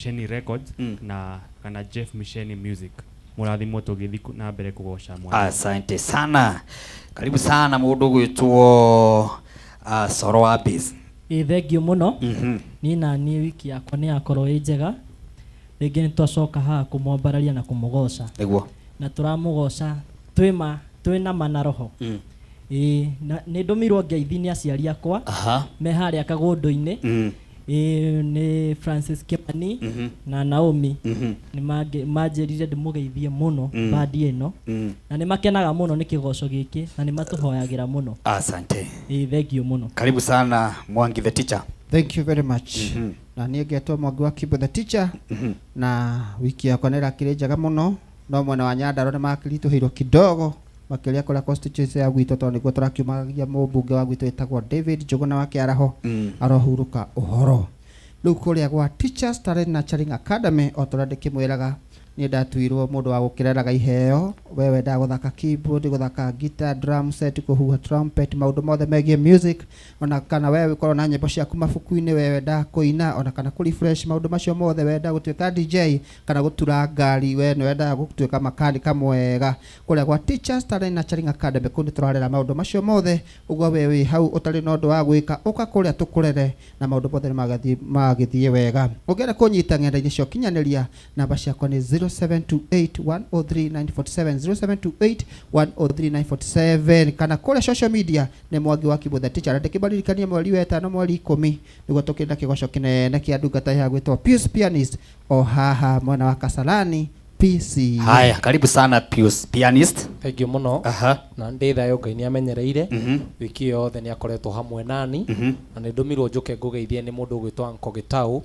Misheni Records na kana Jeff Misheni Music. Mũrathimwo tũgĩthiĩ na mbere kũgoca Mwathani. Asante sana, karibu sana mũndũ gwĩtwo Soro wa Bass. Ĩ thengiũ mũno. Niĩ na niĩ wiki yakwa nĩ yakorwo ĩ njega. Rĩngĩ nĩ twacoka haha kũmwambararia na kũmũgoca. Na tũramũgoca twĩ ma twĩna ma na roho. Ĩĩ na nĩ ndũmĩirwo ngeithi nĩ aciari akwa me harĩa kagũndũ-inĩ. Ĩĩ nĩ Francis Kimani na Naomi. Nĩ manjĩrire ndĩmũgeithie mũno bandi ĩno. Na nĩ makenaga mũno nĩ kĩgoco gĩkĩ na nĩ matũhoyagĩra mũno. Asante. Ĩĩ thengiũ mũno. Karibu sana Mwangi the teacher. Thank you very much. Na niĩ ngetwo Mwangi wa Kimbo the teacher. Na wiki yakwa nĩ ĩrakĩrĩ njega mũno, no mwena wa Nyandarua nĩ makĩritũhĩirwo kidogo makĩria kũrĩa constituency ya gwitũ, tondũ nĩguo tũrakiumagia mũmbunge wa gwitũ wĩtagwo David Njũgũna wa Kĩaraho arohurũka ũhoro. Rĩu kũrĩa gwa Teachers Talent Nurturing Academy, o ta ũrĩa ndĩkĩmwĩraga, niĩ ndatuirwo mũndũ wa gũkĩreraga iheo. We wendaga gũthaka keyboard, gũthaka guitar, drum set, kũhuha trumpet, maũndũ mothe megiĩ music, ona kana we ũkorwo na nyĩmbo ciaku mabuku-inĩ, we wendaga kũina, ona kana kũ refresh maũndũ macio mothe, wenda gũtuĩka DJ kana gũtura ngari, we nĩ wendaga gũtuĩka makanika mwega, kũrĩa gwa Teachers Talent Nurturing Academy kũu nĩ tũrarera maũndũ macio mothe. Ũguo we wĩ hau ũtarĩ na ũndũ wa gwĩka, ũka kũrĩa tũkũrere na maũndũ mothe nĩ magĩthiĩ wega. Ũngĩenda kũnyita ng'enda-inĩ cia ũkinyanĩria, namba ciakwa nĩ 0728 103 947, 0728 103 947, kana kũrĩa social media nĩ Mwangi wa Kimbo the teacher. Na ndĩkĩmaririkanie mweri wa ĩtano mweri 10 nĩguo tũkĩrĩ na kĩgoco kĩnene kĩa ndungata ya gwĩtwo Pius Pianist o haha mwena wa Kasarani PC. Haya, karibu sana Pius Pianist. Thengiũ mũno. Na ndĩ thayũ, Ngai nĩ amenyereire. Wiki yothe nĩ akoretwo hamwe nani. Na nĩ ndũmirwo njũke ngũgeithie nĩ mũndũ ũgwĩtwo Uncle Gĩtaũ.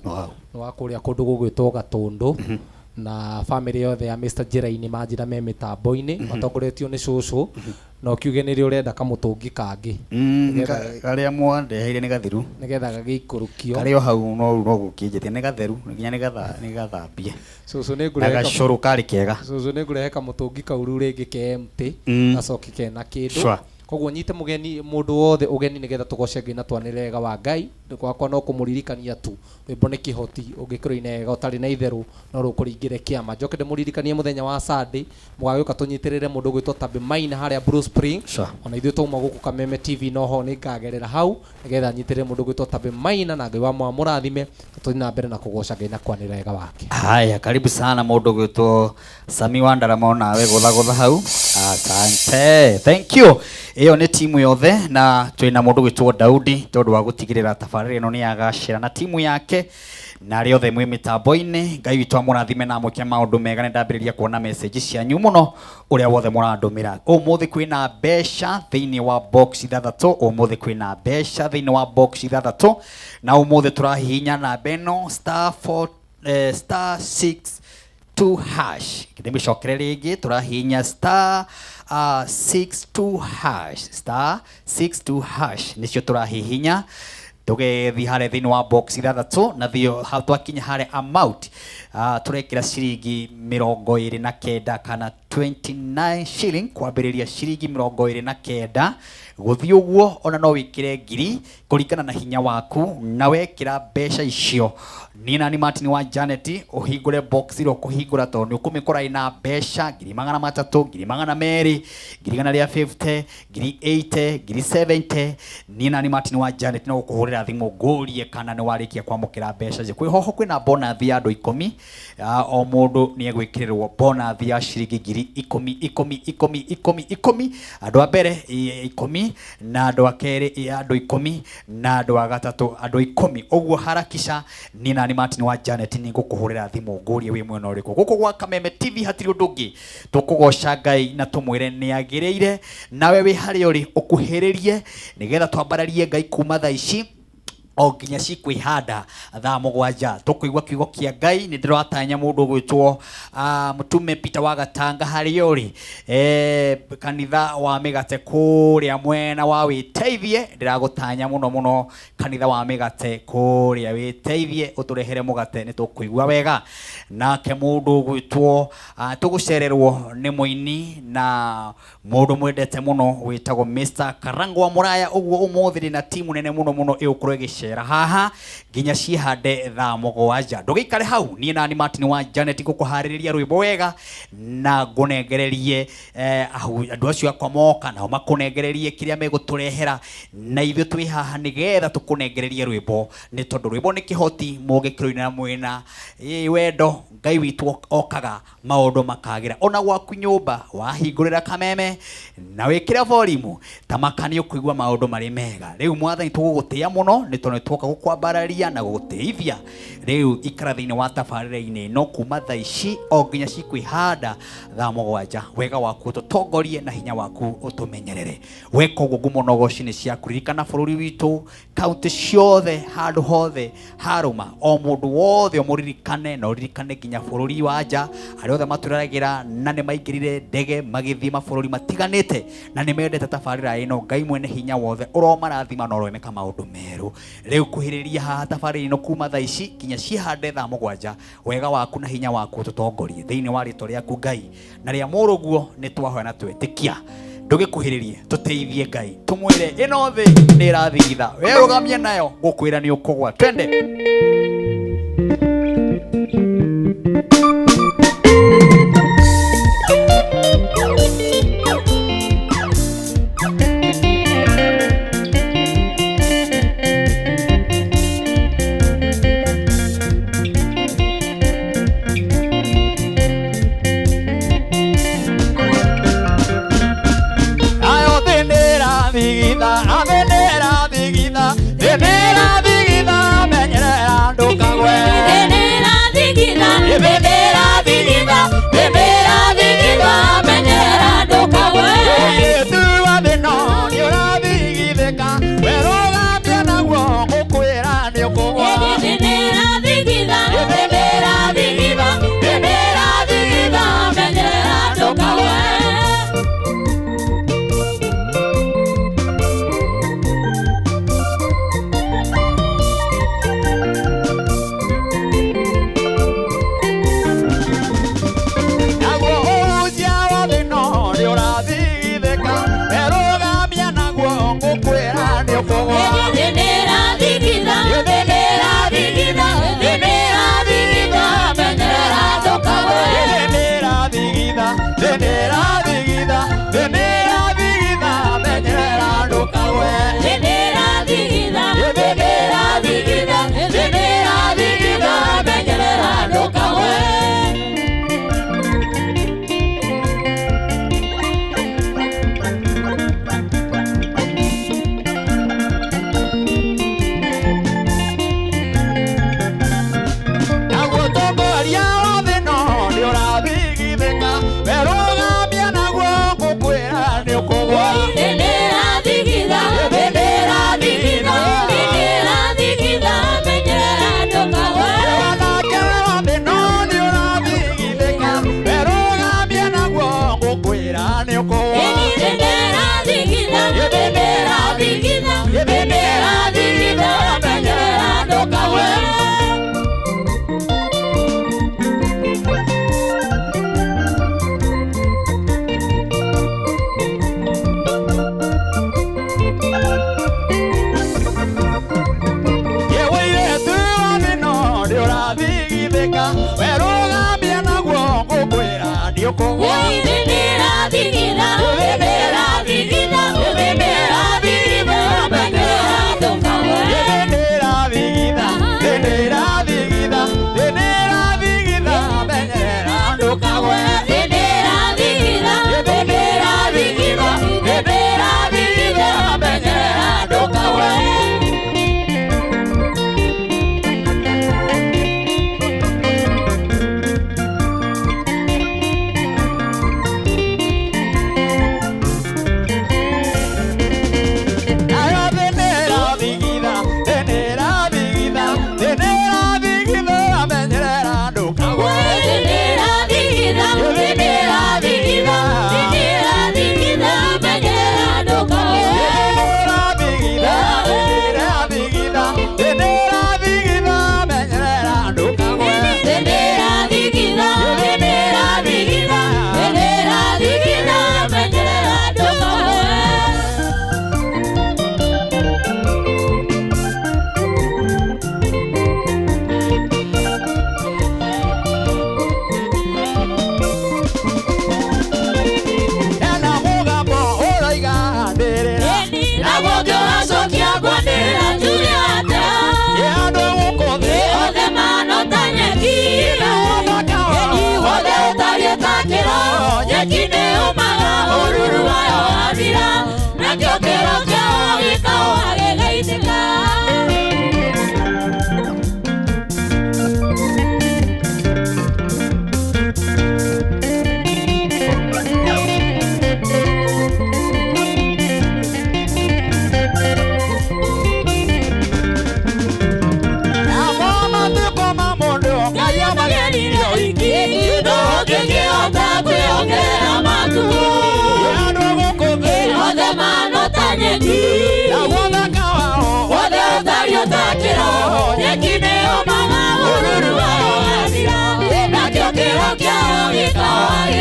Nĩ wa kũrĩa kũndũ gũgwĩtwo Gatũndũ. Na family yothe ya Mr. Njĩra-inĩ manjĩra me mĩtambo-inĩ matongoretio nĩ cũcũ. Na ũkiuge nĩrĩ ũrenda kamũtũngi kangĩ. Karĩa mwandeheire nĩ gathiru. Nĩgetha gagĩikũrũkio. Karĩ o hau no gũkĩnjĩtie nĩ gatheru nginya nĩ gathambie. Cũcũ nĩ Na ngũrehe gacũrũ karĩ kega. Cũcũ nĩ ngũrehe kamũtũngi kau rĩu rĩngĩ ke empty. Gacoke kena kĩndũ. Koguo nyite mũgeni mũndũ wothe ũgeni nĩgetha tũgoce Ngai na twanĩrĩre wega wa Ngai. Gwakwa no kũmũririkania tu rwĩmbo nĩ kĩhoti, ũngĩkĩrũina wega ũtarĩ na itherũ no rũkũringĩre kĩama. Njoke ndĩmũririkanie mũthenya wa Sunday mũgagĩũka tũnyitĩrĩre mũndũ ũgwĩtwo Tabi Maina harĩa Blue Spring. Ona ithuĩ twauma gũkũ Kameme TV noho nĩ ngagerera hau nĩgetha nyitĩrĩre mũndũ ũgwĩtwo Tabi Maina, na Ngai wa mũrathime tũthiĩ na mbere na kũgoca Ngai na kwanĩrĩra wega wake. Haya, karibu sana mũndũ ũgwĩtwo Sami wa Ndarama, onawe gũtha gũtha hau. Asante, thank you. Ĩyo nĩ timu yothe na twĩna mũndũ ũgwĩtwo Daudi tondũ wa gũtigĩrĩra tabarĩra ĩno nĩ yagacĩra na timu yake na arĩa othe mwĩ mĩtambo-inĩ. Ngai witũ amũrathime na amwĩke maũndũ mega. Nĩ ndambĩrĩria kuona message cianyu mũno ũrĩa wothe mũrandũmĩra. Ũmũthĩ kwĩna mbeca thĩinĩ wa box ithathatũ. Ũmũthĩ kwĩna mbeca thĩinĩ wa box ithathatũ, na ũmũthĩ tũrahihinya namba ĩno star 4 star 6 2 hash. Ndĩmĩcokere rĩngĩ, tũrahihinya star 6 2 hash, star 6 2 hash nĩcio tũrahihinya, tũgĩthiĩ harĩa thĩinĩ wa box ithathatũ, na thio hau twakinya harĩa amount tũrekĩra ciringi 29 kana 29 shilling, kwambĩrĩria ciringi 29 gũthiĩ ũguo. Ona no wĩkĩre ngiri kũringana na hinya waku, na wekĩra mbeca icio, niĩ nani Martin wa Janet, ũhingũre box ĩrĩa ũkũhingũra, tondũ nĩ ũkũmĩkora ĩna mbeca 300,000, 200,000, 150,000, 80,000, 70,000. Niĩ nani Martin wa Janet no gũkũhũrĩra thimũ ngũrie kana nĩ warĩkia kwamũkĩra mbeca icio. Kwĩ hoho kwĩna bonus ya andũ 10. O mũndũ nĩ egwĩkĩrĩrwo bonus ya ciringi 10,000 10 10 10 10. Andũ a mbere 10, na andũ a kerĩ andũ 10, na andũ a gatatũ andũ 10. Ũguo harakisha. Niĩ nani Martin wa Janet nĩ ngũkũhũrĩra thimũ ngũrie wĩ mwena ũrĩkũ. Gũkũ gwa Kameme TV hatirĩ ũndũ ũngĩ, tũkũgoca Ngai na tũmwĩre nĩ agĩrĩire. Nawe wĩ harĩa ũrĩ ũkuhĩrĩrie nĩgetha twambararie Ngai kuma thaa ici o nginya cikwĩhanda thaa 7 tũkũigua kiugo kĩa Ngai. Nĩ ndĩratanya mũndũ ũgwĩtwo mũtume Peter wa Gatanga harĩa ũrĩ, kanitha wa mĩgate kũrĩa mwena wa wĩteithie. Ndĩragũtanya mũno mũno, kanitha wa mĩgate kũrĩa wĩteithie, ũtũrehere mũgate nĩ tũkũigua wega. Nake mũndũ ũgwĩtwo tũgũcererwo nĩ mũini na mũndũ mwendete mũno wĩtagwo Mr. Karangwa Mũraya. Ũguo ũmũthĩ ndĩ na timu nene mũno mũno ĩgũkorwo ĩgĩcera. Tũracera haha nginya cihande thaa mũgwanja. Ndũgĩikare hau, niĩ nani Martin wa Janet ngũkũharĩrĩria rwĩmbo wega na ngũnengererie andũ acio akwa moka nao makũnengererie kĩrĩa megũtũrehera, na ithuĩ twĩ haha nĩgetha tũkũnengererie rwĩmbo, nĩ tondũ rwĩmbo nĩ kĩhoti mũgĩkĩrũinĩra mwĩna wendo. Ngai witũ okaga maũndũ makagĩra ona gwaku nyũmba wahingũrĩra kameme na wĩkĩre volume tamaka nĩ ũkũigua maũndũ marĩ mega. Rĩu mwathani tũgũgũtĩĩa mũno nĩ tondũ nĩ twoka gũkwambararia na gũgũtĩithia. Rĩu ikara thĩinĩ wa tabarĩra-inĩ no kuma thaa ici o nginya cikwĩhanda thaa mũgwanja. Wega waku ũtũtongorie na hinya waku ũtũmenyerere. Weka ũguo ngumo na ũgoci nĩ ciaku. Ririkana bũrũri witũ, kaunti ciothe, handũ hothe harũma, o mũndũ wothe ũmũririkane na ũririkane nginya bũrũri wa nja, arĩa othe matũreragĩra na nĩ maingĩrire ndege magĩthiĩ mabũrũri matiganĩte na nĩ mendete tabarĩra ĩno. Ngai mwene hinya wothe ũromarathima na ũromeka maũndũ merũ. Rĩu kuhĩrĩria haha tabarĩra ĩno kuma thaa ici nginya cihande thaa mũgwanja. Wega waku na hinya waku ũtũtongorie thĩinĩ wa rĩtwa rĩaku Ngai na rĩa mũrũguo nĩ twahoya na twetĩkia. Ndũgĩkuhĩrĩrie tũteithie Ngai, tũmwĩre ĩno thĩ nĩ ĩrathigitha, werũgamie nayo ngũkwĩra nĩ ũkũgwa. Twende. Ayo thĩ nĩ ĩrathigitha, thĩ nĩ ĩrathigitha, thĩ nĩ ĩrathigitha, menyerera ndũkagwe. Thĩ nĩ ĩrathigitha, thĩ nĩ ĩrathigitha, thĩ nĩ ĩrathigitha, menyerera ndũkagwe. Mũirĩtu wa thĩ no nĩ ũrathigithĩka, werũgamia naguo ngũkwĩra nĩ ũkũgwa. Thĩ nĩ ĩrathigitha, thĩ nĩ ĩrathigitha, thĩ nĩ ĩrathigitha, menyerera ndũkagwe. Naguo ũhunjia wa thĩ no nĩ ũrathigithĩka, werũgamia naguo ngũkwĩra nĩ ũkũgwa. Thĩ nĩ ĩrathigitha, thĩ nĩ ĩrathigitha, thĩ nĩ ĩrathigitha, menyerera ndũkagwe. Thĩ nĩ ĩrathigitha, thĩ nĩ ĩrathigitha, thĩ nĩ ĩrathigitha, menyerera ndũkagwe. Thĩ nĩ ĩrathigitha, thĩ nĩ ĩrathigitha, thĩ nĩ ĩrathigitha, menyerera ndũkagwe. Naguo ũtongoria wa thĩ no nĩ ũrathigithĩka, werũgamia naguo ngũkwĩra nĩ ũkũgwa. Thĩ nĩ ĩrathigitha, thĩ nĩ ĩrathigitha, thĩ nĩ ĩrathigitha, menyerera ndũkagwe. Wanake wa thĩ no nĩ ũrathigithĩka, werũgamia naguo ngũkwĩra nĩ ũkũgwa. Thĩ nĩ ĩrathigitha, thĩ nĩ ĩrathigitha, thĩ nĩ ĩrathigitha, menyerera ndũkagwe. Mũirĩtu wa thĩ no nĩ ũrathigithĩka, werũgamia naguo ngũkwĩra nĩ ũkũgwa. Thĩ nĩ ĩrathigitha, thĩ nĩ ĩrathigitha, thĩ nĩ ĩrathigitha, menyerera ndũkagwe. Thĩ nĩ ĩrathigitha, thĩ nĩ ĩrathigitha, thĩ nĩ ĩrathigitha, menyerera ndũkagwe. Thĩ nĩ ĩrathigitha, thĩ nĩ ĩrathigitha, thĩ nĩ ĩrathigitha, menyerera ndũkagwe.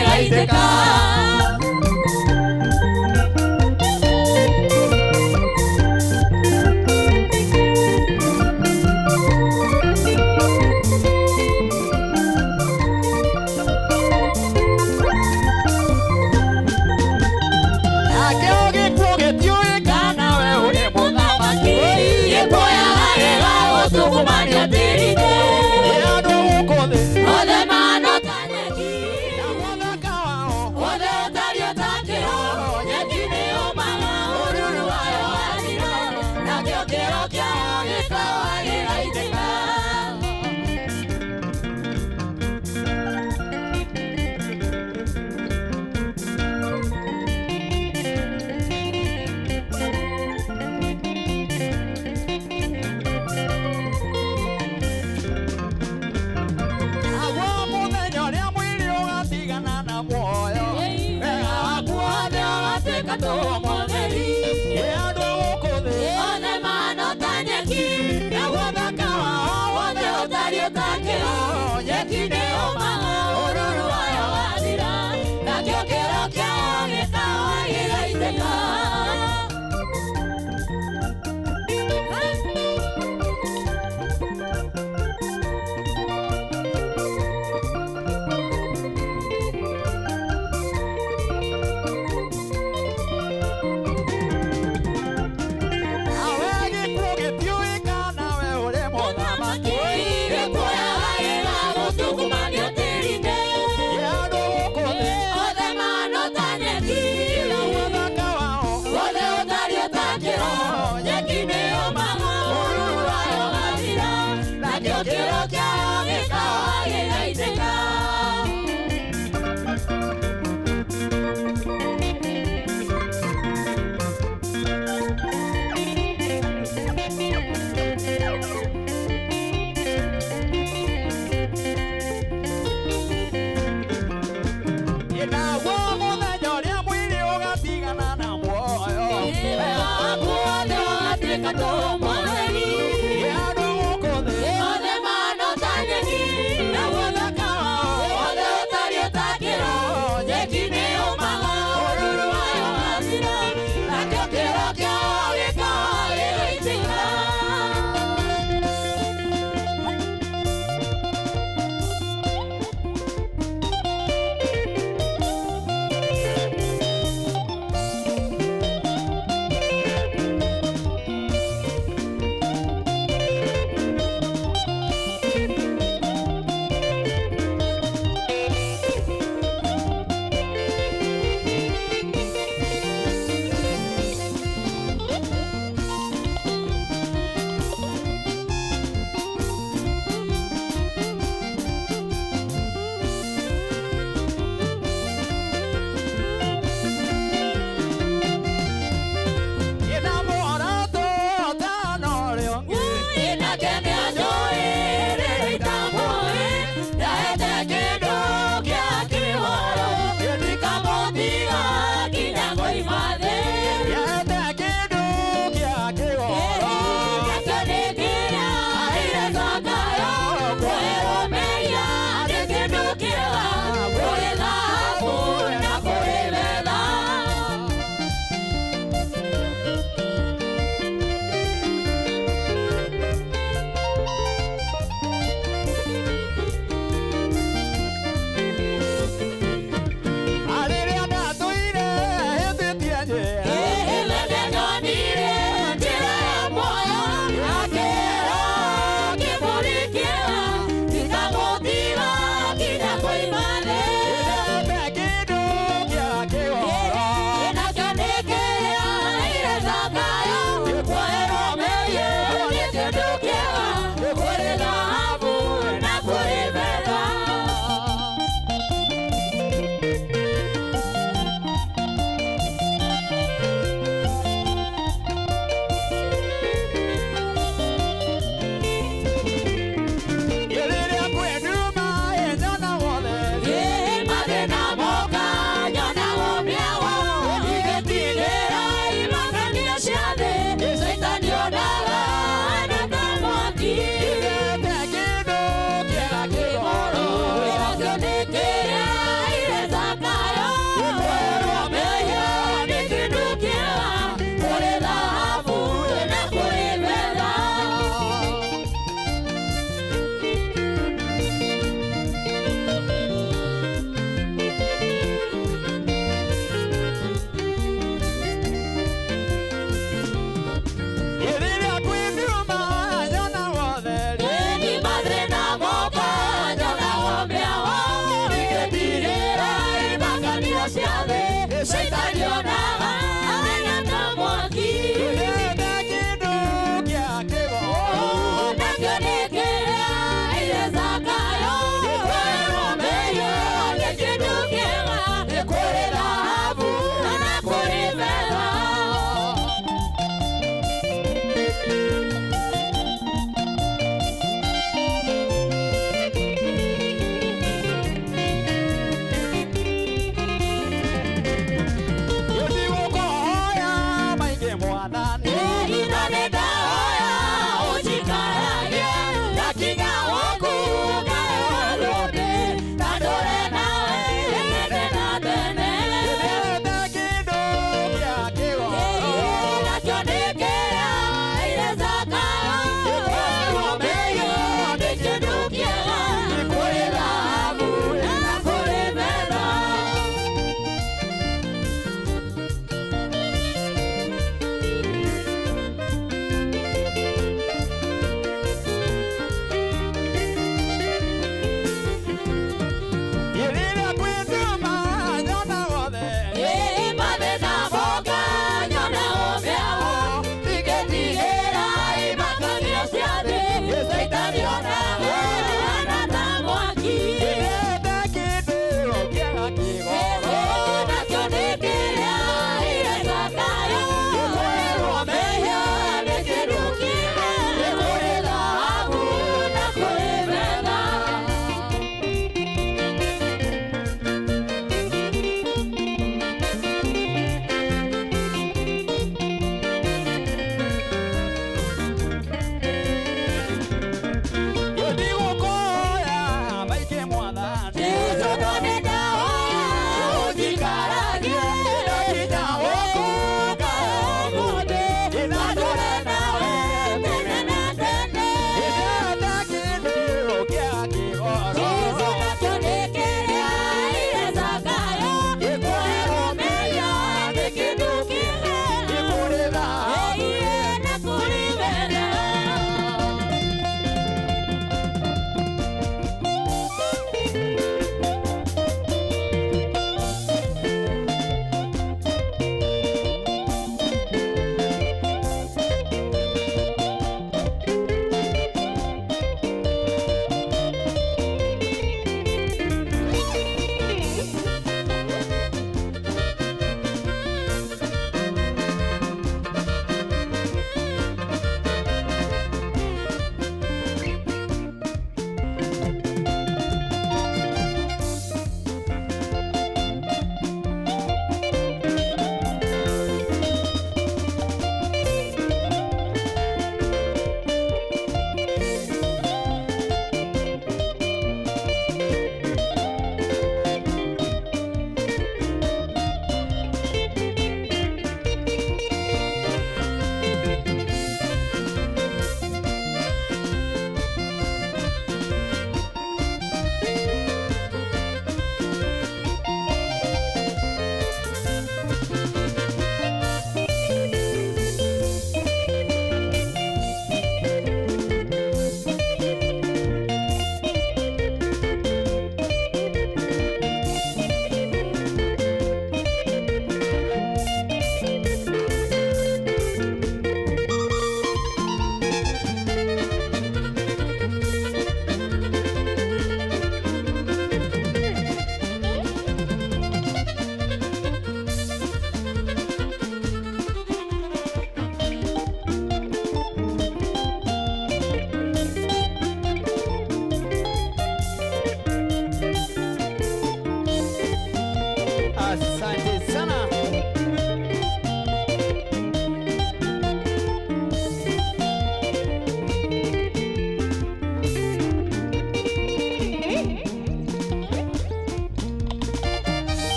gĩgaitĩka. Nakĩo gĩkuũ gĩtiũĩ kana we ũrĩ mũthamaki. Gĩkuoyaga gĩgagũtungumania tĩri-inĩ. Ĩ andũ gũkũ thĩ Othe mahana ta nyeki. naguo thaka wao Othe ũtariĩ ta kĩro. Nyeki nĩyũmaga, ũruru wayo wathira. Nakĩo kĩro kĩayo gĩkawa gĩgaitĩka. Naguo mũthenya ũrĩa mwĩrĩ ũgatigana na muoyo, wega waku wothe ũgatuĩka tũhũ mũtheri. Ĩ andũ gũkũ thĩ Othe mahana ta nyeki. naguo thaka wao Othe ũtariĩ ta kĩro. Nyeki nĩyũmaga, ũruru wayo wathira. Nakĩo kĩro kĩayo gĩkawa gĩgaitĩka. Nawe gĩkuũ gĩtiũĩ kana we ũrĩ mũthamaki. Gĩkuoyaga gĩgagũtungumania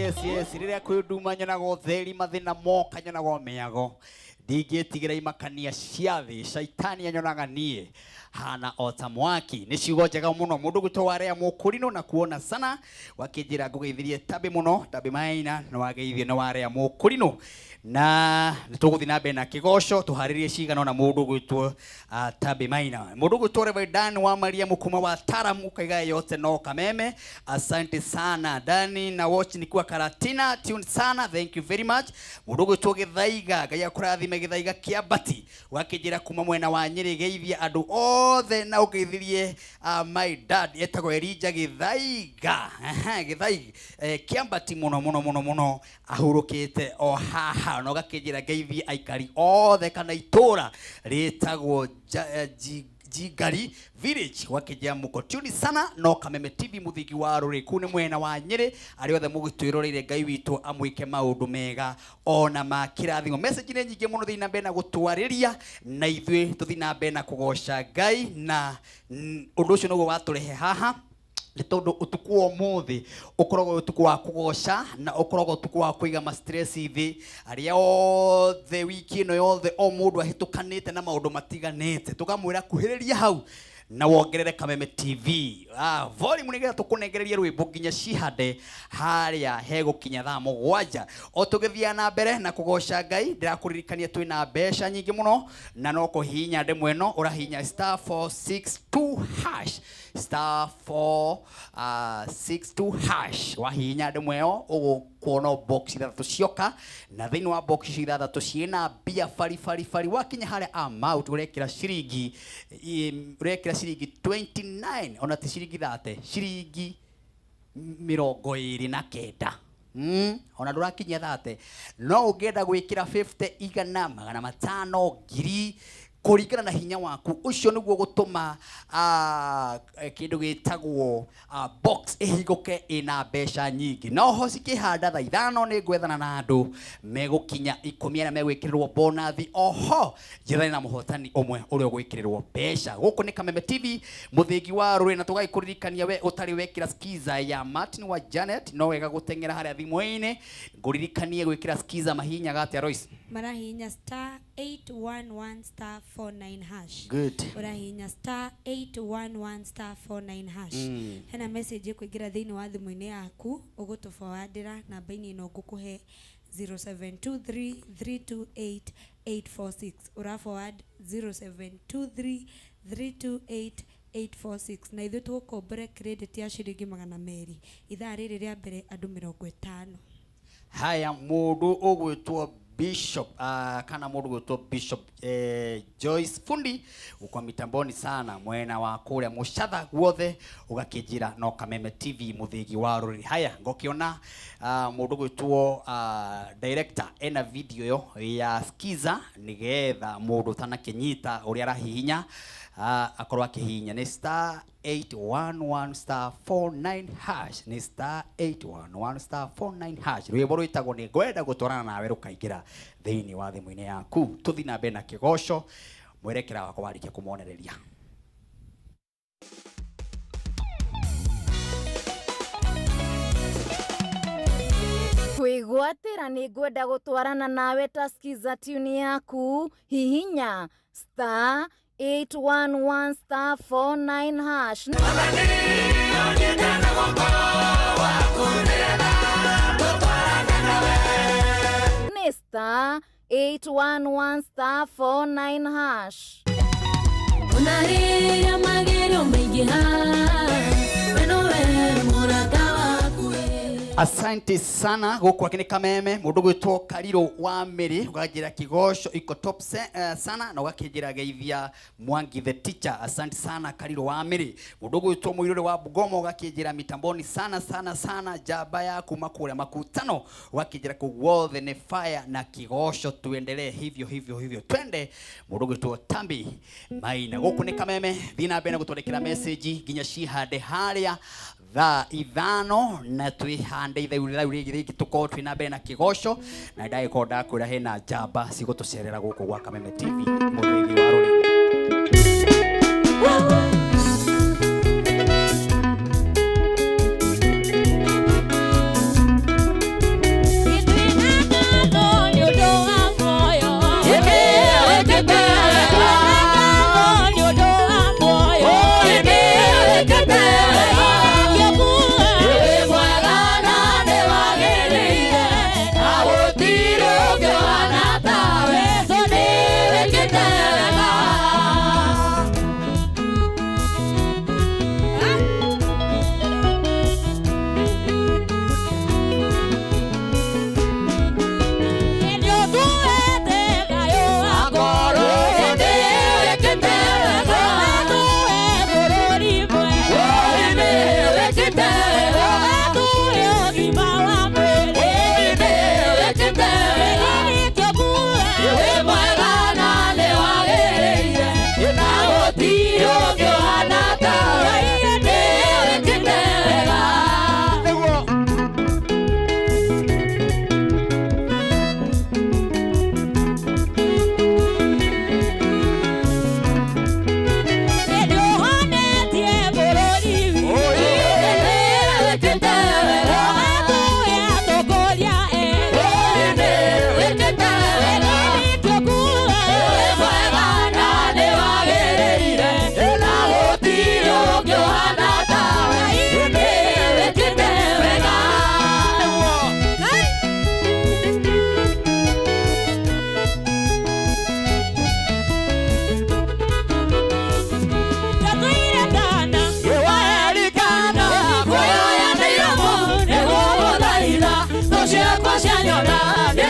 Yes, yes, rĩrĩa kwĩ nduma nyonaga ũtheri, mathĩna moka nyonaga mĩago. Ndingĩtigĩra imakania cia thĩ, shaitani anyonaga niĩ hana o ta mwaki. Nĩ ciugo njega mũno mũndũ gwitũ warea mũkũrinũ na kuona sana wakĩnjĩra ngũgeithirie Tabi mũno, Tabi Maina nĩ wageithio nĩ warea mũkũrinũ. Na nĩ tũgũthiĩ na mbere na kĩgoco tũharĩrie cigana na mũndũ gwitũ Tabi Maina. Mũndũ gwitũ Reverend Dan wa Maria Mukuma wa Taram ukaiga yote no Kameme. Asante sana Dani na watch nikiwa Karatina, tune sana, thank you very much. Mũndũ gwitũ Gĩthaiga, Ngai akũrathime Gĩthaiga Kĩambati, wakĩnjĩra kuma mwena wa Nyĩrĩ geithia andũ othe na ũgeithirie my dad etagwo Elijah Gĩthaiga. Gĩthaiga Kĩambati mũno mũno mũno mũno ahurũkĩte o haha na ũgakĩnjĩra ngeithie aikari othe kana itũra rĩtagwo Jingari Village wakĩnjĩra mũko tuni sana no Kameme TV mũthingi wa rũrĩ kuu nĩ mwena wa Nyĩrĩ. Arĩa othe mũgĩtwĩroreire Ngai witũ amwĩke maũndũ mega ona ma kĩrathimo. Message nĩ nyingĩ mũno thiĩ na mbere na gũtwarĩria na ithuĩ tũthiĩ na mbere na kũgoca Ngai na ũndũ ũcio nĩguo watũrehe haha nĩ tondũ ũtukũ wa ũmũthĩ ũkoragwo ũtukũ wa kũgoca na ũkoragwo ũtukũ wa kũiga ma stress thĩ. Arĩa othe wiki ĩno yothe o mũndũ ahĩtũkanĩte na maũndũ matiganĩte tũkamwĩra kuhĩrĩria hau na wongerere Kameme TV volume nĩgetha tũkũnengererie rwĩmbo nginya cihande harĩa hegũkinya thaa 7. O tũgĩthiaga na mbere na kũgoca Ngai ndĩrakũririkania twĩna mbeca nyingĩ mũno na no kũhihinya ndemwa ĩno ũrahihinya star 462 hash, star 462 hash. Wahihinya ndemwa ĩyo ũgũkuona box ithathatũ cioka na thĩinĩ wa box icio ithathatũ ciĩna mbia bari bari bari. Wakinya harĩa amount ũrekĩra ciringi ũrekĩra ciringi 29 ona ti ciringi 30, ciringi 29. Ona ndũrakinyia 30 no ũngĩenda gwĩkĩra 50, 100, 500, 1000 kũringana na hinya waku. Ũcio nĩguo gũtũma kĩndũ gĩtagwo box ĩhingũke ĩna mbeca nyingĩ. Na oho cikĩhanda thaa 5 nĩ ngwethana na andũ megũkinya 10 arĩa megwĩkĩrĩrwo bonathi. Oho njethane na mũhotani ũmwe ũrĩa ũgwĩkĩrĩrwo mbeca. Gũkũ nĩ Kameme TV mũthingi wa rũrĩ na tũgagĩkũririkania we ũtarĩ wekĩra skiza ya Martin wa Janet no wega gũteng'era harĩa thimũ-inĩ. Ngũririkanie gwĩkĩra skiza mahihinyaga atĩa Royce? Marahihinya star 811 star 49 hash. Good. Ũrahihinya star 811 star 49 hash. Hena message ĩkũingĩra thĩinĩ wa thimũ-inĩ yaku ũgũtũforwardĩra namba-inĩ ĩno ngũkũhe 0723 328 846. Ũra forward 0723 328 846 na ithuĩ tũgũkombore credit ya ciringi 200 ithaa rĩrĩ rĩa mbere andũ 50. Haya mũndũ ũgwĩtwo Bishop kana mũndũ gwĩtwo Bishop Joyce Fundi uko mitamboni sana mwena wa kũrĩa Mũcatha guothe ũgakĩnjĩra no Kameme TV mũthĩgi wa rũrĩrĩ. Haya ngũkĩona mũndũ gwĩtwo director ena video yo ya skiza nĩgetha mũndũ ũtanakĩnyita ũrĩa arahihinya akorwo akĩhihinya nĩ star 811 star 49 hash, nĩ star 811 star 49 hash. Rwĩmbo rwĩtagwo nĩ ngwenda gũtwarana nawe rũkaingĩra thĩinĩ wa thimũ-inĩ yaku. Tũthiĩ na mbere na kĩgoco mwerekera wakwa warĩkia kũmonereria. Kwĩgwatĩra nĩ ngwenda gũtwarana nawe ta skiza tune yaku hihinya star 811 star 49 hash. Nĩ star 811 star 49 hash. Ona rĩrĩa magerio maingĩha, we nowe mũrata waku. Asante sana gũkũ akĩ nĩ Kameme mũndũ gwĩtwo Karirũ wa Mĩrĩ ũkanjĩra kĩgoco iko top sana na ũgakĩnjĩra geithia Mwangi the teacher. Asante sana Karirũ wa Mĩrĩ. Mũndũ gwĩtwo Mũirũrĩ wa Bungoma ũgakĩnjĩra mitamboni sana sana sana njamba ya kuma kũrĩa Makutano ũgakĩnjĩra kũu guothe nĩ fire na kĩgoco tuendelee hivyo hivyo hivyo. Twende mũndũ gwĩtwo Tambi Maina. Gũkũ nĩ Kameme thiĩ na mbere na gũtwandĩkĩra message nginya cihande harĩa thaa 5 na twĩhande ithaũ rĩngĩ rĩngĩ tũkorwo twĩ na mbere na kĩgoco na ndagĩkorwo ndakwĩra hena njamba cigũtũcerera gũkũ gwa Kameme TV mũthĩgi wa rũrĩrĩ.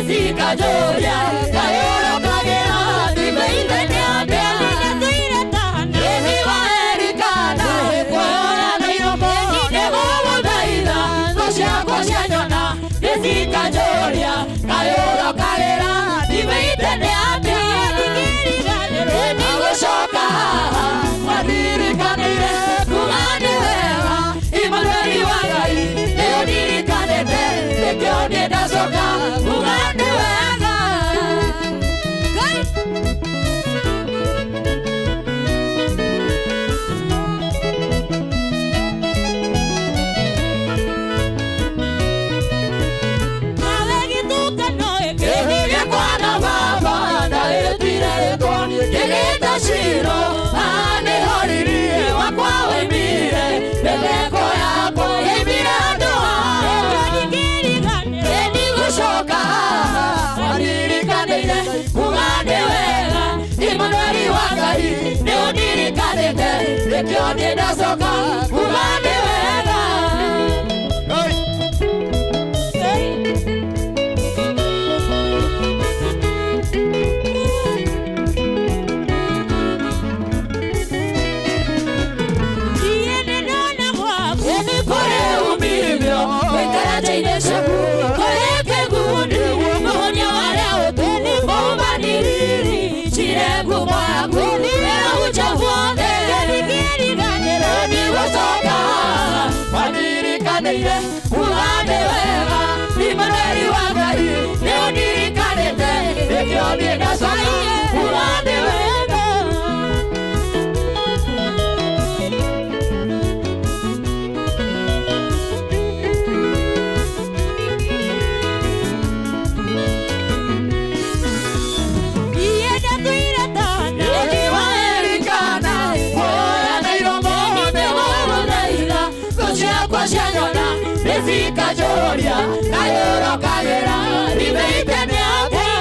Nĩcikanjũria kayũrũkagĩra ndibĩire nĩ atĩa Ĩni wa Elikana kuoya na iromo nĩgũgũthaitha thũ ciakwa cianyona nĩcikanjũria kayũrũkagĩra ndibĩire nĩ atĩa Ĩni gũcoka haha mandirikanĩire kuga nĩ wega Imanueli wa Ngai nĩũndirikanĩte nĩkĩo niĩ ndacoka kuga nĩ wega. Gĩkwana baba ndaĩtire rĩtwa ngĩgĩta Shilo nĩho riri wakwa woimire mĩtheko yakwa yoimire handũ haha Nĩndigũcoka haha mandirikanĩire kuga nĩ wega Imanueli wa Ngai nĩũndirikanĩte nĩkĩo niĩ ndacoka kuga nĩ wega. Kũrĩ umithio gũikara nja-inĩ ciaku kũrĩ kĩgundi mũhonia warĩa ũtukũ maumanĩrĩri cire ngumo yaku wĩra wothe nĩgũcoka mandirikanĩire kuga nĩ wega Imanueli wa Ngai nĩũndirikanĩte nĩkĩo niĩ ndacoka kuga nĩ wega. Ĩni wa Elikana kuoya na iromo nĩgũgũthaitha thũ ciakwa cianyona nĩcikanjũria kayũrũkagĩra ndibĩite nĩ atĩa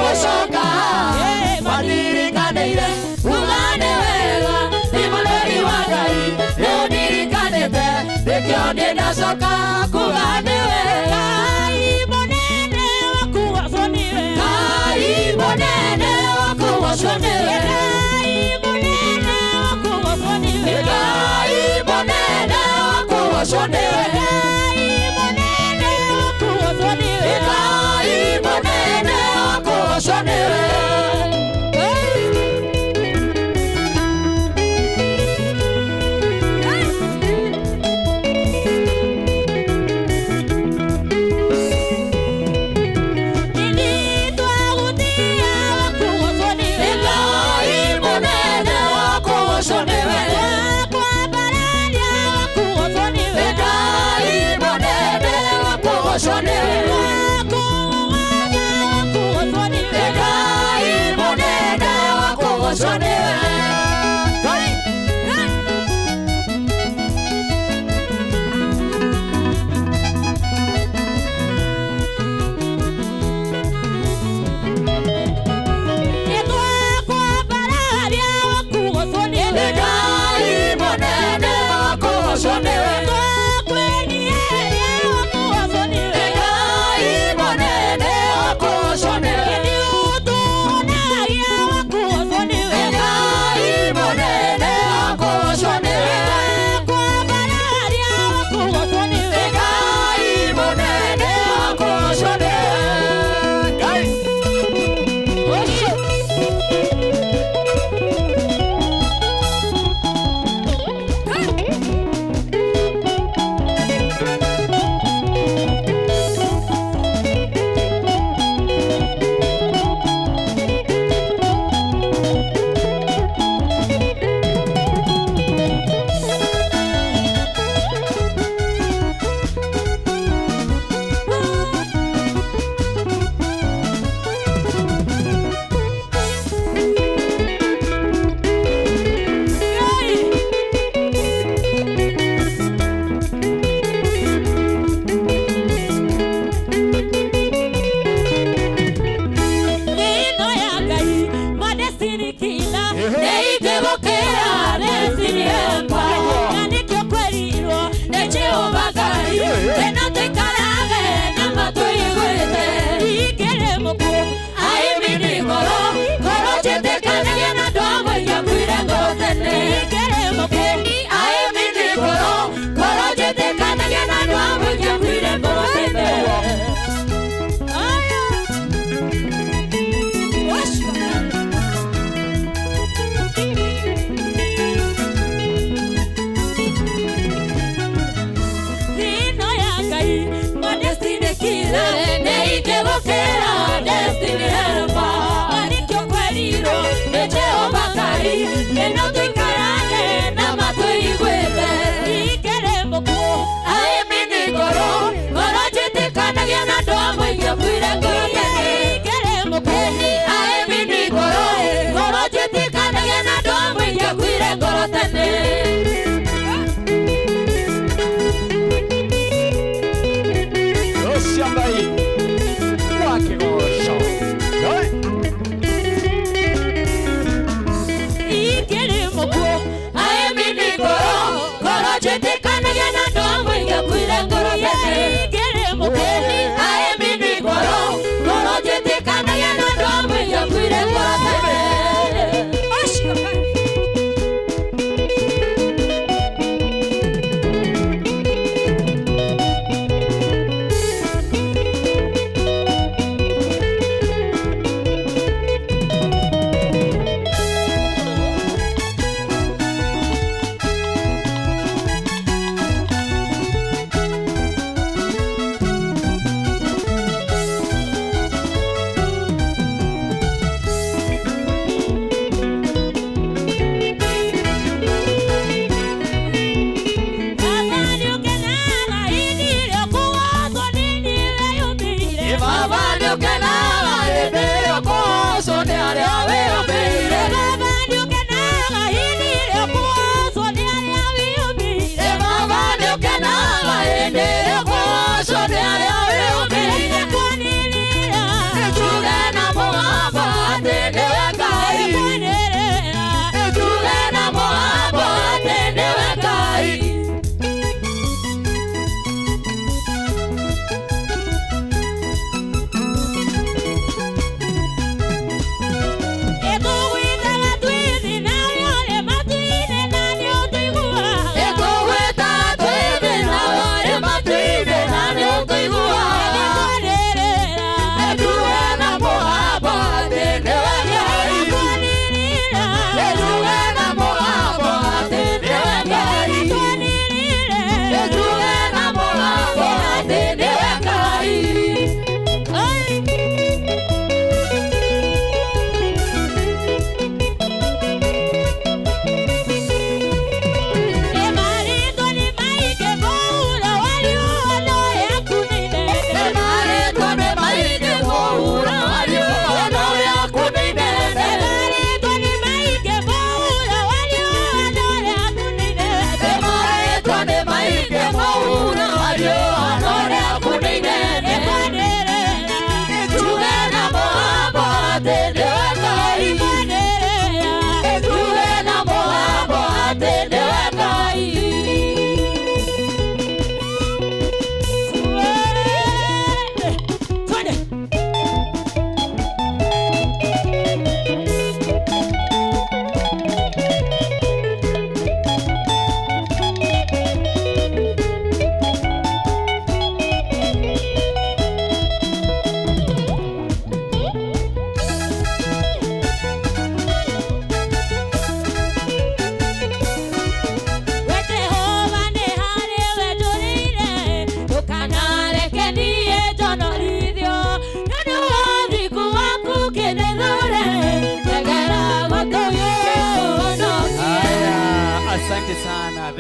gũcoka mandirikanĩire kuga nĩ wega Imanueli wa Ngai nĩũndirikanĩte nĩkĩo niĩ ndacoka kuga nĩ wega. Ngai mũnene wa kũgocwo nĩwe Ngai mũnene wa kũgocwo nĩwe Ngai mũnene wa kũgocwo nĩwe Ngai mũnene wa kũgocwo nĩwe. Ngai mũnene wa kũgocwo nĩwe Ngai mũnene wa kũgocwo nĩwe Ngai mũnene wa kũgocwo nĩwe. Ngai mũnene wa kũgocwo nĩwe Ngai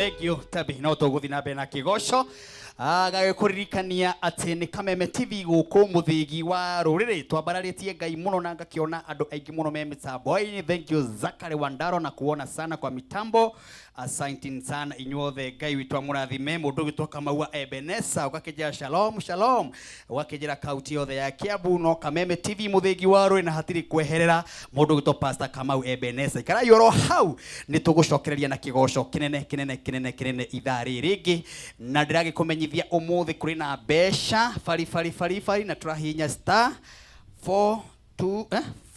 Thank you Tabi. No tũgũthiĩ na mbere na kĩgoco. Gagĩkũririkania atĩ nĩ Kameme TV gũkũ mũthĩgi wa rũrĩrĩ. Twambararĩtie Ngai mũno na ngakĩona andũ aingĩ mũno me mĩtambo-inĩ. Thank you Zakari Wandaro na kuona sana kwa mitambo. Asanteni sana inyuothe, Ngai witũ amũrathime. Mũndũ ũgĩtwo Kamaua Ebenesa ũgakĩnjĩra shalom shalom, ũgakĩnjĩra kaunti yothe ya Kiambu no Kameme TV mũthĩgi wa rũrĩrĩ na hatirĩ kweherera. Mũndũ ũgĩtwo Pastor Kamau Ebenesa, ikarai oro hau, nĩ tũgũcokereria na kĩgoco kĩnene kĩnene kĩnene kĩnene ithaa rĩrĩ rĩngĩ, na ndĩragĩkũmenyithia ũmũthĩ kũrĩ na mbeca bari bari bari bari, na tũrahihinya star 4 2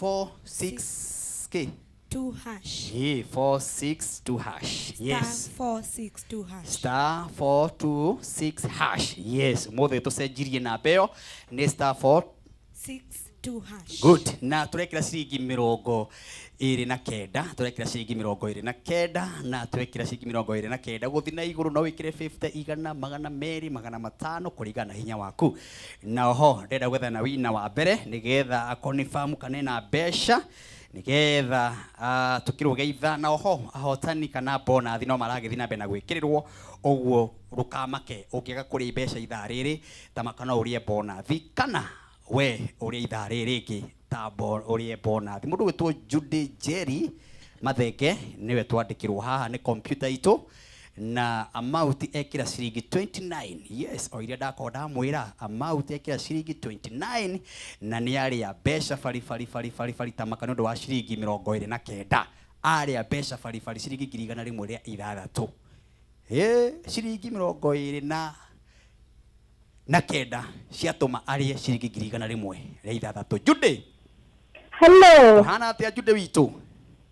4 6 k 2 hash. 4 6 2 hash. Yes. Star 462 hash. Star 426 hash. Yes, ũmũthĩ tũcenjirie namba ĩyo nĩ star 4 62 hash. Good. Na turekira ciringi 29, turekira ciringi 29, na turekira ciringi 29 guthi na iguru. No wikire 50, igana, 200, 500, kuringana na hinya waku. Na oho ndĩrenda gwetha na wina wa mbere nigetha akonifirm kana ena mbeca, nigetha tukĩrũgeitha. Na oho ahotani kana bonathi no maragĩthiĩ na mbere na gwĩkĩrĩrwo, ũguo rũkamake ũngĩaga kũrĩa mbeca ithaa rĩrĩ, tamaka no ũrĩe bonathi kana we ũrĩe ithaa rĩrĩ rĩngĩ ta ũrĩe bonathi. Mũndũ gwĩtwo Judy Jerry Mathenge nĩwe twandĩkĩrwo haha nĩ computer itũ, na amount ekĩra ciringi 29. Yes, o iria ndakorwo ndamwĩra, amount ekĩra ciringi 29 na nĩ arĩa mbeca bari bari bari bari bari, tamaka nĩ ũndũ wa ciringi 29 arĩa mbeca bari bari ciringi 106,000. Ciringi 29 ciatũma arĩe ciringi 106,000. Judy. Hello. Hana atĩa Judy witũ?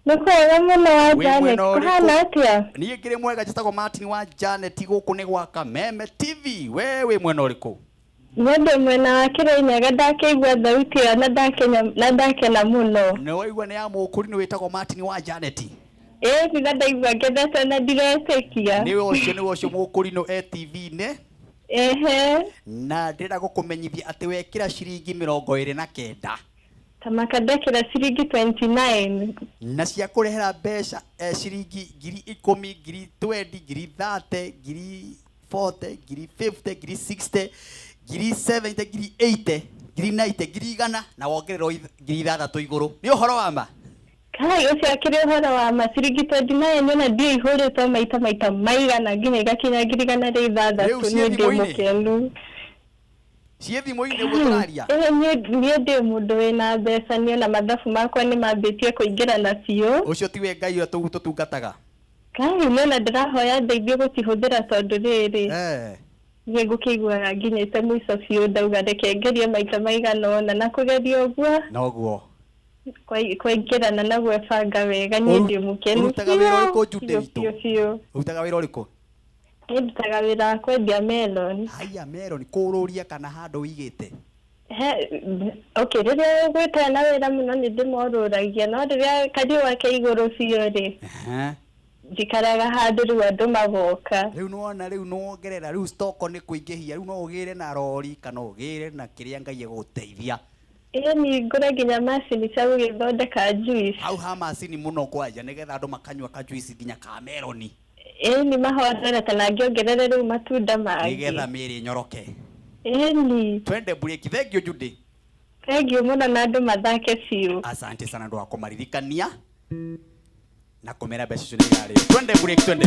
Nĩ kwega mũno wa Wĩ Janet. mwena ũrĩkũ? Kũhana atĩa? Niĩ ngĩrĩ mwega, njĩtagwo Martin wa Janet, gũkũ nĩ gwa Kameme TV. We wĩ mwena ũrĩkũ? Niĩ ndĩ mwena wa Kĩrĩnyaga, ndakĩigua thauti ĩyo na ndakenya na ndakena mũno. Nĩ waigua nĩ ya mũkũri, nĩ wĩtagwo Martin wa Janet. Ĩĩ, na ndaigua ngethete na ndiretĩkia. Nĩwe ũcio, nĩwe ũcio mũkũrinũ e TV-inĩ. Ehe. Na ndĩrenda gũkũmenyithia atĩ wekĩra ciringi 29. Tamaka ndekĩra ciringi 29. Na cia kũrehera mbeca ciringi 10,000, 20,000, 30,000, 40,000, 50,000, 60,000, 70,000, 80,000, 90,000, 100,000, na wongererwo 6,000 igũrũ. Nĩ ũhoro wa ma? Kai, ũcio akĩrĩ ũhoro wa ma. Ciringi 29 ona ndiĩ ihũrĩtwo maita maita maigana nginya igakinya 106,000. Rĩu Niĩ ciĩ ndĩ thimũ-inĩ? mũkenu. Ciĩ thimũ-inĩ ũguo tũraria? Ĩĩ, niĩ ndĩ mũndũ wĩna mbeca, niĩ ona mathabu makwa nĩ mambĩtie kũingĩrana biũ. Ũcio tiwe Ngai ũrĩa tũtungataga. Kai, niĩ ona ndĩrahoya ndeithio gũcihũthĩra tondũ rĩrĩ niĩ ngũkĩiguaga nginyĩte mũico biũ, ndauga reke ngerie maita maigana ũna, na kũgeria ũguo Noguo kwaingĩrana na gwebanga wega. Niĩ ndĩ mũkenu Ũrutaga wĩra ũrĩkũ, Jude biũ witũ? biũ biũ. Ũrutaga wĩra ũrĩkũ? Niĩ ndutaga wĩra wa kwendia melon. Haya, melon kũrũria kana handũ ũigĩte? He, okay, rĩrĩa gwĩtana na wĩra mũno nĩ ndĩmorũragia, no rĩrĩa kariũa ke igũrũ biũ rĩ, njikaraga handũ rĩu andũ magoka. Rĩu nĩwona, rĩu nĩwongerera, rĩu stoko nĩ kũingĩhia, rĩu no ũgĩre na rori kana ũgĩre na kĩrĩa Ngai egũgũteithia. Ĩĩ, nĩ ngũre nginya macini cia gũgĩthondeka juice. Hau ha macini mũno kwanja, nĩgetha andũ makanyua ka juice nginya ka meloni. Ĩĩ, nĩ mahondere kana ngĩongerere rĩu matunda mangĩ nĩgetha mĩĩrĩ ĩnyoroke. Ĩni. Twende break. Thank you Judy. Thank you mũno, na andũ mathake biũ. Asante sana ndo wa kũmaririkania na kũmera mbeca icio nĩ irarĩo. Twende break, twende.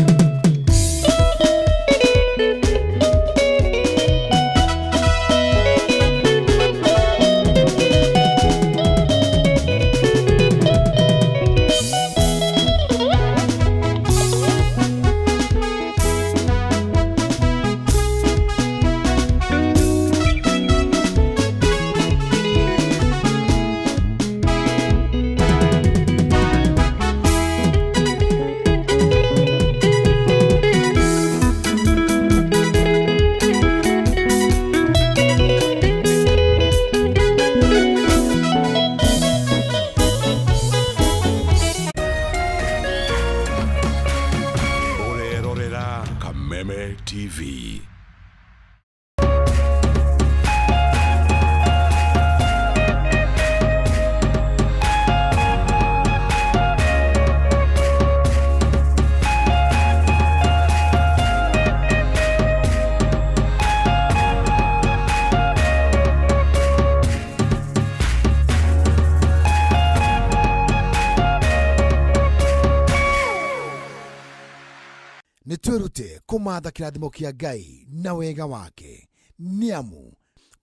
Twĩrute kũmatha kĩrathimo kĩa Ngai na wega wake, nĩ amu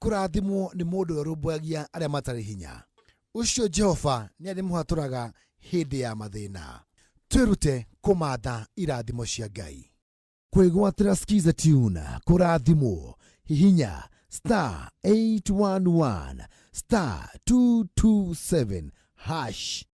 kũrathimwo nĩ mũndũ ũrĩa ũrũmbũyagia arĩa matarĩ hinya. Ũcio Jehova nĩ arĩmũhatũraga hĩndĩ ya mathĩna. Twĩrute kũmatha irathimo cia Ngai. Kwĩgwatĩra Skiza Tune, kũrathimwo, hihinya star 811 star 227 hash.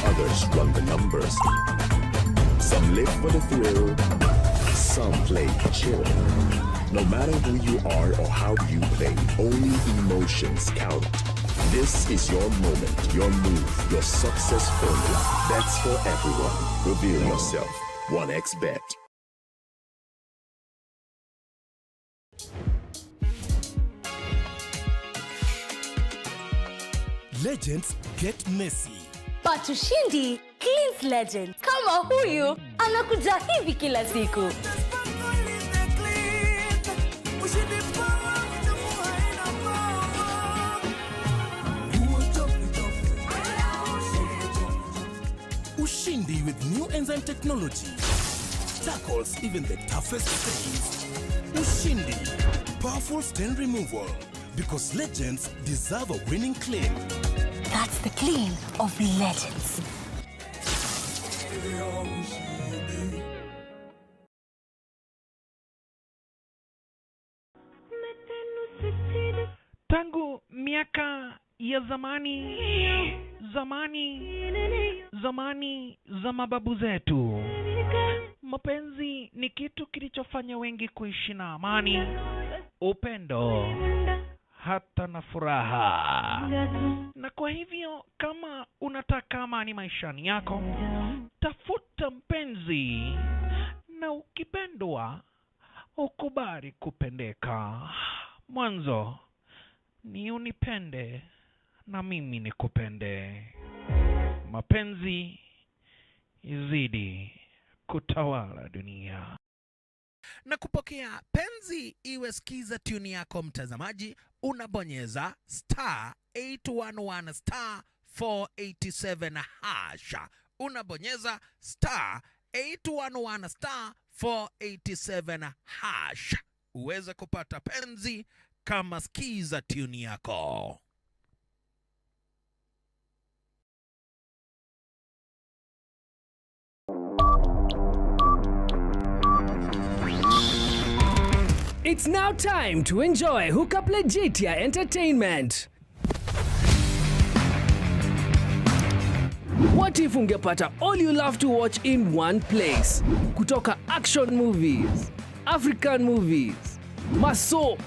Others run the numbers. Some live for the thrill. Some play chill. No matter who you are or how you play, only emotions count. This is your moment, your move, your success formula. That's for everyone. Reveal yourself. 1xBet. Legends get messy. But Ushindi cleans legend. Kama huyu anakuja hivi kila siku. Ushindi with new enzyme technology tackles even the toughest stains. Ushindi, powerful stain removal, because legends deserve a winning clean. That's the clean of legends. Tangu miaka ya zamani, zamani, zamani za mababu zetu, mapenzi ni kitu kilichofanya wengi kuishi na amani, upendo, hata na furaha. Na kwa hivyo kama unataka amani maishani yako, tafuta mpenzi, na ukipendwa ukubali kupendeka. Mwanzo ni unipende na mimi nikupende. Mapenzi izidi kutawala dunia. Na kupokea penzi iwe Skiza Tune yako mtazamaji, unabonyeza star 811 star 487 hash. Unabonyeza star 811 star 487 hash uweze kupata penzi kama Skiza Tune yako. It's now time to enjoy Hookup Legitia Entertainment. What if ungepata all you love to watch in one place? Kutoka action movies, African movies, masoap,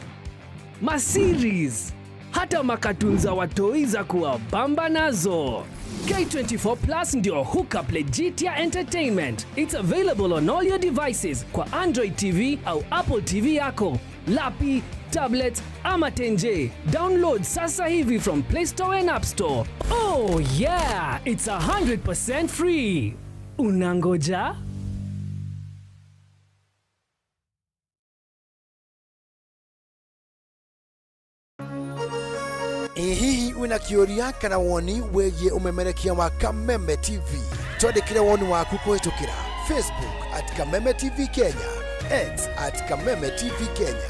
maseries, hata makatun za watoi za kuwabamba nazo. K24 Plus ndio Hookup Legitia Entertainment. It's available on all your devices kwa Android TV au Apple TV yako, lapi, tablet ama tenje. Download sasa hivi from Play Store and App Store. Oh yeah, it's 100% free. Unangoja? Ĩ hihi wĩna kĩũria kana woni wĩgiĩ ũmemerekia wa Kameme TV? Twandĩkĩre woni waku kũhĩtũkĩra Facebook at Kameme TV Kenya, X at Kameme TV Kenya,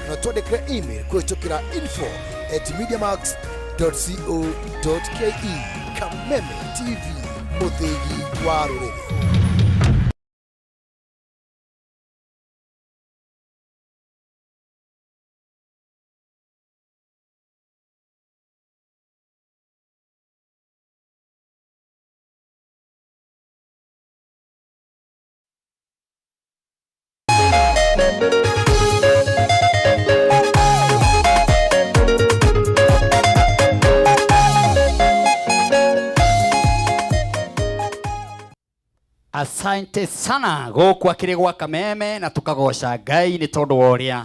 na twandĩkĩre email kũhĩtũkĩra info@mediamax.co.ke. Kameme TV, mũthĩgi wa rũrĩrĩ. Asante sana gũkũ akĩrĩ gwa Kameme na tũkagoca Ngai nĩ tondũ wa ũrĩa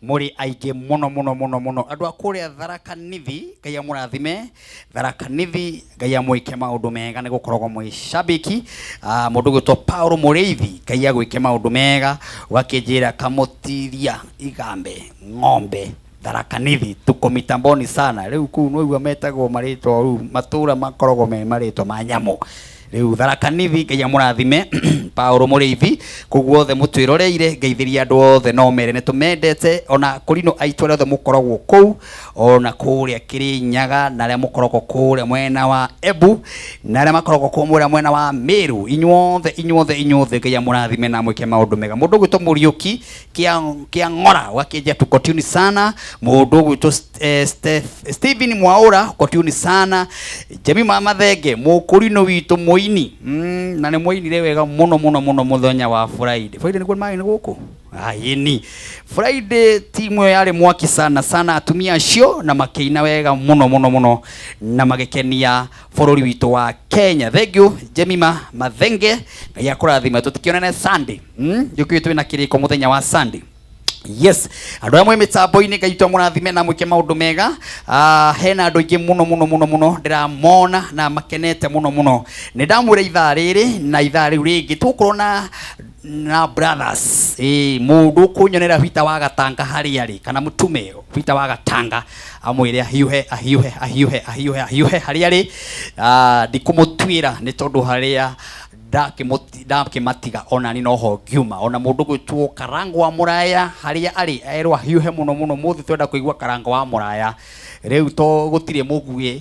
mũrĩ aingĩ mũno mũno mũno mũno. Andũ a kũrĩa Tharaka Nithi, Ngai amũrathime. Tharaka Nithi, Ngai amwĩke maũndũ mega nĩ gũkoragwo mwĩ shabiki. Mũndũ ũgwĩtwo Paul Mũrĩithi, Ngai agwĩke maũndũ mega. Ũgakĩnjĩra Kamũtiria Igambe Ng'ombe Tharaka Nithi, tuko mitamboni sana. Rĩu kũu nĩwaigua metagwo marĩtwa rĩu matũra makoragwo me marĩtwa ma nyamũ. Rĩu Tharaka Nithi, Ngai amũrathime. Paul Mũrĩithi, kũu guothe mũtwĩroreire, ngeithĩria andũ othe no mere nĩ tũmendete, ona kũrinũ aitũ arĩa othe mũkoragwo kũu, ona kũrĩa Kĩrĩnyaga, na arĩa mũkoragwo kũrĩa mwena wa Embu, na arĩa makoragwo kũrĩa mwena wa Meru, inyuothe inyuothe inyuothe Ngai amũrathime na amwĩke maũndũ mega. Mũndũ ũgwĩtwo Mũriũki kĩa Ng'ora ũgakĩnjia tuko tune sana. Mũndũ ũgwĩtwo Stephen Mwaura uko tune sana. Jemima Mathenge mũkũrinũ witũ mũini, na nĩ mwainire wega mũno mũno mũno mũthenya wa Friday. Friday nĩguo marĩ gũkũ Ayeni. Friday timu ĩyo yarĩ mwaki sana sana, atumia acio na makĩina wega mũno mũno mũno na magĩkenia bũrũri witũ wa Kenya. Thank you Jemima Mathenge, Ngai akũrathime. Tũtikĩonane Sunday. Njũkĩ twĩna kĩrĩko mũthenya wa Sunday. Yes, andũ arĩa mwĩ mĩtambo-inĩ Ngai witũ amũrathime na mwĩke maũndũ mega. Hena andũ aingĩ mũno mũno mũno mũno ndĩramona na makenete mũno mũno. Nĩ ndamwĩra ithaa rĩrĩ na ithaa rĩu rĩngĩ tũgũkorwo na brothers. Mũndũ ũkũnyonera Peter wa Gatanga harĩa arĩ, kana mũtume Peter wa Gatanga amwĩre ahiũhe ahiũhe ahiũhe ahiũhe ahiũhe harĩa arĩ. Ndikũmũtuĩra nĩ tondũ harĩa ndakĩmatiga ona ni noho ngiuma. Ona mũndũ gwĩtwo Karango wa Mũraya harĩa arĩ erwo ahiũhe mũno mũno. Mũthĩ twenda kũigua Karango wa Mũraya rĩu to gũtirĩ mũguĩ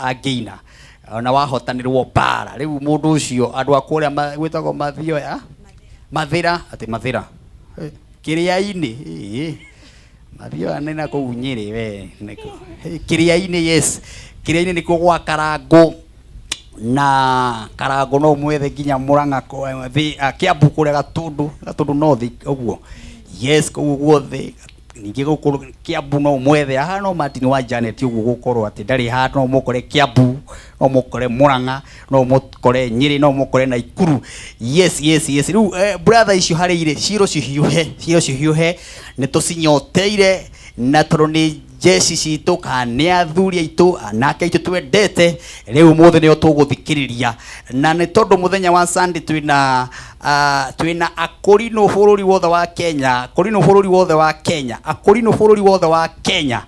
angĩina ona wahotanĩrwo mbara. Rĩu mũndũ ũcio andũ a kũrĩa gwĩtagwo Mathioya, Mathĩra, atĩ Mathĩra Kĩrĩa-inĩ, Mathioya nĩ na kũu Nyĩrĩ we, Kĩrĩa-inĩ, yes, Kĩrĩa-inĩ nĩkuo gwa Karango. Na Karango no mwethe nginya Murang'a Kiambu kũrĩa Gatundu, Gatundu North ũguo. Yes, kũu guothe ningĩ gũkũ Kiambu no mwethe haha no Martin wa Janet ũguo gũkorwo atĩ ndarĩ haha, no mũkore Kiambu, no mũkore Murang'a, no mũkore Nyĩrĩ, no mũkore Naikuru. Yes, yes, yes. Rĩu brother icio harĩ irĩ ciro cihiũhe, ciro cihiũhe nĩ tũcinyoteire, na tondũ nĩ jeshi citũ kana nĩ athuri aitũ anake aitũ twendete, rĩu ũmũthĩ nĩo tũgũthikĩrĩria. Na nĩ tondũ mũthenya wa Sunday twĩna akũrinũ bũrũri wothe wa Kenya, akũrinũ bũrũri wothe wa Kenya, akũrinũ bũrũri wothe wa Kenya,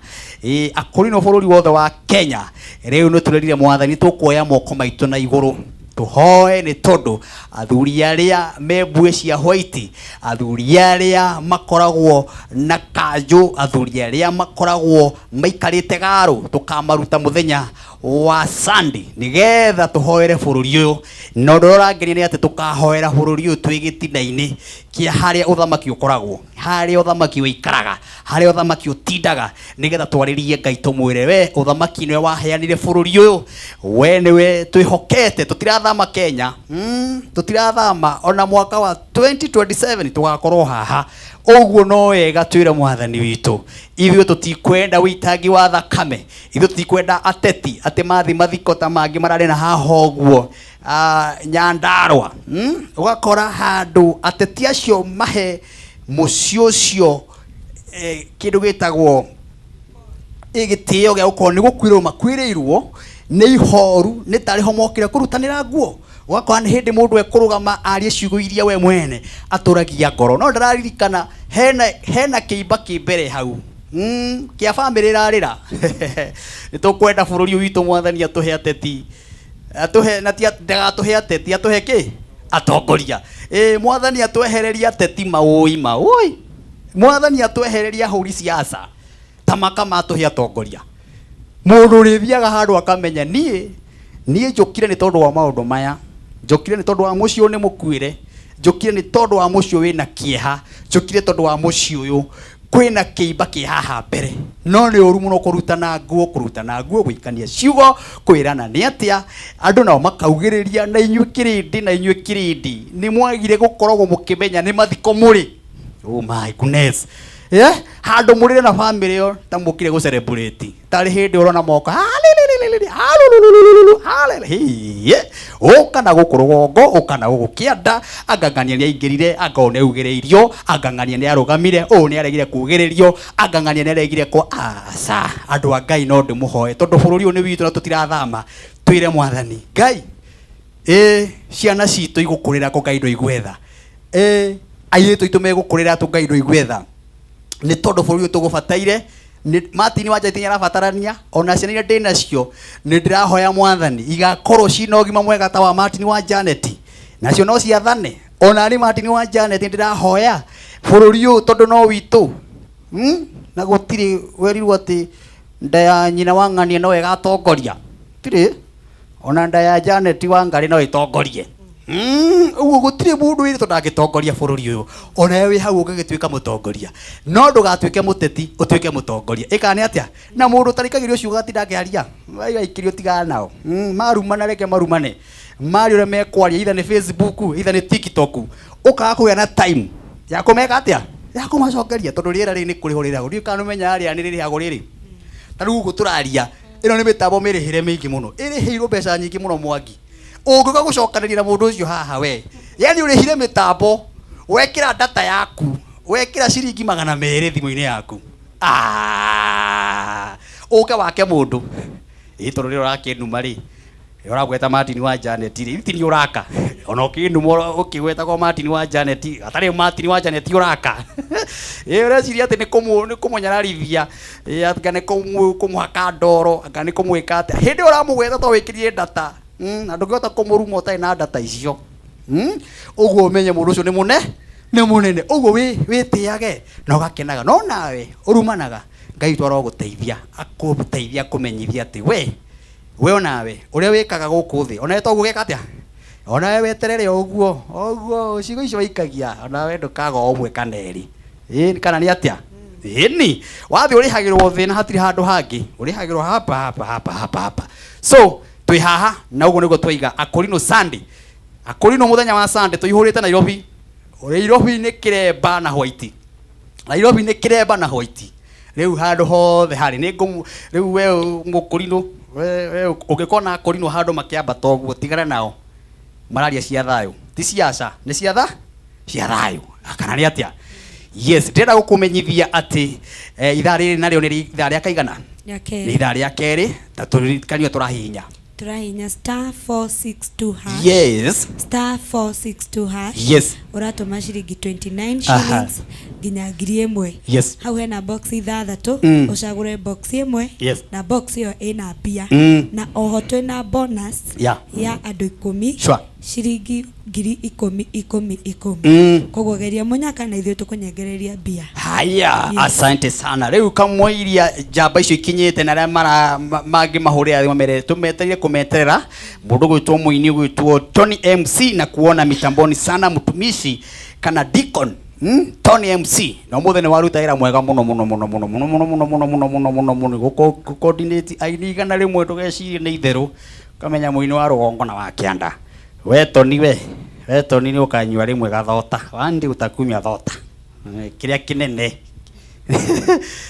akũrinũ bũrũri wothe wa Kenya. Rĩu nĩ tũrerire mwathani tũkuoya moko maitũ na igũrũ tũhoe nĩ tondũ athuri arĩa me mbuĩ cia white, athuri arĩa makoragwo na kanjũ, athuri arĩa makoragwo maikarĩte garũ, tũkamaruta mũthenya wa Sunday nĩgetha tũhoere bũrũri ũyũ. Na ũndũ ũrĩa ũrangenia nĩ atĩ tũkahoera bũrũri ũyũ twĩ gĩtina-inĩ kĩa harĩa ũthamaki ũkoragwo, harĩa ũthamaki ũikaraga, harĩa ũthamaki ũtindaga, nĩgetha twarĩrie Ngai tũmwĩre we ũthamaki nĩwe waheanire bũrũri ũyũ, we nĩwe twĩhokete. Tũtirathama Kenya, tũtirathama ona mwaka wa 2027 tũgakorwo haha. Ũguo no wega twĩre mwathani witũ, ithuĩ tũtikwenda ũitangi wa thakame, ithuĩ tũtikwenda ateti atĩ mathi mathiko ta mangĩ mararĩ na haha ũguo, Nyandarua, ũgakora handũ ateti acio mahe mũciĩ ũcio kĩndũ gĩtagwo gĩtĩo gĩa gũkorwo nĩ gũkuĩrĩrwo makuĩrĩirwo nĩ ihoru, nĩ tarĩ ho mokire kũrutanĩra nguo. Ũgakora nĩ hĩndĩ mũndũ ekũrũgama arie ciugo iria we mwene atũragia ngoro. No ndĩraririkana hena kĩimba kĩ mbere hau, kĩa bamĩrĩ ĩrarĩra. Nĩ tũkwenda bũrũri ũyũ witũ mwathani atũhe ateti, atũhe na ti ndagatũhe ateti, atũhe kĩ? Atongoria. Mwathani atwehererie ateti maũi maũi. Mwathani atwehererie ahũri siasa ta makama atũhe atongoria. Mũndũ ũrĩthiaga handũ akamenya niĩ njũkire nĩ tondũ wa maũndũ maya, njũkire nĩ tondũ wa mũciĩ ũyũ nĩ mũkuĩre, njũkire nĩ tondũ wa mũciĩ ũyũ wĩna kĩeha, njũkire tondũ wa mũciĩ ũyũ kwĩna kĩimba kĩ haha mbere. No nĩ ũru mũno kũrutana nguo, kũrutana nguo, gũikania ciugo, kwĩrana nĩ atĩa, andũ nao makaugĩrĩria, na inyuĩ kĩrĩndĩ, na inyuĩ kĩrĩndĩ nĩ mwagire gũkoragwo mũkĩmenya nĩ mathiko mũrĩ. Oh my goodness. Handũ mũrĩre na bamĩrĩ ĩyo ta mũkire gũ celebrate. Tarĩ hĩndĩ ũrona moka, Halulululu, haleluya. Ũka na gũkũ rũgongo, ũka na gũkũ kĩanda, angang'ania nĩ aingĩrire, anga ũyũ nĩ augĩrĩirio, angang'ania nĩ arũgamire, ũyũ nĩ aregire kugĩrĩrio, angang'ania nĩ aregire kwa aca. Andũ a Ngai no ndĩmũhoe tondũ bũrũri ũyũ nĩ witũ na tũtirathama, twĩre mwathani Ngai, ĩ ciana citũ igũkũrĩra kũ Ngai ndũigwetha, ĩ airĩtu aitũ megũkũrĩra tũ Ngai ndũigwetha, nĩ tondũ bũrũri ũyũ tũgũbataire. Nĩ Martin wa Njaiti nĩarabatarania, ona ciana iria ndĩ nacio nĩ ndĩrahoya mwathani igakorwo ciĩna ũgima mwega ta wa Martin wa Janet, nacio no ciathane. Ona niĩ Martin wa Janet nĩndĩrahoya bũrũri ũyũ tondũ no witũ. Na gũtirĩ werirwo atĩ nda ya nyina wa ng'ania no ĩgatongoria, tirĩ ona nda ya Janet wa Ngarĩ no ĩtongorie. Ũguo gũtirĩ mũndũ wĩrĩtwo ndangĩtongoria bũrũri ũyũ, ona we wĩ hau ũngĩgĩtuĩka mũtongoria, no ndũgatuĩke mũteti, ũtuĩke mũtongoria. Ĩkaga nĩ atĩa na mũndũ ũtarĩkagĩrio ciugo atinda akĩaria, waikĩrio tigana nao. Marumana reke marumane, maria ũrĩa mekwaria, either nĩ Facebook, either nĩ TikTok, ũkaga kũgĩa na time ya kũmeka atĩa, ya kũmacokeria, tondũ rĩera rĩrĩ nĩ kũrĩhwo rĩrĩhagwo. Ndiũĩ kana nĩũmenyaga rĩera nĩ rĩrĩhagwo rĩrĩ. Ta rĩu ũguo tũraria, ĩno nĩ mĩtambo mĩrĩhĩre mĩingĩ mũno, ĩrĩhĩirwo mbeca nyingĩ mũno Mwangi. Ũngĩũka gũcokanĩria na mũndũ ũcio haha we, yani ũrĩhire mĩtambo, wekĩra data yaku, wekĩra ciringi 200 thimũ-inĩ yaku, ũke wake mũndũ. Ĩ tondũ rĩrĩa ũrakĩnuma rĩ, ũragweta Martin wa Janet rĩ, ti nĩ ũraka. Ona ũkĩnuma ũkĩgwetagwo Martin wa Janet, hatarĩ Martin wa Janet ũraka. Ĩ ũreciria atĩ nĩ kũmũnyararithia, ĩ anga nĩ kũmũhaka ndoro, anga nĩ kũmwĩka atĩa. Hĩndĩ ĩyo ũramũgweta to wĩkĩrire data. Na ndũngĩhota kũmũruma ũtarĩ na data icio. Ũguo ũmenye mũndũ ũcio nĩ nĩ mũnene. Ũguo wĩtĩage na ũgakenaga. No nawe ũrumanaga, Ngai witũ arogũteithia, akũteithia kũmenyithia atĩ we onawe ũrĩa wĩkaga gũkũ thĩ, onawe toguo ũgeka atĩa? Onawe weterere ũguo, ũguo ciugo icio waikagia, onawe ndũkaga o ũmwe kana erĩ. Ĩ, kana nĩ atĩa? Ĩni, wathiĩ ũrĩhagĩrwo thĩ na hatirĩ handũ hangĩ, ũrĩhagĩrwo hapa hapa hapa hapa hapa. So twĩ haha na ũguo nĩguo twaiga Akorino Sunday. Akorino mũthenya wa Sunday tũihũrĩte Nairobi. Nairobi nĩ kĩremba na white. Nairobi nĩ kĩremba na white. Rĩu handũ hothe harĩ nĩ ngũmũ rĩu we mũkũrinũ, we ũngĩkona Akorino handũ makĩambata ũguo tigana nao. Mararia cia thayũ, ti cia aca, nĩ cia tha cia thayũ. Kana nĩ atĩa? Yes, ndĩrenda gũkũmenyithia atĩ ithaa rĩrĩ narĩo nĩ ithaa rĩa kaigana? Rĩa kerĩ. Nĩ ithaa rĩa kerĩ, ta tũririkanio tũrahihinya. Tũrahihinya star 462 hash. Yes. Star 462 hash. Yes. Ũratũma ciringi 29 shillings nginya 1000. Yes. Hau hena box ithathatũ, ũcagũre box ĩmwe. Yes. Na box ĩyo ĩna mbia. Na oho twĩna bonus ya andũ 10. Sure. Ciringi ngiri ikũmi ikũmi ikũmi. Koguo geria mũnyaka na ithuĩ tũkũnyengereria mbia. Haya, Yes. asante sana. Rĩu kamũiria njamba icio ikinyĩte na arĩa mangĩmahũrĩra thimũ mere tũmetereire kũmeterera. Mũndũ gwĩtwo mũini gwĩtwo Tony MC na kuona mitamboni sana mtumishi kana deacon. Tony MC na ũmũthĩ nĩ waruta wĩra mwega mũno mũno mũno mũno mũno mũno mũno mũno mũno mũno mũno mũno gũkũ coordinate aini 100 ndũgecirie nĩ itherũ, ũkamenya mũini wa rũgongo na wa kĩanda. We Tony, we Tony nĩ ũkanyua rĩmwe gathota, wandi utakunywa thota kĩrĩa kĩnene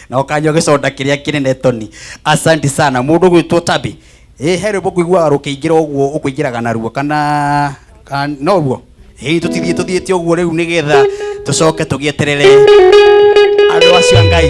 na ũkanyua gĩconda kĩrĩa kĩnene Tony. Asante sana. Mũndũ gwĩtwo Tabi, he rwĩmbo ngũiguaga rũkĩingĩra ũguo ũkũingĩraga naruo kana noguo? Tũtithiĩ tũthiĩte ũguo rĩu nĩgetha tũcoke tũgĩeterere andũ acio a Ngai.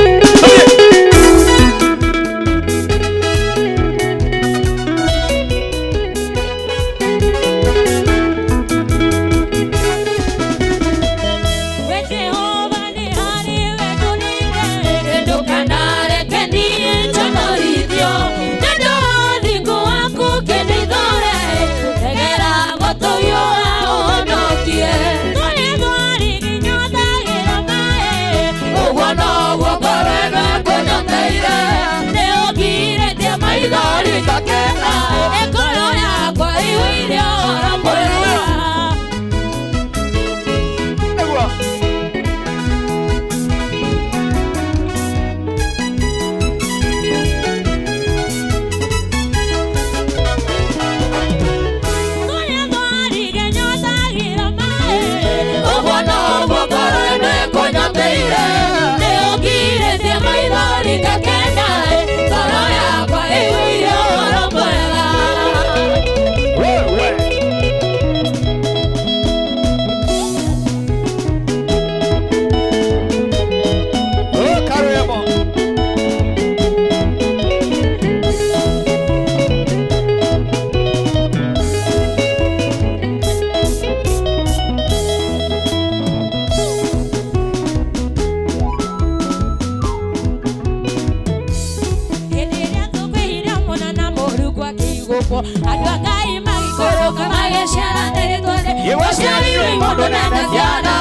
Andũ a Ngai magĩikũrũka magĩciaranĩrĩ twothe. Gwaciarirwo imũndũ nene ciana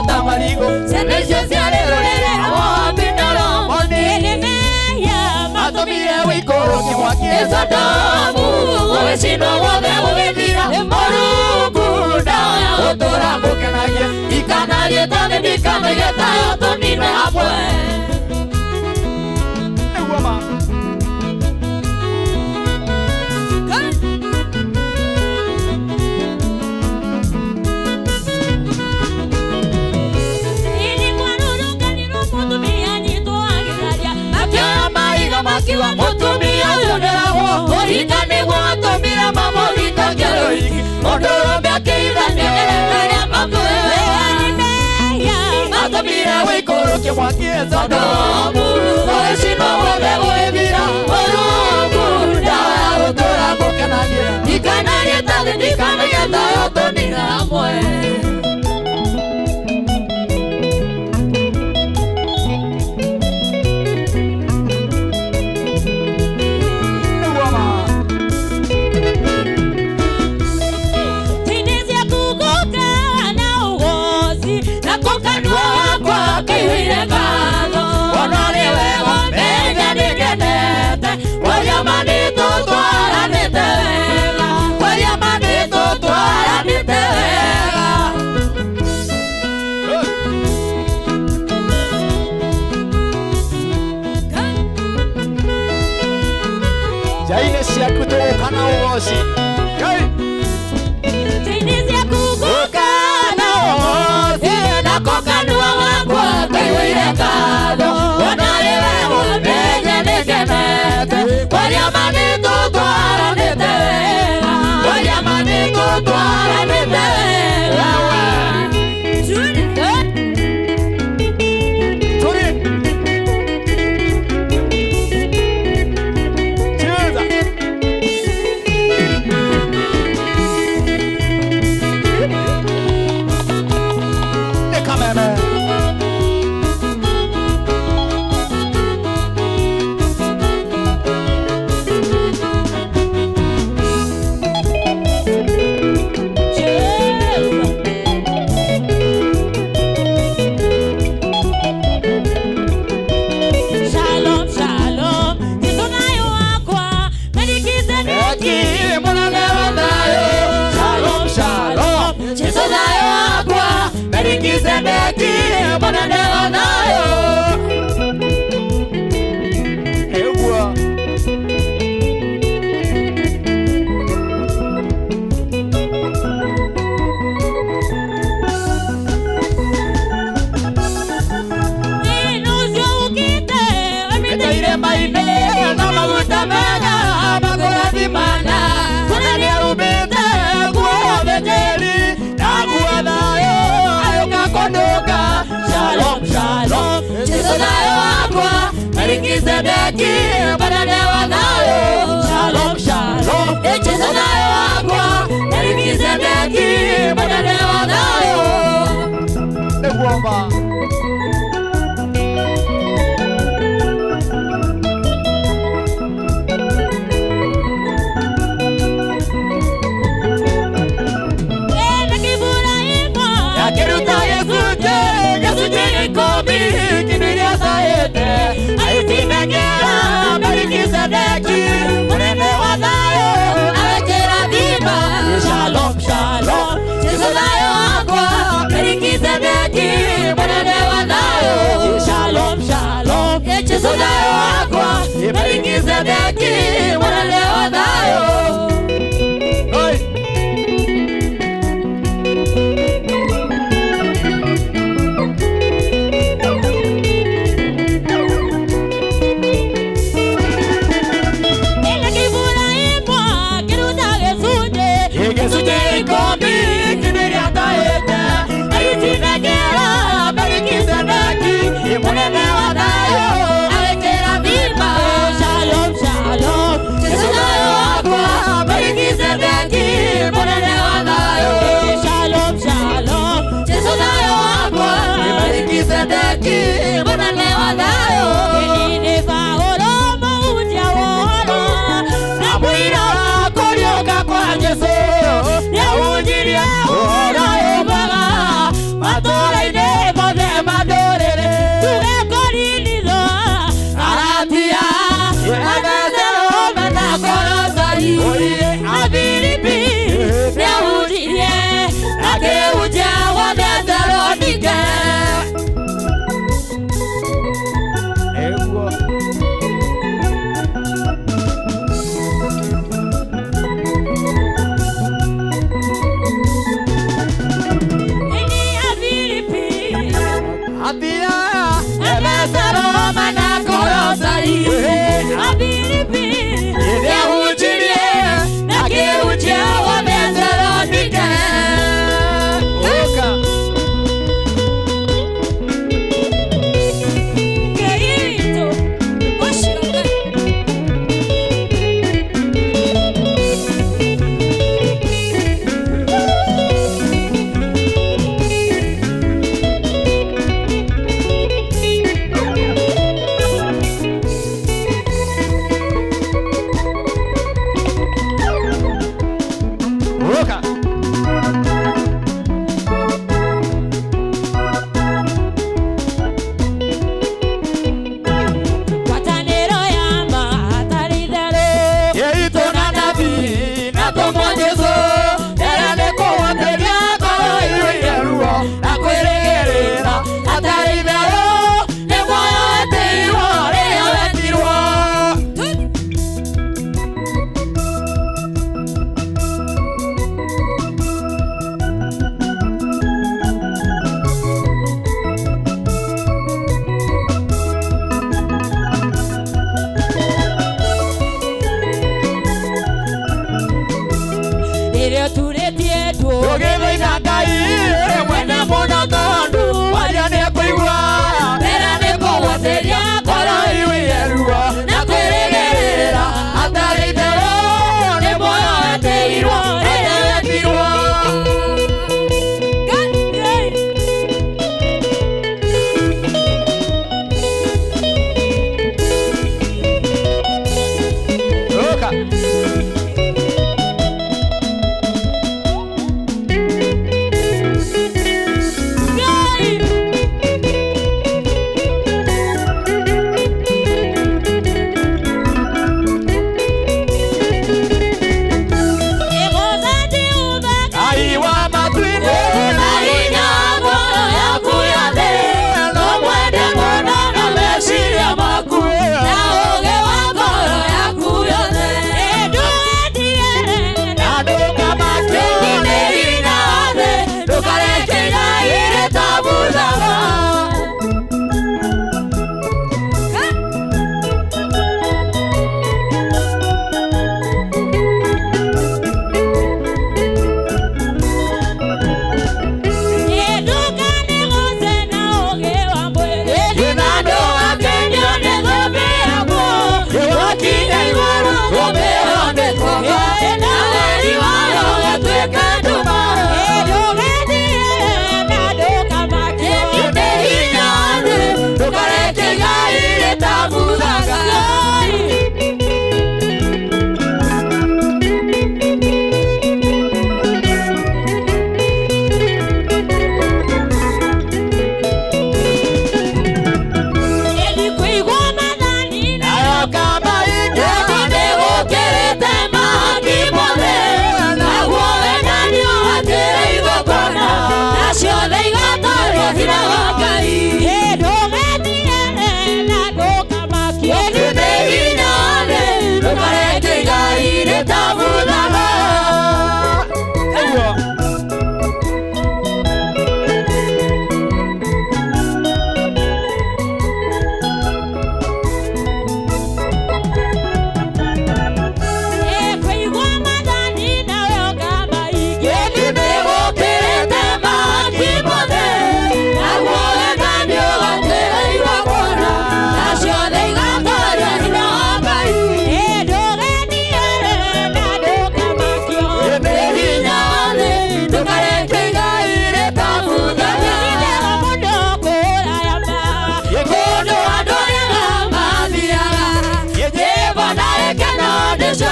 ta marigũ. Ciana icio ciarĩ rũrĩrĩ Moabi na Amoni. Nĩ matũmire wĩikũrũke mwaki Sodomu. Gũgĩcinwo guothe gũgĩthira. Mũrungu ndawa gũtũũra mũkenagia. Ndikanariĩtane ndikanoige tayo tũnine hamwe. Nĩguo ma. Akĩoya mahiga makiuga mũtumia ũyũ nĩaragwo. Kũhinga nĩguo atũmire mamũhingagie rũhiki. Mũndũrũme akĩithania arĩa makuĩte. Matũmire wĩikũrũkie mwaki Sodomu. Gũgĩcinwo guothe gũgĩthira. Mũrungu ndawa gũtũũra mũkenagia. Ndikanariĩtane ndikanoige tayo tũnine hamwe. Nĩguo ma. Nja-inĩ ciaku tũgũka na ũgoci. Ngai. Tũrĩ. Cheza. Nĩ kameme. Shalom, shalom, Jesu nayo wakwa, Melkizedeki, Mũnene wa thayũ. Shalom, shalom. Jesu nayo wakwa, Melkizedeki, mũnene wa thayũ. Nĩguo. Ĩno ũcio ũkĩte, Mĩtĩ irĩma-inĩ na maguta mega makũrathimana. Kũna nĩahumbĩte nguo thĩnjĩri na nguo thayũ agĩũka kũnũka. Shalom, shalom, Jesu nayo wakwa, Melkizedeki, mũnene wa thayũ. Shalom, shalom, Jesu nayo wakwa, Melkizedeki, mũnene wa thayũ. Nĩguo ma. Akĩruta gĩcunjĩ gĩcunjĩ ikũmi kĩndũ iria acaĩte agĩcinengera Melkizedeki mũnene wa thayũ agĩkĩrathima. Shalom, shalom, Jesu nayo wakwa, Melkizedeki, mũnene wa thayũ. Shalom, shalom, Jesu nayo wakwa, Melkizedeki, mũnene wa thayũ. Oi. Gĩcunjĩ ikũmi kĩndũ iria ataĩte agĩcinengera Melkizedeki mũnene wa thayũ agĩkĩrathima. Shalom, shalom, Nĩahunjirie ũhoro ũyũ mwega matũũra-inĩ mothe ma ndũrĩrĩ. Tuge Korinitho, Galatia, Efeso, Roma na Kolosai, na Filipi nĩahunjirie akĩhunjia gwa Thesalonike. Ĩni ya Filipi, Efeso, Roma na Kolosai, na Filipi nĩahunjirie akĩhunjia gwa Thesalonike. Ngai witũ, ũcio Ngai. Ngwatanĩro ya ma hatarĩ itherũ. Yeitũ na nabii na tũmwo Jesũ, ĩrĩa nĩ kũhotithia ngoro ĩiyũire ruo na kwĩrĩgĩrĩra hatarĩ itherũ, nĩ muoyo wetĩirwo rĩrĩa wetirwo. Rĩrĩa ũturĩtie ndu Tũgĩthaitha Ngai ũrĩa mwene mũno tondũ waria nĩekũigua. Mbere nĩ kũgwatĩria ngoro ĩiyũire ruo na kwĩrĩgĩrĩra hatarĩ itherũ, nĩ muoyo wetĩirwo rĩrĩa wetirwo.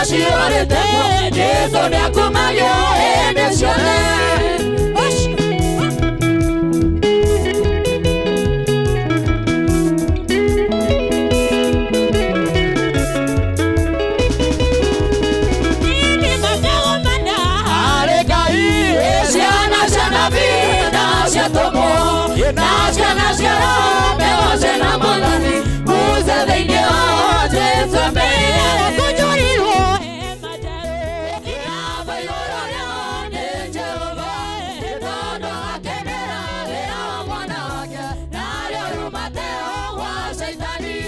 Ciana ciorĩte kuo Jesũ nĩakumagio hĩndĩ ciothe. Ciana cia nabii na cia atũmwo na ciana cia Roho mbeũ na Mwathani muze thĩinĩ wa Jesũ mbere kũnjũrirwo hema njerũ kĩraba igũrũ rĩao nĩ Jehova tondũ akenera wĩra wa mwana wake narĩo rumateo gwa Caitani.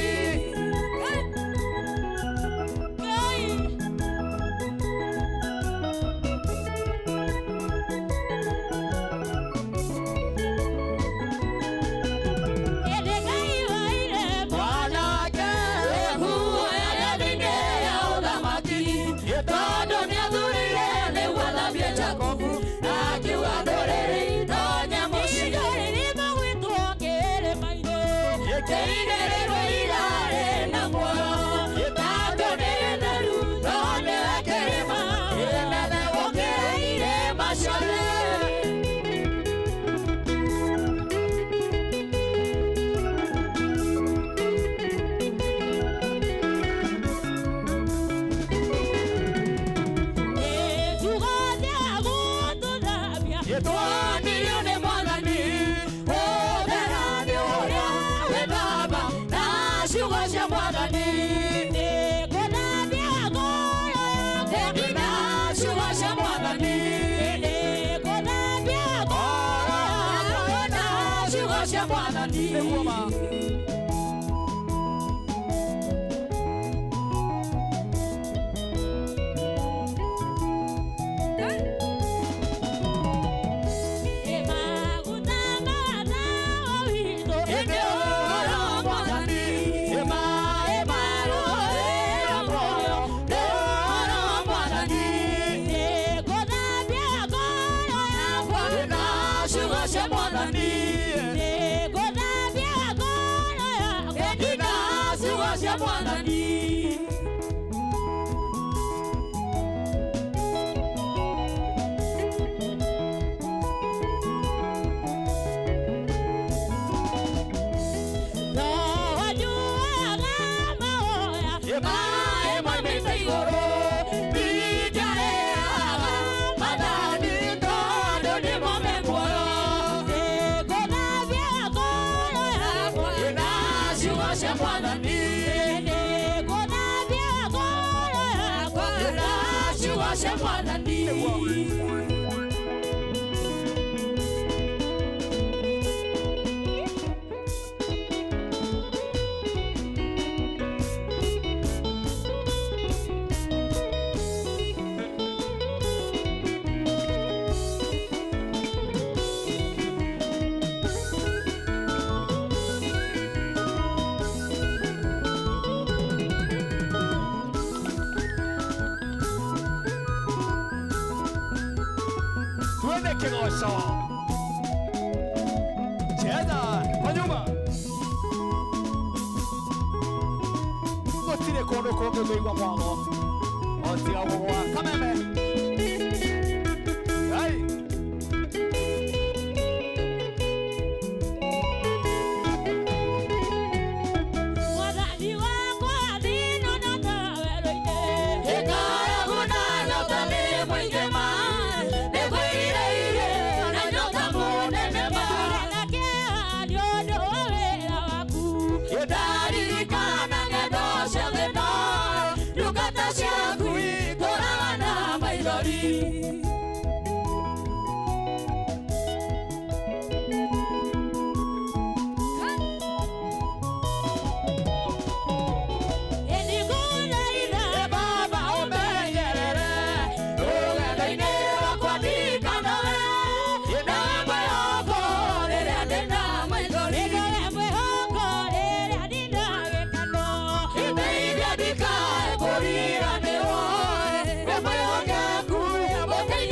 Cheza kwa nyuma. Gũtirĩ kũndũ kũngĩ ũngĩigua mwago o tiga gũgwa kameme. Hey. Mwathani wakwa thĩna na werũ-inĩ Ng'aragu na nyota nĩ mũingĩ ma nĩngwĩrirĩirie na nyota mũnene ma na kĩeha nĩ ũndũ wa wĩra waku Ndaririkana ng'endo cia thĩna ndungata ciaku itũraga na maithori. Baba ũmenyerere rũgendo-inĩ rwakwa ndikanoge na mwĩhoko rĩrĩa ndĩna maithori Mwĩhoko rĩrĩa ndĩna gĩkeno Ndeithia ndikae kũriganĩrwo wĩ mwĩhokeku mũteithia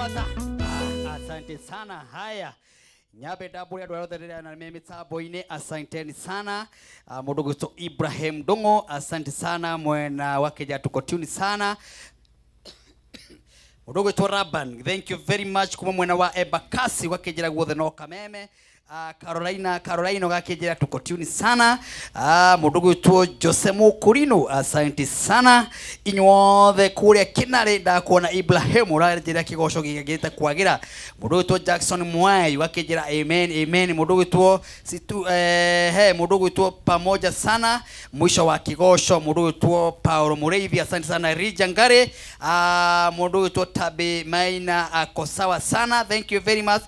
mata. Asante sana. Haya, nyambe ndambũre andũ arĩa othe ndĩrena me mĩtambo-inĩ, asanteni sana. Mũndũ gwĩtwo Ibrahim Ndung'u, asante sana, mwena wa Kenya tuko tune sana. Mũndũ gwĩtwo Raban, thank you very much, kuma mwena wa Embakasi gwakĩnjĩra guothe no kameme. Carolina Carolina gakĩnjĩra tuko tune sana. Mũndũ gwĩtwo Jose Mukurino, asante sana inyuothe kũrĩa Kĩnarĩ. Ndakuona Ibrahim ũranjĩra kĩgoco gĩgĩte kwagĩra. Mũndũ gwĩtwo Jackson Mwai wakĩnjĩra amen amen. Mũndũ gwĩtwo Situ, he mũndũ gwĩtwo pamoja sana mwisho wa kĩgoco. Mũndũ gwĩtwo Paulo Mũrĩithi, asante sana. Rija Ngare, mũndũ gwĩtwo Tabe Maina ako sawa sana, thank you very much.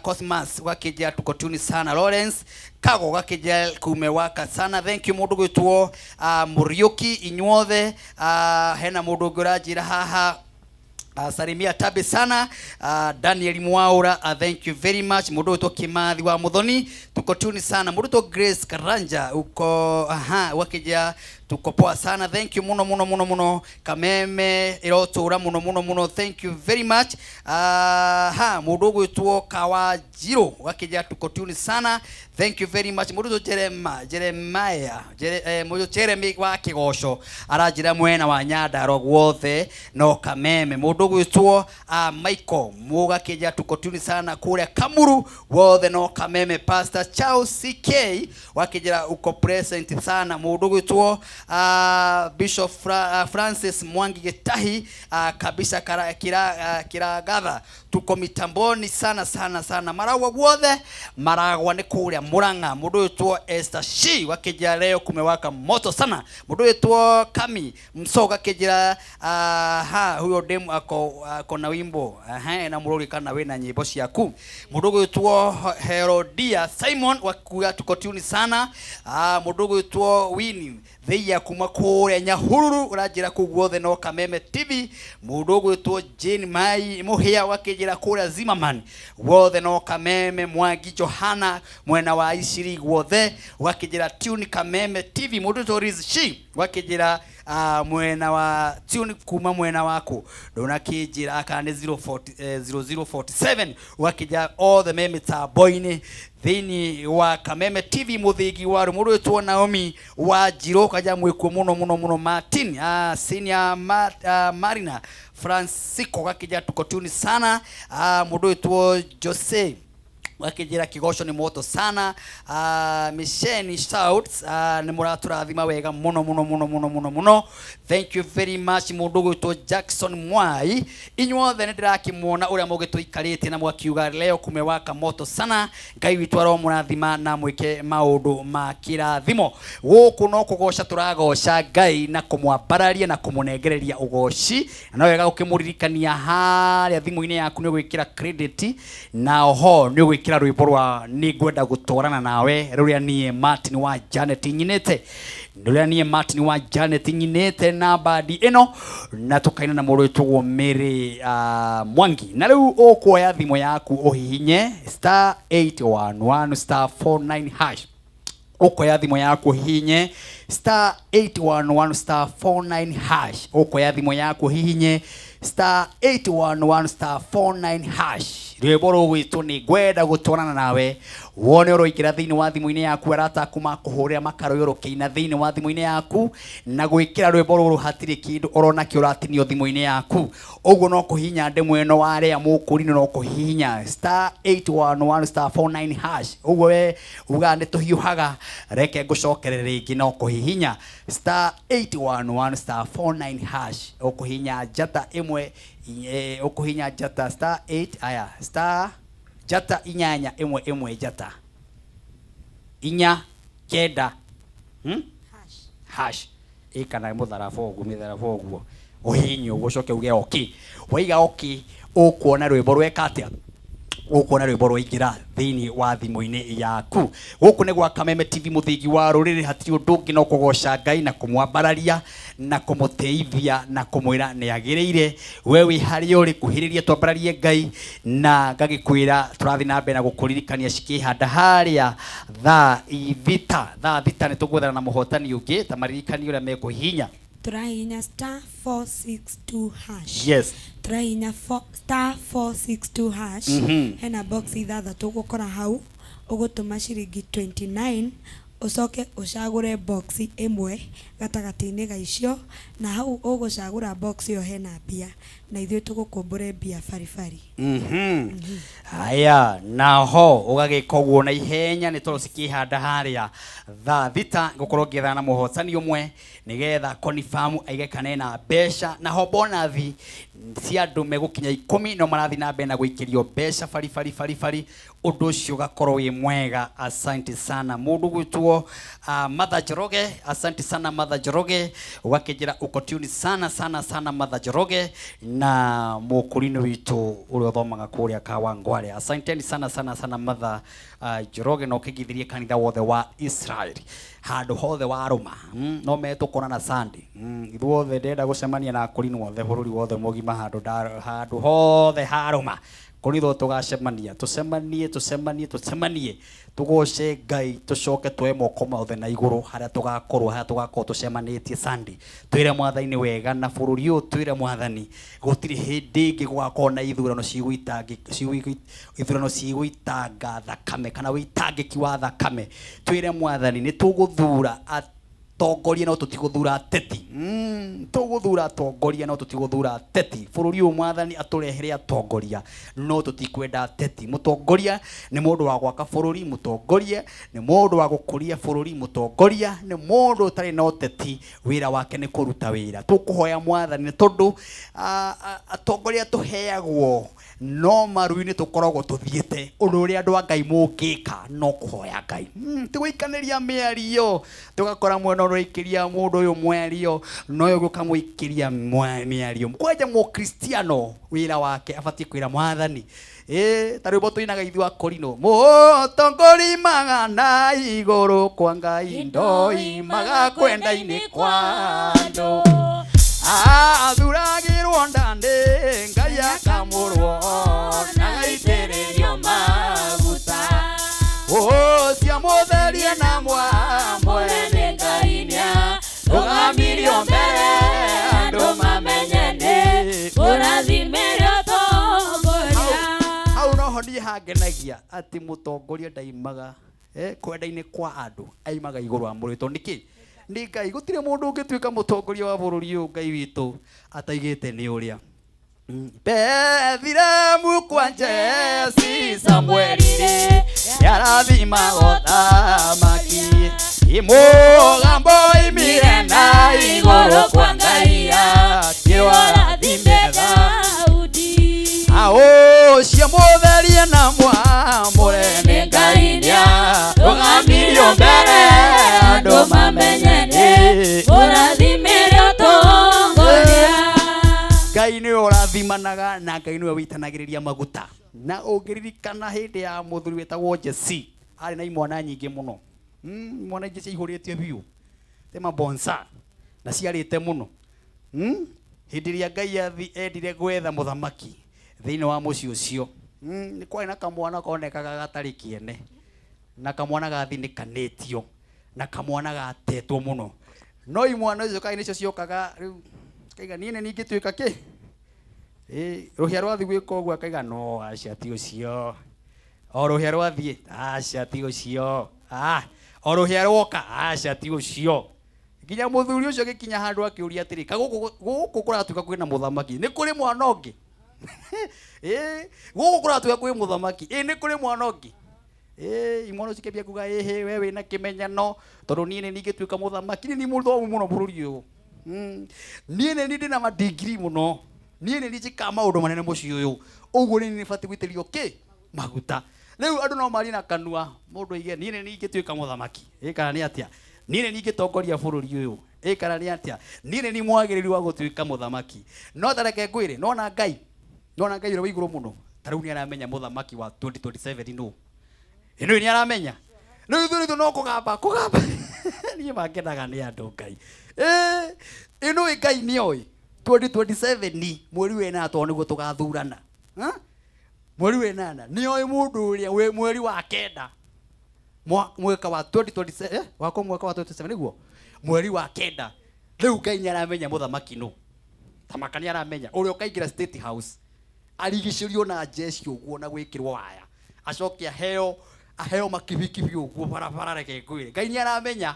Cosmas wakĩnjĩra tuko tune sana. Lawrence Kago gakĩnjĩra kumewaka sana, thank you. Mũndũ gwĩtwo Mũriũki, inyuothe. Hena mũndũ ũngĩ ũranjĩra haha, salimia Tabe sana. Daniel Mwaura, thank you very much. Mũndũ witwo Kimathi wa Muthoni, tuko tuni sana. Mũndũ witwo Grace Karanja uko aha wakija tuko poa sana, thank you muno muno muno muno. Kameme irotura muno muno muno, thank you very much. Ha mũndũ ũgwĩtwo Kawajiro wakija tuko tuni sana, thank you very much. Mũndũ witwo Jeremiah mũndũ Jeremy wa Kĩgoco aranjĩra mwena wa Nyandarua guothe no kameme. Mũndũ ũgwĩtwo Michael Mũgakĩnja tuko tuni sana kũrĩa Kamuru wothe no kameme. Pastor Charles CK wakĩnjĩra uko present sana. Mũndũ ũgwĩtwo Bishop Francis Mwangi Gitahi, kabisa kiragatha tuko mitamboni sana sana sana. Maragwa guothe maragwa nĩ kũrĩa Murang'a. Mũndũ wĩtwo Esther Shi wakĩnjĩra leo kumewaka moto sana. Mũndũ wĩtwo Kami Msoga akĩnjĩra ha huyo demu ako na wimbo aha na mũrũri kana wĩna nyĩmbo ciaku. Mũndũ gwĩtwo Herodia Simon wakuga tuko tuni sana. Mũndũ gwĩtwo Winnie Theia kuma kũrĩa Nyahururu ũranjĩra kũu guothe no Kameme TV. Mũndũ ũgwĩtwo Jane Mai Mũhĩa wakĩnjĩra kũrĩa Zimmerman guothe no Kameme. Mwangi Johana mwena wa Iciri guothe wakĩnjĩra tune Kameme TV. Mũndũ ũgwĩtwo Riz Shi wakĩnjĩra mwena wa tune kuma mwena waku ndũnakĩnjĩra kana nĩ 040, 0047 wakĩnjĩra othe me mĩtambo-inĩ thĩinĩ wa Kameme TV. Mũthĩgi wa mũndũ wĩtwo Naomi wa Njirũ kaja mwĩkuo mũno mũno mũno. Martin, senior Marina Francisco gakĩnjĩra tuko tuni sana. Mũndũ wĩtwo Jose wakĩnjĩra kĩgoco nĩ moto sana. Misheni Shouts, nĩ mũratũrathima wega mũno mũno mũno mũno mũno mũno, thank you very much. Mũndũ ũgwĩtwo Jackson Mwai, inyuothe nĩ ndĩrakĩmuona ũrĩa mũgĩtũikarĩtie na mwakiuga leo kumewaka moto sana. Ngai witũ aromũrathima na mwĩke maũndũ ma kĩrathimo. Gũkũ no kũgoca tũragoca Ngai na kũmwambararia na kũmũnengereria ũgoci, na no wega gũkĩmũririkania harĩa thimũ-inĩ yaku nĩ ũgwĩkĩra credit na oho nĩ ũgwĩkĩra rwĩmbo rwa nĩ ngwenda gũtwarana nawe rũrĩa niĩ Martin wa Janet nyinĩte, rũrĩa niĩ Martin wa Janet nyinĩte na bandi ĩno na tũkaina na mũndũ wĩtagwo Mary Mwangi. Na rĩu ũkuoya thimũ yaku ũhihinye star 811 star 49 hash. Ũkoya thimũ yaku ũhihinye star 811 star 49 hash. Ũkoya thimũ yaku ũhihinye star 811 star 49 hash, rwĩmbo rũgwĩtwo nĩ ngwenda gũtwarana nawe. Wone ũroingĩra thĩinĩ wa thimũ-inĩ yaku, arata aku makũhũrĩra makarũyũrũkĩina thĩinĩ wa thimũ-inĩ yaku na gwĩkĩra rwĩmbo rũrũ hatirĩ kĩndũ ũrona kĩ ũratinio thimũ-inĩ yaku. Ũguo no kũhihinya ndemwa ĩno warĩa mũkũrinũ, no kũhihinya star 811 star 49 hash. Ũguo we ugaga nĩ tũhiũhaga, reke ngũcokere rĩngĩ, no kũhihinya star 811 star 49 hash. Ũkũhihinya njata ĩmwe, ũkũhihinya njata star 8 aya star njata 8 1 1 njata 4 9 hash ĩkana mũtharaba ũguo, mĩtharaba ũguo ũhihinye ũguo, ũcoke uge okay. Waiga okay, ũkuona rwĩmbo rweka atĩa? Ũkuona rwĩmbo rwaingĩra thĩinĩ wa thimũ-inĩ yaku. Gũkũ nĩ gwa Kameme TV, mũthingi wa rũrĩrĩ. Hatirĩ ũndũ ũngĩ no kũgoca Ngai na kũmwambararia na kũmũtĩithia na kũmwĩra nĩ agĩrĩire. We wĩ harĩa ũrĩ, kuhĩrĩria twambararie Ngai, na ngagĩkwĩra tũrathiĩ na mbere na gũkũririkania cikĩhanda harĩa thaa 6. Thaa 6 nĩ tũgwethana na mũhotani ũngĩ ta maririkani ũrĩa mekũhihinya. Tũrahihinya star 462 hash. Yes. Tũrahihinya star 462 hash. Hena box ithathatũ ũgũkora hau, ũgũtũma ciringi 29, ũcoke ũcagũre box ĩmwe gatagatĩ-inĩ ga icio, na hau ũgũcagũra box ĩyo hena mbia, na ithuĩ tũgũkũmbũre mbia baribari. Haya, naho ũgagĩka ũguo na ihenya nĩ tondũ cikĩhanda harĩa thaa thita, ngũkorwo ngĩethana na mũhotani ũmwe nĩgetha confirm aige kana ena mbeca. Naho bonathi cia andũ megũkinya 10 no marathiĩ na mbere na gũikĩrio mbeca bari bari bari bari, ũndũ ũcio ũgakorwo wĩ mwega. Asante sana mũndũ gwĩtwo Martha Njoroge, asante sana Martha Njoroge, ũgakĩnjĩra uko tune sana sana sana Martha Njoroge, na mũkũrinũ witũ ũrĩa ũthomaga kũrĩa Kawangware. Asanteni sana sana sana Martha Njoroge, na ũkĩngithĩrie kanitha wothe wa Israel handũ hothe warũma. No metũkonana Sunday. Ithuothe ndĩrenda gũcemania na akũrinũ othe bũrũri wothe mũgima, handũ hothe harũma kũrithwo tũgacemania, tũcemanie tũcemanie tũcemanie, tũgoce Ngai, tũcoke tuoe moko mothe na igũrũ harĩa tũgakorwo, harĩa tũgakorwo tũcemanĩtie Sunday, twĩre Mwathani wega na bũrũri ũyũ, twĩre Mwathani gũtirĩ hĩndĩ ĩngĩ gũgakorwo na ithurano ithurano cigũitanga thakame kana wĩitangĩki wa thakame. Twĩre Mwathani nĩ tũgũthura atongoria no tũtigũthura ateti. Tũgũthura atongoria no tũtigũthura ateti. Bũrũri ũyũ Mwathani atũrehere atongoria no tũtikwenda ateti. Mũtongoria nĩ mũndũ wa gwaka bũrũri, mũtongoria nĩ mũndũ wa gũkũria bũrũri, mũtongoria nĩ mũndũ ũtarĩ na ũteti, wĩra wake nĩ kũruta wĩra. Tũkũhoya Mwathani nĩ tondũ atongoria tũheagwo no maru-inĩ tũkoragwo tũthiĩte. Ũndũ ũrĩa andũ a Ngai mũngĩka no kũhoya Ngai. Ti gũikanĩria mĩario, tũgakora mwena ũraikĩria mũndũ ũyũ mwario na ũyũ ũngĩ ũkamũikĩria mĩario. Kwanja mũkristiano wĩra wake abatiĩ kwĩra Mwathani, ta rwĩmbo tũinaga ithuĩ akorino, mũtongoria magana igũrũ kwa Ngai ndoimaga kwenda-inĩ kwa andũ, athuragĩrwo ndandĩ Ngai akamũrwo na agaitĩrĩrio maguta, ũcio mũtherie na mwamũre nĩ Ngai nĩarũgamirio mbere andũ mamenye nĩ ũrathimĩre ũtongoria. Hau noho niĩ hangenagia atĩ mũtongoria ndaimaga kwenda-inĩ kwa andũ, aimaga igũrũ amũrĩtwo nĩkĩ? Nĩ Ngai. Gũtirĩ mũndũ ũngĩtuĩka mũtongoria wa bũrũri ũyũ Ngai witũ ataigĩte nĩ ũrĩa. Bethilehemu kwa Jesi Samueli yarathima ũthamaki, mũgambo oimire na igũrũ kwa Ngai akĩwarathime Daudi. Ũcio mũtherie na mwamũre nĩ Ngai nĩarũgamirio mbere andũ mamenye nĩ ũrathimĩre ũtongoria. Ngai nĩwe ũrathimanaga na Ngai nĩwe wĩitanagĩrĩria maguta. Na ũngĩririkana hĩndĩ ya mũthuri wĩtagwo Jesse, arĩ na imwana nyingĩ mũno. Imwana ingĩ ciaihũrĩtie biũ tema bonsa na ciarĩte mũno. Hĩndĩ ĩrĩa Ngai endire gwetha mũthamaki thĩinĩ wa mũciĩ ũcio, nĩ kwarĩ na kamwana konekaga gatarĩ kĩene, na kamwana gathinĩkanĩtio, na kamwana gatetwo mũno. No imwana icio kaĩ nĩcio ciokaga rĩu kaiga niĩ nĩ ningĩtuĩka kĩ? Rũhĩa rwathiĩ gwĩka ũguo akaiga no aca ti ũcio. O rũhĩa rwathiĩ aca ti ũcio. O rũhĩa rwoka aca ti ũcio. Nginya mũthuri ũcio agĩkinya handũ akĩũria atĩrĩ, ka gũkũ kũratuĩka kwĩna mũthamaki, nĩ kũrĩ mwana ũngĩ? Gũkũ kũratuĩka kwĩ mũthamaki, nĩ kũrĩ mwana ũngĩ? Imwana cikĩambia kuga, ĩhĩ, we wĩna kĩmenyano, tondũ niĩ nĩ ningĩtuĩka mũthamaki, niĩ nĩ mũthomu mũno bũrũri ũyũ. Niĩ nĩ niĩ ndĩna madigiri mũno, niĩ nĩ niĩ njĩkaga maũndũ manene mũciĩ ũyũ, ũguo nĩ niĩ batiĩ gũitĩrĩrio kĩ? Maguta. Rĩu andũ no marie na kanua, mũndũ oige niĩ nĩ ningĩtuĩka mũthamaki, kana nĩ atĩa? Niĩ nĩ ningĩtongoria bũrũri ũyũ, kana nĩ atĩa? Niĩ nĩ niĩ mwagĩrĩru wa gũtuĩka mũthamaki. No ta reke ngwĩre, nona Ngai, nona Ngai ũrĩa wĩ igũrũ mũno, ta rĩu nĩ aramenya mũthamaki wa 2027 nũ. Ĩno nĩ aramenya. Rĩu ithuĩ ithuĩ no kũgamba, kũgamba. Niĩ mangenaga nĩ andũ Ngai. Ĩno ĩ Ngai nĩoĩ. 2027 mweri wa ĩnana tondũ nĩguo tũgathurana. Mweri wa ĩnana nĩoĩ mũndũ ũrĩa wĩ mweri wa kenda. Mwaka wa 2027, wakwa mwaka wa 2027 nĩguo? Mweri wa kenda. Rĩu Ngai nĩ aramenya mũthamaki nũ. Tamaka nĩ aramenya ũrĩa ũkaingĩra State House arigicĩrio na jeshi ũguo na gwĩkĩrwo waya acoke aheo aheo makibikibi ũguo barabara. Reke ngwĩre, Ngai nĩ aramenya.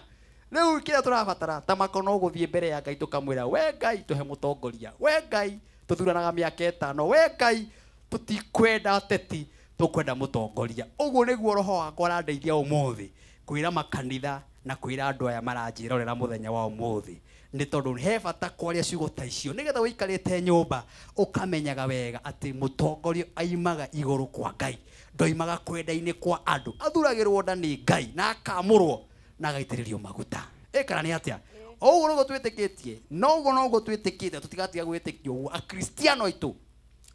Rĩu kĩrĩa tũrabatara tamako no gũthiĩ mbere ya Ngai tũkamwĩra, we Ngai, tũhe mũtongoria. We Ngai, tũthuranaga mĩaka 5. We Ngai, tũtikwenda ateti, tũkwenda mũtongoria. Ũguo nĩguo roho wakwa ũrandeithia ũmũthĩ kwĩra makanitha na kwĩra andũ aya maranjĩrorera mũthenya wa ũmũthĩ, nĩ tondũ he bata kwaria ciugo ta icio nĩgetha ũikarĩte nyũmba ũkamenyaga wega atĩ mũtongoria aimaga igũrũ kwa Ngai, ndoimaga kwenda-inĩ kwa andũ. Athuragĩrwo nda nĩ Ngai na akamũrwo na agaitĩrĩrio maguta. Ĩ kana nĩ atĩa? Ũguo noguo twĩtĩkĩtie, noguo noguo twĩtĩkĩtie, tũtigatiga gwĩtĩkia ũguo. Akristiano aitũ,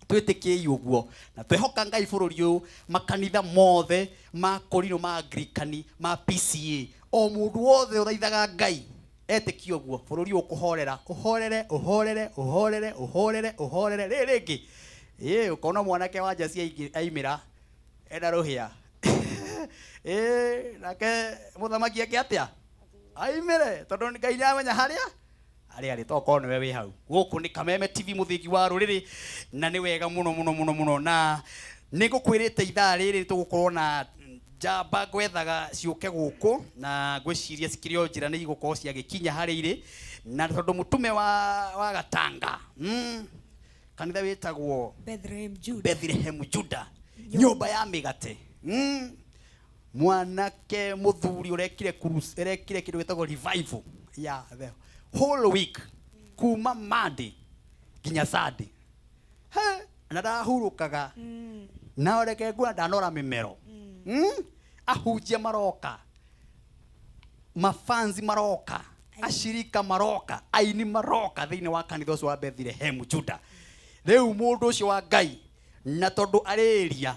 twĩtĩkiei ũguo na twehoka Ngai. Bũrũri ũyũ, makanitha mothe ma Korino, ma Anglikani, ma PCA, o mũndũ wothe ũthaithaga Ngai etĩkie ũguo, bũrũri ũyũ ũkũhorera, ũhorere, ũhorere, ũhorere, ũhorere, ũhorere. Rĩrĩ rĩngĩ ĩ ũkona mwanake wa njeci aimĩra ena rũhĩa, ĩ nake mũthamaki eke atĩa? Aimĩre, tondũ Ngai nĩamenya harĩa arĩa arĩ. Tokorwo nĩwe wĩ hau. Gũkũ nĩ Kameme TV, mũthingi wa rũrĩrĩ, na nĩ wega mũno mũno mũno mũno. Na nĩ ngũkwĩrĩte ithaa rĩrĩ tũgũkorwo na njamba ngwethaga ciũke gũkũ, na ngwĩciria cikĩrĩ o njĩra nĩ igũkorwo ciagĩkinya harĩa irĩ. Na tondũ mũtume wa Gatanga, kanitha wĩtagwo Bethlehem Judah. Bethlehem Judah, nyũmba ya mĩgate, mwanake mũthuri ũrekire cruise, ũrekire kĩndũ gĩtagwo revival ya the whole week, kuma Monday nginya Sunday. He, na ndahurũkaga na reke nguona ndanora mĩmero. Ahunjia maroka, mafanzi maroka, ashirika maroka, aini maroka thĩinĩ wa kanitha ũcio wa Bethlehem Judah. Rĩu mũndũ ũcio wa Ngai, na tondũ arĩria,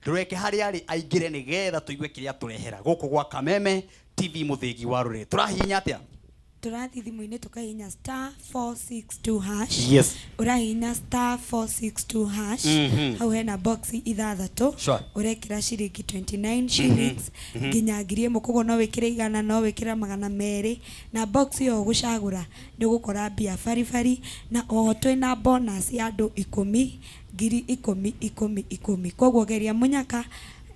ndũreke harĩa arĩ aingĩre nĩgetha tũigue kĩrĩa tũrehera gũkũ gwa Kameme TV, mũthĩgi wa rũrĩrĩ. Tũrahihinya atĩa? Tũrathiĩ thimũ-inĩ tũkahihinya *462#. Ũrahihinya *462#. Hau hena box ithathatũ. Ũrekĩra ciringi 29 shillings nginya 1000. Koguo no wĩkĩre 100, no wĩkĩre 200, na box ĩyo ũgũcagũra nĩ ũgũkora mbia baribari. Na oho twĩna bonus ya andũ 10, 10,000, 10, 10. Koguo geria mũnyaka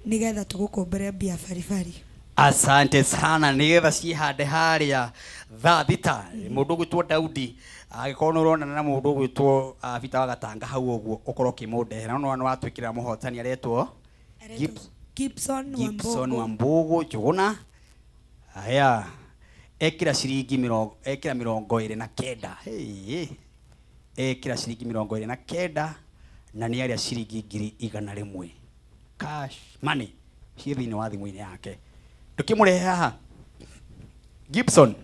nĩgetha tũgũkũmbĩre mbia baribari. Asante sana. Nigetha ciĩhande harĩa thaa 6, mũndũ ũgwĩtwo Daudi, angĩkorwo nĩ ũronana na mũndũ ũgwĩtwo Peter wa Gatanga hau ũguo, ũkorwo ũkĩmũndehera. No nĩ watwĩkĩrĩra mũhotani aretwo Gibson. Gibson Wambugu. Wambugu Njuguna. Haya, ekĩra ciringi mĩrongo, ekĩra 29. Hey, ekĩra ciringi 29 na nĩ arĩa ciringi 100,000 cash money ciĩ thĩinĩ wa thimũ-inĩ yake. Ndũkĩmũrehe haha Gibson.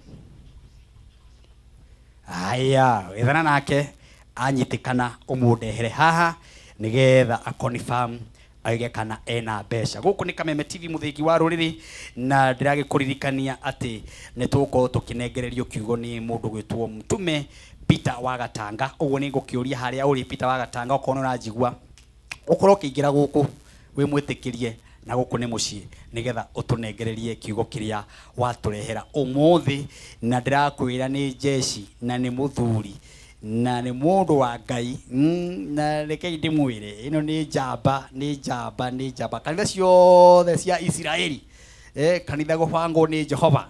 Haya, wethana nake, anyitĩkana ũmũndehere haha nĩgetha aconfirm, aige kana ena mbeca. Gũkũ nĩ Kameme TV, mũthĩgi wa rũrĩrĩ, na ndĩragĩkũririkania atĩ nĩ tũgũkorwo tũkĩnengererio kiugo nĩ mũndũ gwĩtwo Mtume Peter wa Gatanga. Ũguo nĩ ngũkĩũria harĩa ũrĩ, Peter wa Gatanga, okorwo nĩ ũranjigua, ũkorwo ũkĩingĩra gũkũ wĩ mwĩtĩkĩrie, na gũkũ nĩ mũciĩ, nĩgetha ũtũnengererie kiugo kĩrĩa watũrehera ũmũthĩ. Na ndĩrakwĩra nĩ jeshi, na nĩ mũthuri, na nĩ mũndũ wa Ngai, na rekei ndĩmwĩre, ĩno nĩ njamba, nĩ njamba, nĩ njamba. Kanitha ciothe cia Isiraeli, kanitha gũbangwo nĩ Jehova,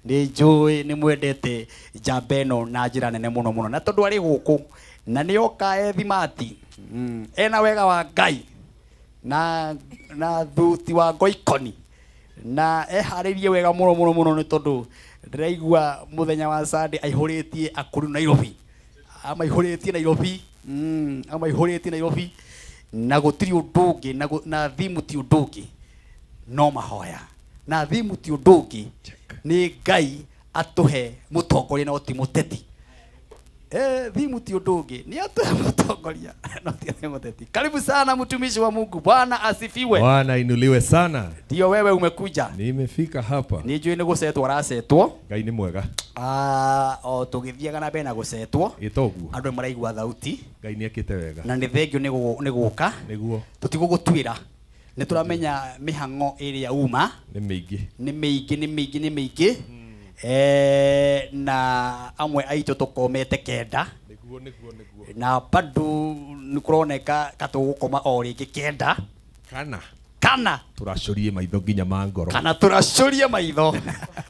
Nĩ njũĩ nĩ mwendete njamba ĩno na njĩra nene mũno mũno, na tondũ arĩ gũkũ na nĩ oka ethimati, ena wega wa Ngai na thuti wa ngoikoni, na eharĩirie wega mũno mũno mũno, nĩ tondũ ndĩraigua mũthenya wa Sunday aihũrĩtie akũrũ Nairobi, amaihũrĩtie Nairobi, amaihũrĩtie Nairobi, na gũtirĩ ũndũ ũngĩ, na thimu ti ũndũ ũngĩ no mahoya, na thimu ti ũndũ ũngĩ nĩ Ngai atũhe mũtongoria no ti mũteti. Thimu ti ũndũ ũngĩ nĩ atũhe mũtongoria no ti mũteti. Karibu sana, mtumishi wa Mungu. Bwana asifiwe. Bwana inuliwe sana. Ndio wewe umekuja. Nimefika hapa. Nĩ njũĩ nĩ gũcetwo aracetwo. Ngai nĩ mwega. Ah, o tũgĩthiaga na mbere na gũcetwo, Ĩtoguo. andũ nĩ maraigua thauti. Ngai nĩ ekĩte wega. Na nĩ thengio nĩ gũka. Nĩguo. Tũtigũgũtuĩra, nĩ tũramenya mĩhang'o ĩrĩa uma Nĩ mĩingĩ. Nĩ mĩingĩ, nĩ mĩingĩ, nĩ mĩingĩ. Eh, na amwe aitũ tũkomete kenda Nĩguo nĩguo nĩguo. Na bado nĩ kũroneka ka tũgũkoma o rĩngĩ kenda. Kana. Kana. Tũracũrie maitho nginya ma ngoro. Kana tũracũrie maitho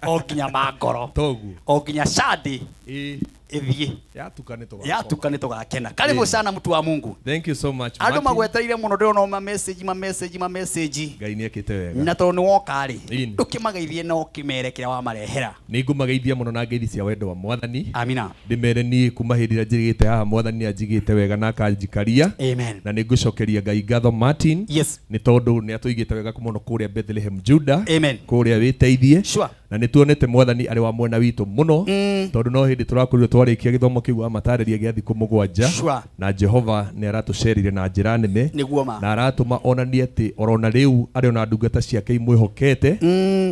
o nginya ma ngoro. Toguo. O nginya candi Ĩĩ. Ĩthiĩ. Yatuka nĩ tũgakoma. Yatuka nĩ tũgakena. Karibu Ĩĩ. sana mtu wa Mungu. Thank you so much. Andũ Martin. magwetereire mũno ndĩrona o ma message ma message ma message. Ngai nĩ ekĩte wega. Na tondũ nĩ woka rĩ, Ĩni. ndũkĩmageithie na ũkĩmere kĩrĩa wamarehera. Nĩ ngũmageithia mũno na ngeithi cia wendo wa Mwathani. Amina. Ndĩmere niĩ kuma hĩndĩ ĩrĩa njĩrĩgĩte haha Mwathani nĩ anjigĩte wega na akanjikaria. Amen. Na nĩ ngũcokeria Ngai ngatho Martin. Yes. Nĩ tondũ nĩ atũigĩte wega mũno kũrĩa Bethlehem Judah. Amen. Kũrĩa wĩteithie. Sure. Na nĩ tuonete Mwathani arĩ wa mwena witũ mũno tondũ no hĩndĩ tũrakorirwo twarĩkia gĩthomo kĩu wamatarĩria gĩa thikũ 7. Sure. Na Jehova nĩ aratũcerire na njĩra nene. Nĩguo ma. Na aratũma onanie atĩ orona rĩu arĩ ona ndungata ciake imwĩhokete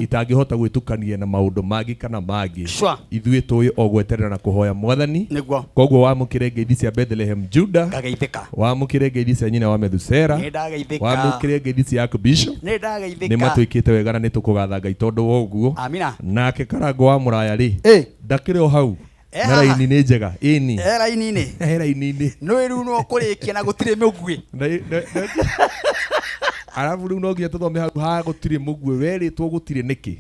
itangĩhota gwĩtukania na maũndũ mangĩ kana mangĩ. Sure. Ithuĩ tũĩ o gweterera na kũhoya Mwathani. Nĩguo. Koguo wamũkĩre ngeithi cia Bethlehem Judah. Ngageithĩka. Wamũkĩre ngeithi cia nyina wa Methusera. Nĩ ndageithĩka. Wamũkĩre ngeithi cia Archbishop. Nĩ ndageithĩka. Nĩ matwĩkĩte wega na nĩ tũkũgatha Ngai tondũ wa ũguo. Amina. Nake Karango wa Mũraya rĩ, ndakĩrĩ o hau. Eh, Na haha. raini nĩ njega. Ĩni. Eh, raini-inĩ. Eh, raini-inĩ. Nĩ rĩu no kũrĩkia na gũtirĩ mĩguĩ. Arabu rĩu no nginya tũthome hau ha gũtirĩ mũguĩ werĩtwo gũtirĩ nĩkĩ.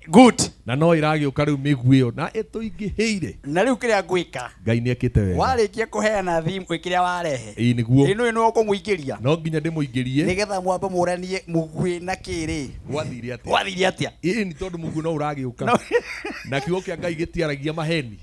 Good. Na no ĩragĩũka rĩu mĩguĩ ĩyo na ĩtũingĩhĩire. Na rĩu kĩrĩa ngwĩka. Ngai nĩ ekĩte wega. Warĩkia kũheana thimũ kĩrĩa warehe. Ĩĩ nĩguo. Ĩno ĩno ũkũmũingĩria. No nginya ndĩmũingĩrie. Nĩgetha mwambe mũranie mũguĩ na kĩrĩ. Gwathire atĩa? Gwathire atĩa? Ĩĩ nĩ tondũ mũguĩ no ũragĩũka. Na kiugo kĩa Ngai gĩtiaragia maheni.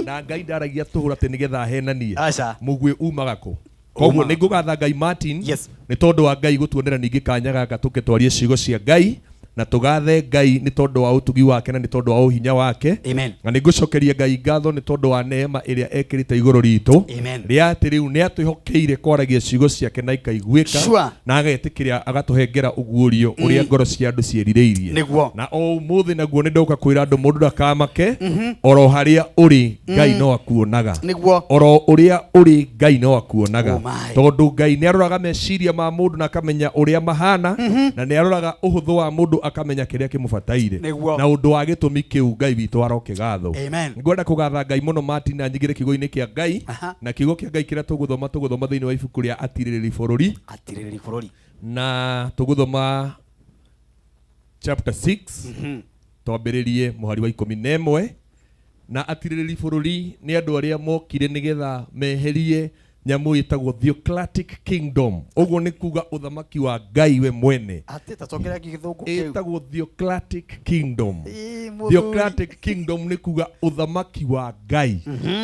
Na Ngai ndaragia tũhũ atĩ nĩgetha ahenanie. Aca. Mũguĩ umaga kũ? Koguo Umaga. nĩ ngũgatha Ngai Martin. Yes. Nĩ tondũ wa Ngai gũtuonera ningĩ kanya gaka tũke twarie ciugo cia Ngai na tũgathe Ngai nĩ tondũ wa ũtugi wake na nĩ tondũ wa ũhinya wake. Amen. Na nĩ ngũcokeria Ngai ngatho nĩ tondũ wa neema ĩrĩa ekĩrĩte igũrũ ritũ. Amen. Rĩa atĩ rĩu nĩ atwĩhokeire kwaragia ciugo ciake na ikaiguĩka. Sure. Na agetĩkĩra agatũhengera ũguũrio ũrĩa ngoro cia andũ ciĩrirĩirie. Nĩguo. Na o ũmũthĩ naguo nĩ ndoka kwĩra andũ mũndũ ndakamake oro harĩa ũrĩ Ngai no akuonaga. Nĩguo. Oro ũrĩa ũrĩ Ngai no akuonaga. Oh my. Tondũ Ngai nĩ aroraga meciria ma mũndũ na akamenya ũrĩa mahana na nĩ aroraga ũhũthũ wa mũndũ akamenya kĩrĩa kĩmũbataire. Nĩguo. Na ũndũ wa gĩtũmi kĩu Ngai witũ arokĩgathwo. Amen. Ngwenda kũgatha Ngai mũno Martin na nyingĩre kiugo-inĩ kĩa Ngai na kiugo kĩa Ngai kĩrĩa tũgũthoma tũgũthoma thĩinĩ wa ibuku rĩa Atirĩrĩri Bũrũri. Atirĩrĩri Bũrũri. Na tũgũthoma chapter 6 twambĩrĩrie mũhari wa 11 na atirĩrĩri bũrũri nĩ andũ arĩa mokire nĩgetha meherie nyamũ ĩtagwo theocratic kingdom. Ũguo nĩ kuga ũthamaki wa Ngai we mwene. Atĩ tacokera gĩthũngũ kĩu. Ĩtagwo theocratic kingdom. Ĩ, mũthuri. Theocratic kingdom nĩ kuga ũthamaki wa Ngai.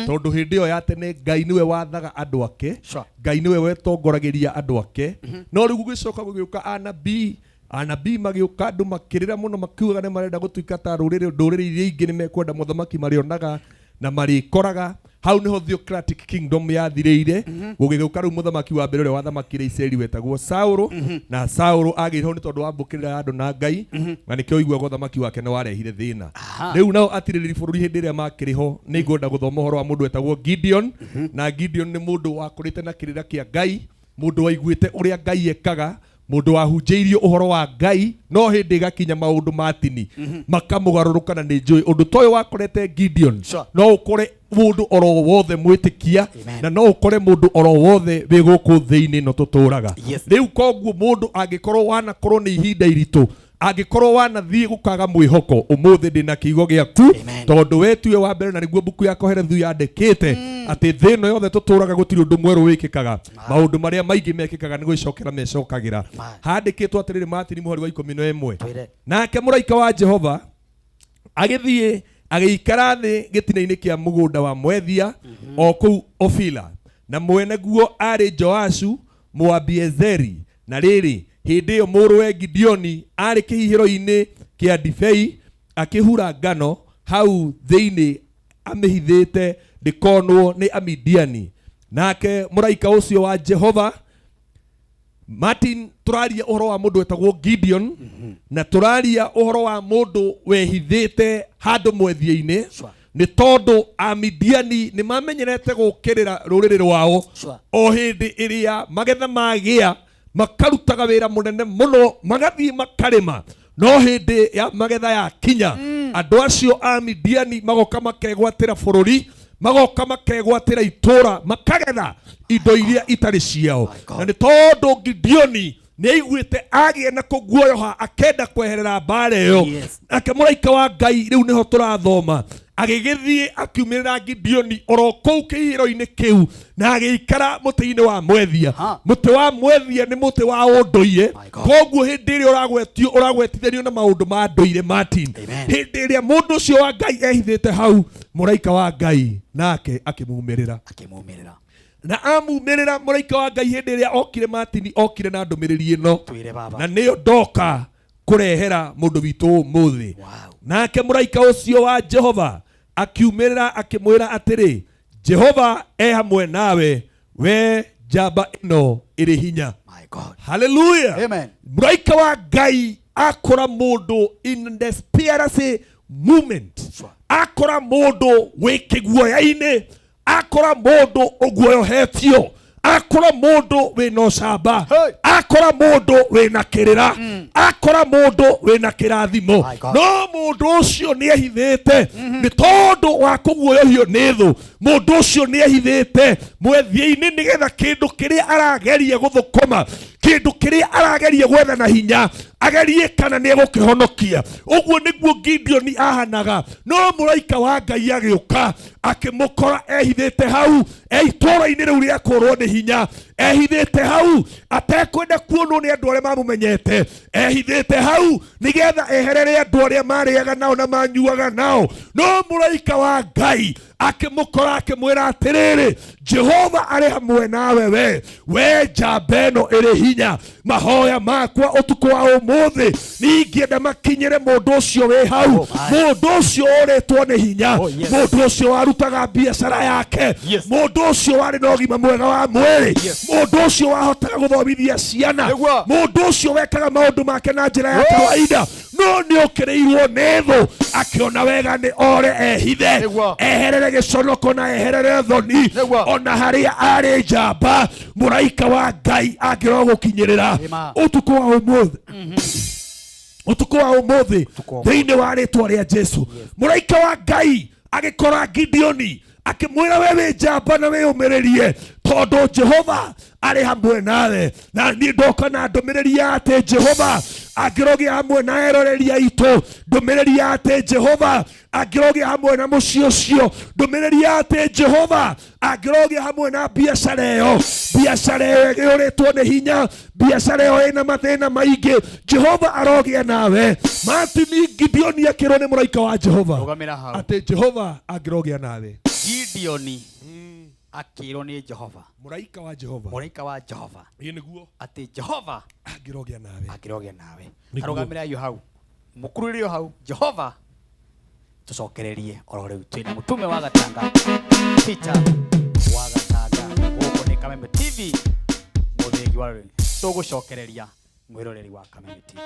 Tondũ hĩndĩ ĩyo ya tene Ngai nĩwe wathaga andũ ake. Sure. Ngai nĩwe wetongoragĩria andũ ake. No rĩu gũgĩcoka gũgĩũka anabii. Anabii magĩũka andũ makĩrĩra mũno makiugaga nĩ marenda gũtuĩka ta rũrĩrĩ ndũrĩrĩ iria ingĩ nĩ mekwenda mũthamaki marĩonaga na marĩkoraga. Hau nĩho theocratic kingdom yathirĩire. Gũgĩũka rĩu mũthamaki wa mbere ũrĩa wathamakire Isiraeli wetagwo Saũlũ. Na Saũlũ agĩrĩirwo nĩ tondũ wa mbũkĩrĩra ya andũ na Ngai. Na nĩkĩo ũiguaga ũthamaki wake nĩ warehire thĩna. Rĩu nao atirĩrĩri bũrũri hĩndĩ ĩrĩa makĩrĩ ho nĩ ngwenda gũthoma ũhoro wa mũndũ wetagwo Gideon. Na Gideon nĩ mũndũ wakũrĩte na kĩrĩra kĩa Ngai, mũndũ waiguĩte ũrĩa Ngai ekaga, mũndũ wahunjĩirio ũhoro wa Ngai no hĩndĩ ĩgakinya maũndũ ma tini makamũgarũrũka na nĩ njũĩ ũndũ ta ũyũ wakorete Gideon. No ũkore mũndũ oro wothe mwĩtĩkia na no ũkore mũndũ oro wothe wĩ gũkũ thĩ-inĩ ĩno tũtũraga. Yes. Rĩu koguo mũndũ angĩkorwo wanakorwo nĩ ihinda iritũ, angĩkorwo wanathiĩ gũkaga mwĩhoko, ũmũthĩ ndĩna kiugo gĩaku tondũ we tiwe wa mbere na nĩguo mbuku ya Kohelethu yandĩkĩte atĩ thĩ ĩno yothe tũtũraga gũtirĩ ũndũ mwerũ wĩkĩkaga. Maũndũ marĩa maingĩ mekĩkaga nĩ gwĩcokera mecokagĩra. Handĩkĩtwo atĩrĩrĩ Martin mũhari wa 11. Nake mũraika wa Jehova agĩthiĩ agĩikara thĩ gĩtina-inĩ kĩa mũgũnda wa mwethia o kũu Ofila, na mwene guo arĩ Joashu Mũabiezeri. Na rĩrĩ, hĩndĩ ĩyo mũrũwe Gideoni arĩ kĩhihĩro-inĩ kĩa ndibei akĩhura ngano hau thĩinĩ amĩhithĩte ndĩkonwo nĩ Amidiani. Nake mũraika ũcio wa Jehova Martin, tũraria ũhoro wa mũndũ wetagwo Gideon na tũraria ũhoro wa mũndũ wehithĩte handũ mwethia-inĩ nĩ tondũ Amidiani nĩ mamenyerete gũkĩrĩra rũrĩrĩ rwao o hĩndĩ ĩrĩa magetha magĩa makarutaga wĩra mũnene mũno magathiĩ makarĩma no hĩndĩ ya magetha yakinya Andũ acio a Midiani magoka makegwatĩra bũrũri, magoka makegwatĩra itũra, makagetha indo iria itarĩ ciao. Na nĩ tondũ Gideoni nĩ aiguĩte agĩe na kũguoyoha, akenda kweherera mbara ĩyo. Nake mũraika wa Ngai, rĩu nĩho tũrathoma, agĩgĩthiĩ akiumĩrĩra Gideoni oro kũu kĩhihĩro-inĩ kĩu, na agĩikara mũtĩ-inĩ wa mwethia. Mũtĩ wa mwethia nĩ mũtĩ wa ũndũire, koguo hĩndĩ ĩrĩa ũragwetio ũragwetithanio na maũndũ ma ndũire. Martin, hĩndĩ ĩrĩa mũndũ ũcio wa Ngai ehithĩte hau, mũraika wa Ngai nake akĩmumĩrĩra. Akĩmumĩrĩra. Na amumĩrĩra mũraika wa Ngai, hĩndĩ ĩrĩa okire, Martin, okire na ndũmĩrĩri ĩno. Twĩre baba. Na nĩyo ndoka kũrehera mũndũ witũ ũmũthĩ. Nake mũraika ũcio wa Jehova akiumĩrĩra akĩmwĩra atĩrĩ, Jehova e hamwe nawe, we njamba ĩno ĩrĩ hinya. Haleluya. Amen. Mũraika wa Ngai akora mũndũ in desperation moment, akora mũndũ wĩ kĩguoya-inĩ, akora mũndũ ũguoyohetio, akora mũndũ wĩna ũcamba, akora mũndũ wĩna kĩrĩra, akora mũndũ wĩna kĩrathimo, no mũndũ ũcio nĩ ehithĩte nĩ tondũ wa kũguoyohio nĩ thũ. Mũndũ ũcio nĩ ehithĩte mwethia-inĩ nĩgetha kĩndũ kĩrĩa arageria gũthũkũma, kĩndũ kĩrĩa arageria gwetha na hinya, agerie kana nĩ egũkĩhonokia. Ũguo nĩguo Gideoni ahanaga, no mũraika wa Ngai agĩũka akĩmũkora ehithĩte hau e itũũra-inĩ rĩu rĩa kũrwo nĩ hinya, ehithĩte hau atekwenda kuonwo nĩ andũ arĩa mamũmenyete, ehithĩte hau nĩgetha eherere andũ arĩa marĩaga nao na manyuaga nao. No mũraika wa Ngai akĩmũkora akĩmwĩra atĩrĩrĩ, Jehova arĩ hamwe nawe, we njamba ĩno ĩrĩ hinya. Mahoya makwa ũtukũ wa ũmũthĩ ningĩenda makinyĩre mũndũ ũcio wĩ hau, mũndũ ũcio ũrĩtwo nĩ hinya, mũndũ ũcio warutaga biacara yake, mũndũ ũcio warĩ na ũgima mwega wa mwĩrĩ, mũndũ ũcio wahotaga gũthomithia ciana, mũndũ ũcio wekaga maũndũ make na njĩra ya kawaida, no nĩ ũkĩrĩirwo nĩ thũ, akĩona wega nĩ ore ehithe, eherere gĩconoko na eherere thoni. Ona harĩa arĩ njamba, mũraika wa Ngai angĩrora gũkinyĩrĩra ũtukũ wa ũmũthĩ, ũtukũ wa ũmũthĩ, thĩinĩ wa rĩtwa rĩa Jesu. Mũraika wa Ngai agĩkora Gideoni akĩmwĩra, we wĩ njamba na wĩyũmĩrĩrie, tondũ Jehova arĩ hamwe nawe. Na niĩ ndoka na ndũmĩrĩri ya atĩ Jehova angĩrogĩa hamwe na eroreri aitũ, ndũmĩrĩri ya atĩ Jehova angĩrogĩa hamwe na mũciĩ ũcio, ndũmĩrĩri ya atĩ Jehova angĩrogĩa hamwe na biacara ĩyo, biacara ĩyo ĩgĩũrĩtwo nĩ hinya, biacara ĩyo ĩna mathĩna maingĩ, Jehova arogĩa nawe. Martin, Gideoni akĩrwo nĩ mũraika wa Jehova Rũgamĩra hau. atĩ Jehova angĩrogĩa nawe. Gideoni akĩrwo nĩ Jehova, mũraika wa Jehova, mũraika wa Jehova, ĩ nĩguo, atĩ Jehova angĩrogĩa nawe, angĩrogĩa nawe. Nĩguo. Arũgamĩra hau, mũkururĩrio hau, Jehova tũcokererie oro rĩu. Twĩna mũtume wa Gatanga, Peter wa Gatanga, gũkũ nĩ Kameme TV, mũthĩgi wa rũrĩrĩ. Tũgũcokereria mwĩroreri wa Kameme TV.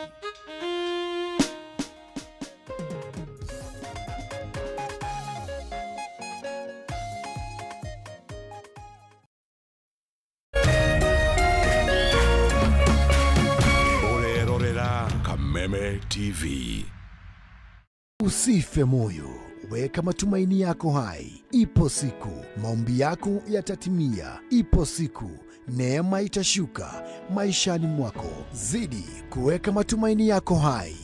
Ũrerorera Kameme TV. Usife moyo, weka matumaini yako hai. Ipo siku maombi yako yatatimia. Ipo siku neema itashuka maishani mwako. Zidi kuweka matumaini yako hai.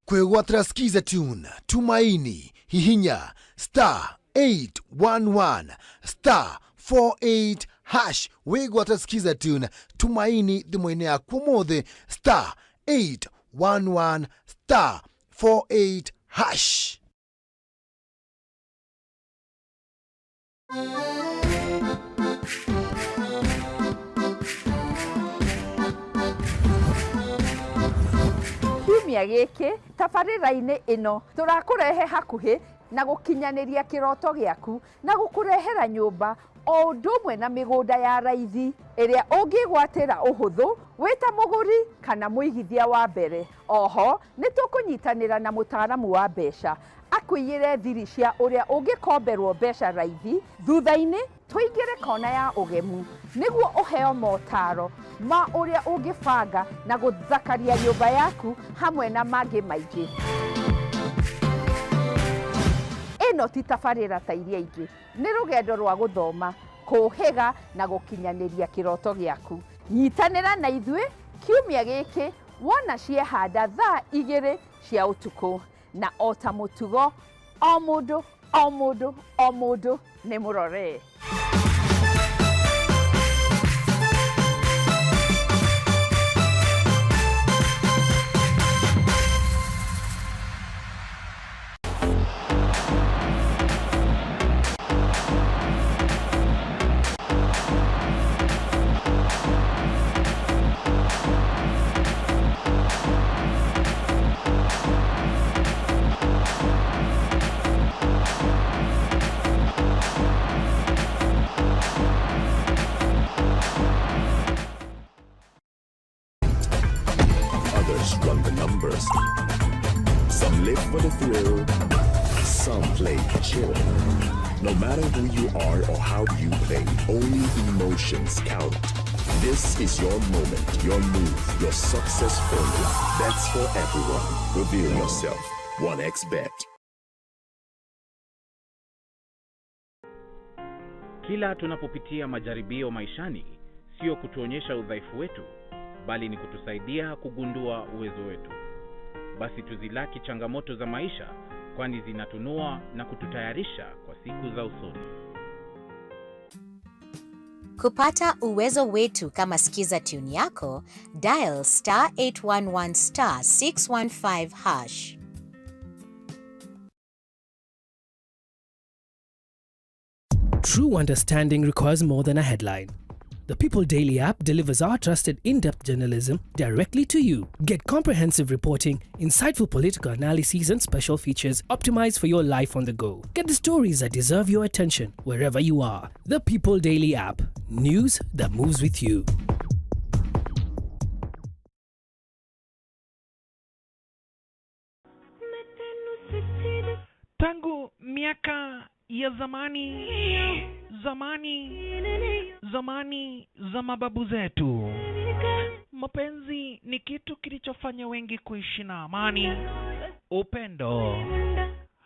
Kwegwatira Skiza Tune Tumaini, hihinya star 811 star 48 hash. Wigwatira Skiza Tune Tumaini thimũ-inĩ yaku ũmũthĩ, star 811 star 48 hash. Kiumia gĩkĩ tabarĩra-inĩ ĩno tũrakũrehe hakuhĩ na gũkinyanĩria kĩroto gĩaku na gũkũrehera nyũmba o ũndũ ũmwe na mĩgũnda ya raithi ĩrĩa ũngĩgwatĩra ũhũthũ wĩ ta mũgũri kana mũigithia wa mbere. Oho nĩ tũkũnyitanĩra na mũtaaramu wa mbeca akũigĩre thiri cia ũrĩa ũngĩkomberwo mbeca raithi. Thutha-inĩ tũingĩre kona ya ũgemu nĩguo ũheo motaro ma ũrĩa ũngĩbanga na gũthakaria nyũmba yaku hamwe na mangĩ maingĩ. Ĩno ti tabarĩra ta iria ingĩ, nĩ rũgendo rwa gũthoma, kũũhĩga na gũkinyanĩria kĩroto gĩaku. Nyitanĩra na ithuĩ kiumia gĩkĩ wona ciehanda thaa igĩrĩ cia ũtukũ. Na o ta mũtugo, o mũndũ, o mũndũ, o mũndũ nĩ mũrore. Others run the numbers. Some live for the thrill, some play chill. No matter who you are or how you play, only emotions count. This is your moment, your move, your success formula. That's for everyone. Reveal yourself. 1xBet. Kila tunapopitia majaribio maishani, sio kutuonyesha udhaifu wetu, bali ni kutusaidia kugundua uwezo wetu. Basi tuzilaki changamoto za maisha, kwani zinatunua na kututayarisha kwa siku za usoni. Kupata uwezo wetu kama Skiza tune yako, dial star 811 star 615 hash. True understanding requires more than a headline. The People Daily app delivers our trusted in depth journalism directly to you. Get comprehensive reporting, insightful political analyses, and special features optimized for your life on the go. Get the stories that deserve your attention wherever you are. The People Daily app. News that moves with you. Tangu miaka ya zamani, zamani, zamani za mababu zetu, mapenzi ni kitu kilichofanya wengi kuishi na amani, upendo,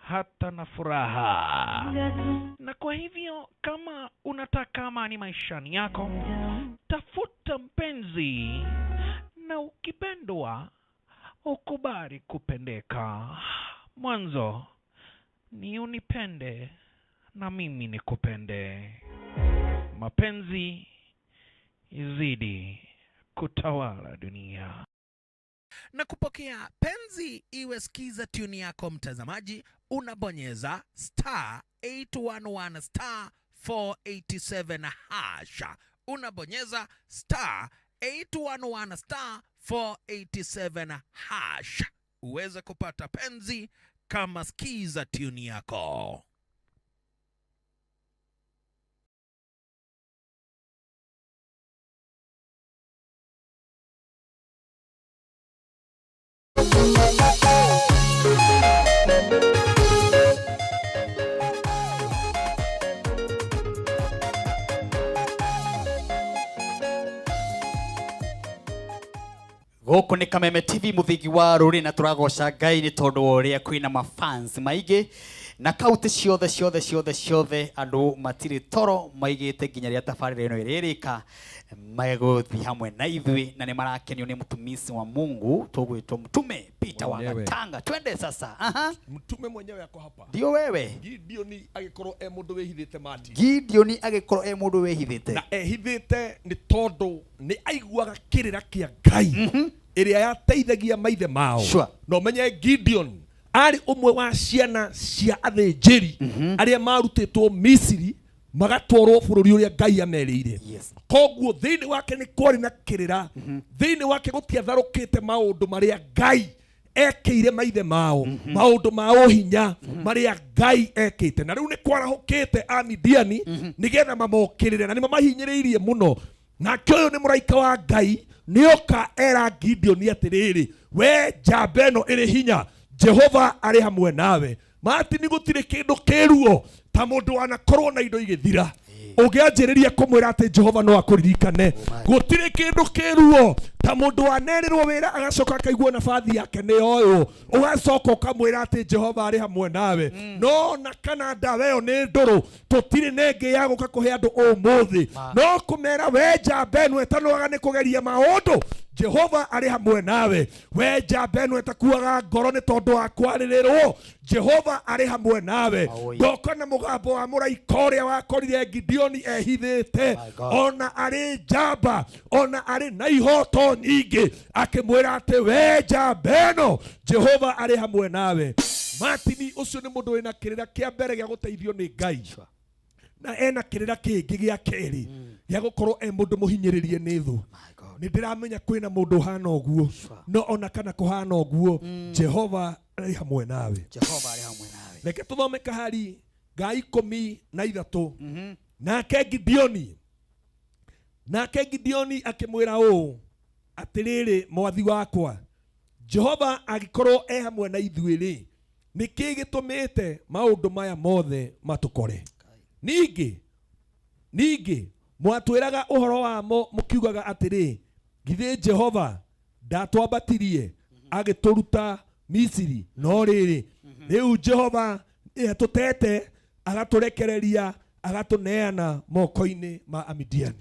hata na furaha. Na kwa hivyo kama unataka amani maishani yako, tafuta mpenzi, na ukipendwa ukubali kupendeka. Mwanzo ni unipende na mimi nikupende. Mapenzi izidi kutawala dunia. Na kupokea penzi iwe skiza tune yako mtazamaji, unabonyeza star 811 star 487 hash. Unabonyeza star 811 star 487 hash uweze kupata penzi kama skiza tune yako. Gũkũ nĩ Kameme TV mũthingi wa rũrĩrĩ na tũragoca Ngai nĩ tondũ wa ũrĩa kwĩna mafans maingĩ na kaunti ciothe ciothe ciothe ciothe andũ matirĩ toro maigĩte nginya rĩrĩa tabarĩra ĩno ĩrĩrĩka megũthiĩ hamwe na ithuĩ na nĩ marakenio nĩ mtumisi wa Mungu tũgwĩtwo Mtume Peter wa Mwenyewe. Gatanga. Twende sasa. Aha. Mtume mwenyewe ako hapa. Ndio wewe. Gideon agĩkorwo e mũndũ wĩhithĩte Mati. Gideon agĩkorwo e mũndũ wĩhithĩte. Na ehithĩte nĩ tondũ nĩ aiguaga kĩrĩra kĩa Ngai ĩrĩa yateithagia maithe mao. Sure. Na ũmenye Gideon arĩ ũmwe wa ciana cia athĩnjĩri arĩa marutĩtwo Misiri magatwarwo bũrũri ũrĩa Ngai amerĩire. Koguo thĩinĩ wake nĩ kwarĩ na kĩrĩra, thĩinĩ wake gũtiatharũkĩte maũndũ marĩa Ngai ekĩire maithe mao, maũndũ ma ũhinya marĩa Ngai ekĩte. Na rĩu nĩ kwarahũkĩte Amidiani nĩgetha mamokĩrĩre, na nĩ mamahinyĩrĩirie mũno. Nake ũyũ nĩ mũraika wa Ngai nĩoka era Gideon atĩrĩrĩ, we njamba ĩno ĩrĩ hinya, Jehova arĩ hamwe nawe. Martin, gũtirĩ kĩndũ kĩruo ta mũndũ wanakorwo na indo igĩthira ũngĩanjĩrĩria kũmwĩra atĩ Jehova no akũririkane. Gũtirĩ kĩndũ kĩruo Ta mũndũ wanerĩrwo wĩra agacoka akaigua nabathi yake nĩ yoywo, ũgacoka ũkamwĩra atĩ Jehova arĩ hamwe nawe. No na kana ndawa ĩyo nĩ ndũrũ, tũtirĩ na ĩngĩ ya gũka kũhe andũ ũmũthĩ, no kũmera we njamba ĩno ĩtanoaga nĩ kũgeria maũndũ, Jehova arĩ hamwe nawe. We njamba ĩno ĩtakuaga ngoro nĩ tondũ wa kwarĩrĩrwo, Jehova arĩ hamwe nawe. Ndoka na mũgambo wa mũraika ũrĩa wakorire Gideoni ehithĩte, ona arĩ njamba, ona arĩ na ihoto nyingĩ, akĩmwĩra atĩ we njamba ĩno, Jehova arĩ hamwe nawe. Martin ũcio nĩ mũndũ wĩna kĩrĩra kĩa mbere gĩa gũteithio nĩ Ngai, na ena kĩrĩra kĩngĩ gĩa kerĩ gĩa gũkorwo e mũndũ mũhinyĩrĩrie nĩ thũ. Nĩ ndĩramenya kwĩna mũndũ ũhana ũguo, no ona kana kũhana ũguo, Jehova arĩ hamwe nawe. Jehova arĩ hamwe nawe. Reke tũthome kahari ga 13. Nake Gideoni, nake Gideoni akĩmwĩra ũũ, atĩrĩrĩ mwathi wakwa, Jehova angĩkorwo e hamwe na ithuĩ rĩ, nĩ kĩĩ gĩtũmĩte maũndũ maya mothe matũkore? Ningĩ ningĩ mwatwĩraga ũhoro wamo mũkiugaga atĩrĩ, githĩ Jehova ndatwambatirie agĩtũruta Misiri? No rĩrĩ, rĩu Jehova nĩatũtete agatũrekereria agatũneana moko-inĩ ma Amidiani.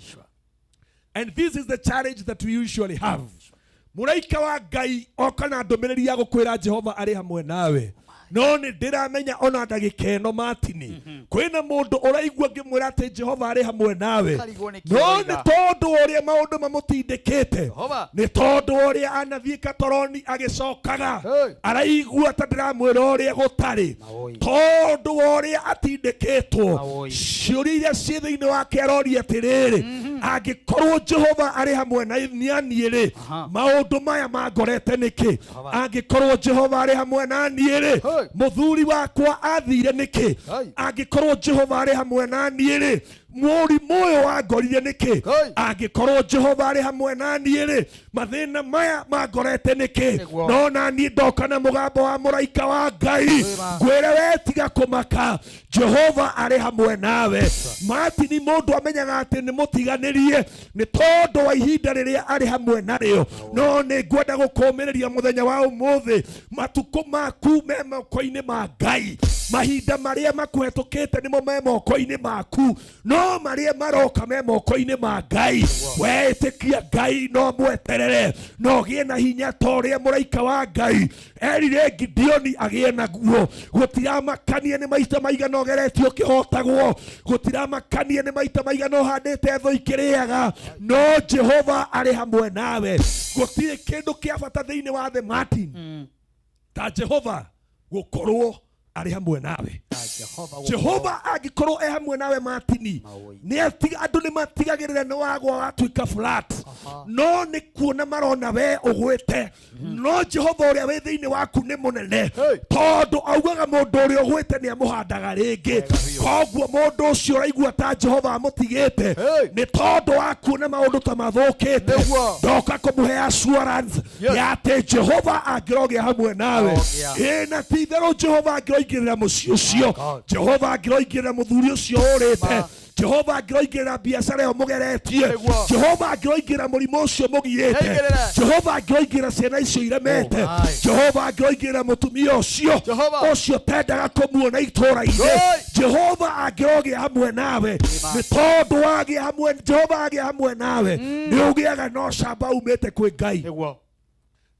And this is the challenge that we usually have. Mũraika wa Ngai oka na ndũmĩrĩri ya gũkwĩra Jehova arĩ hamwe nawe, no nĩ ndĩramenya ona ndagĩka ĩno Martini kwĩna mũndũ ũraigua ngĩmwĩra atĩ Jehova arĩ hamwe nawe, Karigwo nĩ no kĩroiga. nĩ tondũ ũrĩa maũndũ mamũtindĩkĩte, Jehova. nĩ tondũ ũrĩa anathiĩ katoroni agĩcokaga araigua ta ndĩramwĩra ũrĩa gũtarĩ, tondũ wa ũrĩa atindĩkĩtwo. Ciũria iria ciĩ thĩinĩ wake aroria atĩrĩrĩ, angĩkorwo Jehova arĩ hamwe na niĩ rĩ, maũndũ maya mangorete nĩkĩ? Angĩkorwo Jehova arĩ hamwe na niĩ rĩ, mũthuri wakwa athire nĩkĩ? Angĩkorwo Jehova arĩ hamwe na niĩ rĩ, mũrimũ ũyũ wangorire nĩkĩ? Angĩkorwo Jehova arĩ hamwe na niĩ rĩ, mathĩna maya mangorete nĩkĩ? Nĩguo. No na niĩ ndoka na mũgambo wa mũraika wa Ngai ngwĩre we tiga kũmaka, Jehova arĩ hamwe nawe. Martini mũndũ amenyaga atĩ nĩ mũtiganĩrie nĩ tondũ wa ihinda rĩrĩa arĩ hamwe narĩo, no nĩ ngwenda gũkũmĩrĩria mũthenya wa ũmũthĩ, matukũ maku me moko-inĩ ma Ngai. Mahinda marĩa makũhetũkĩte nĩmo me moko-inĩ maku, no marĩa maroka me moko-inĩ ma Ngai. Weĩtĩkia Ngai no mweterere, no ũgĩe na hinya ta ũrĩa mũraika wa Ngai erire Gideoni agĩe naguo. Gũtiramakanie nĩ maita maigana ũgeretio ũkĩhotagwo, gũtiramakanie nĩ maita maigana ũhandĩte thũ ikĩrĩaga, no Jehova arĩ hamwe nawe. Gũtirĩ kĩndũ kĩa bata thĩinĩ wa thĩ Martin ta Jehova gũkorwo arĩ hamwe nawe. Jehova angĩkorwo e hamwe nawe Martini, andũ nĩ matigagĩrĩra nĩ wagwa watuĩka flat, no nĩ kuona marona we ũgwĩte, no Jehova ũrĩa wĩ thĩinĩ waku nĩ mũnene, tondũ augaga mũndũ ũrĩa ũgwĩte nĩ amũhandaga rĩngĩ. Koguo mũndũ ũcio ũraigua ta Jehova amũtigĩte nĩ tondũ wa kuona maũndũ ta mathũkĩte, ndoka kũmũhe assurance ya atĩ Jehova angĩrogĩa hamwe nawe. Ĩ na ti itherũ Jehova angĩroingĩrĩra mũciĩ ũcio, Jehova angĩroingĩrĩra mũthuri ũcio ũrĩte, Jehova angĩroingĩrĩra biacara ĩyo mũgeretie, Jehova angĩroingĩrĩra mũrimũ ũcio mũgiĩte, Jehova angĩroingĩrĩra ciana icio iremete, Jehova angĩroingĩrĩra mũtumia ũcio ũcio tendaga kũmuona itũũra-inĩ, Jehova angĩrogĩa hamwe nawe. Nĩ tondũ wagĩa hamwe, Jehova agĩa hamwe nawe, nĩ ũgĩaga na ũcamba umĩte kwĩ Ngai.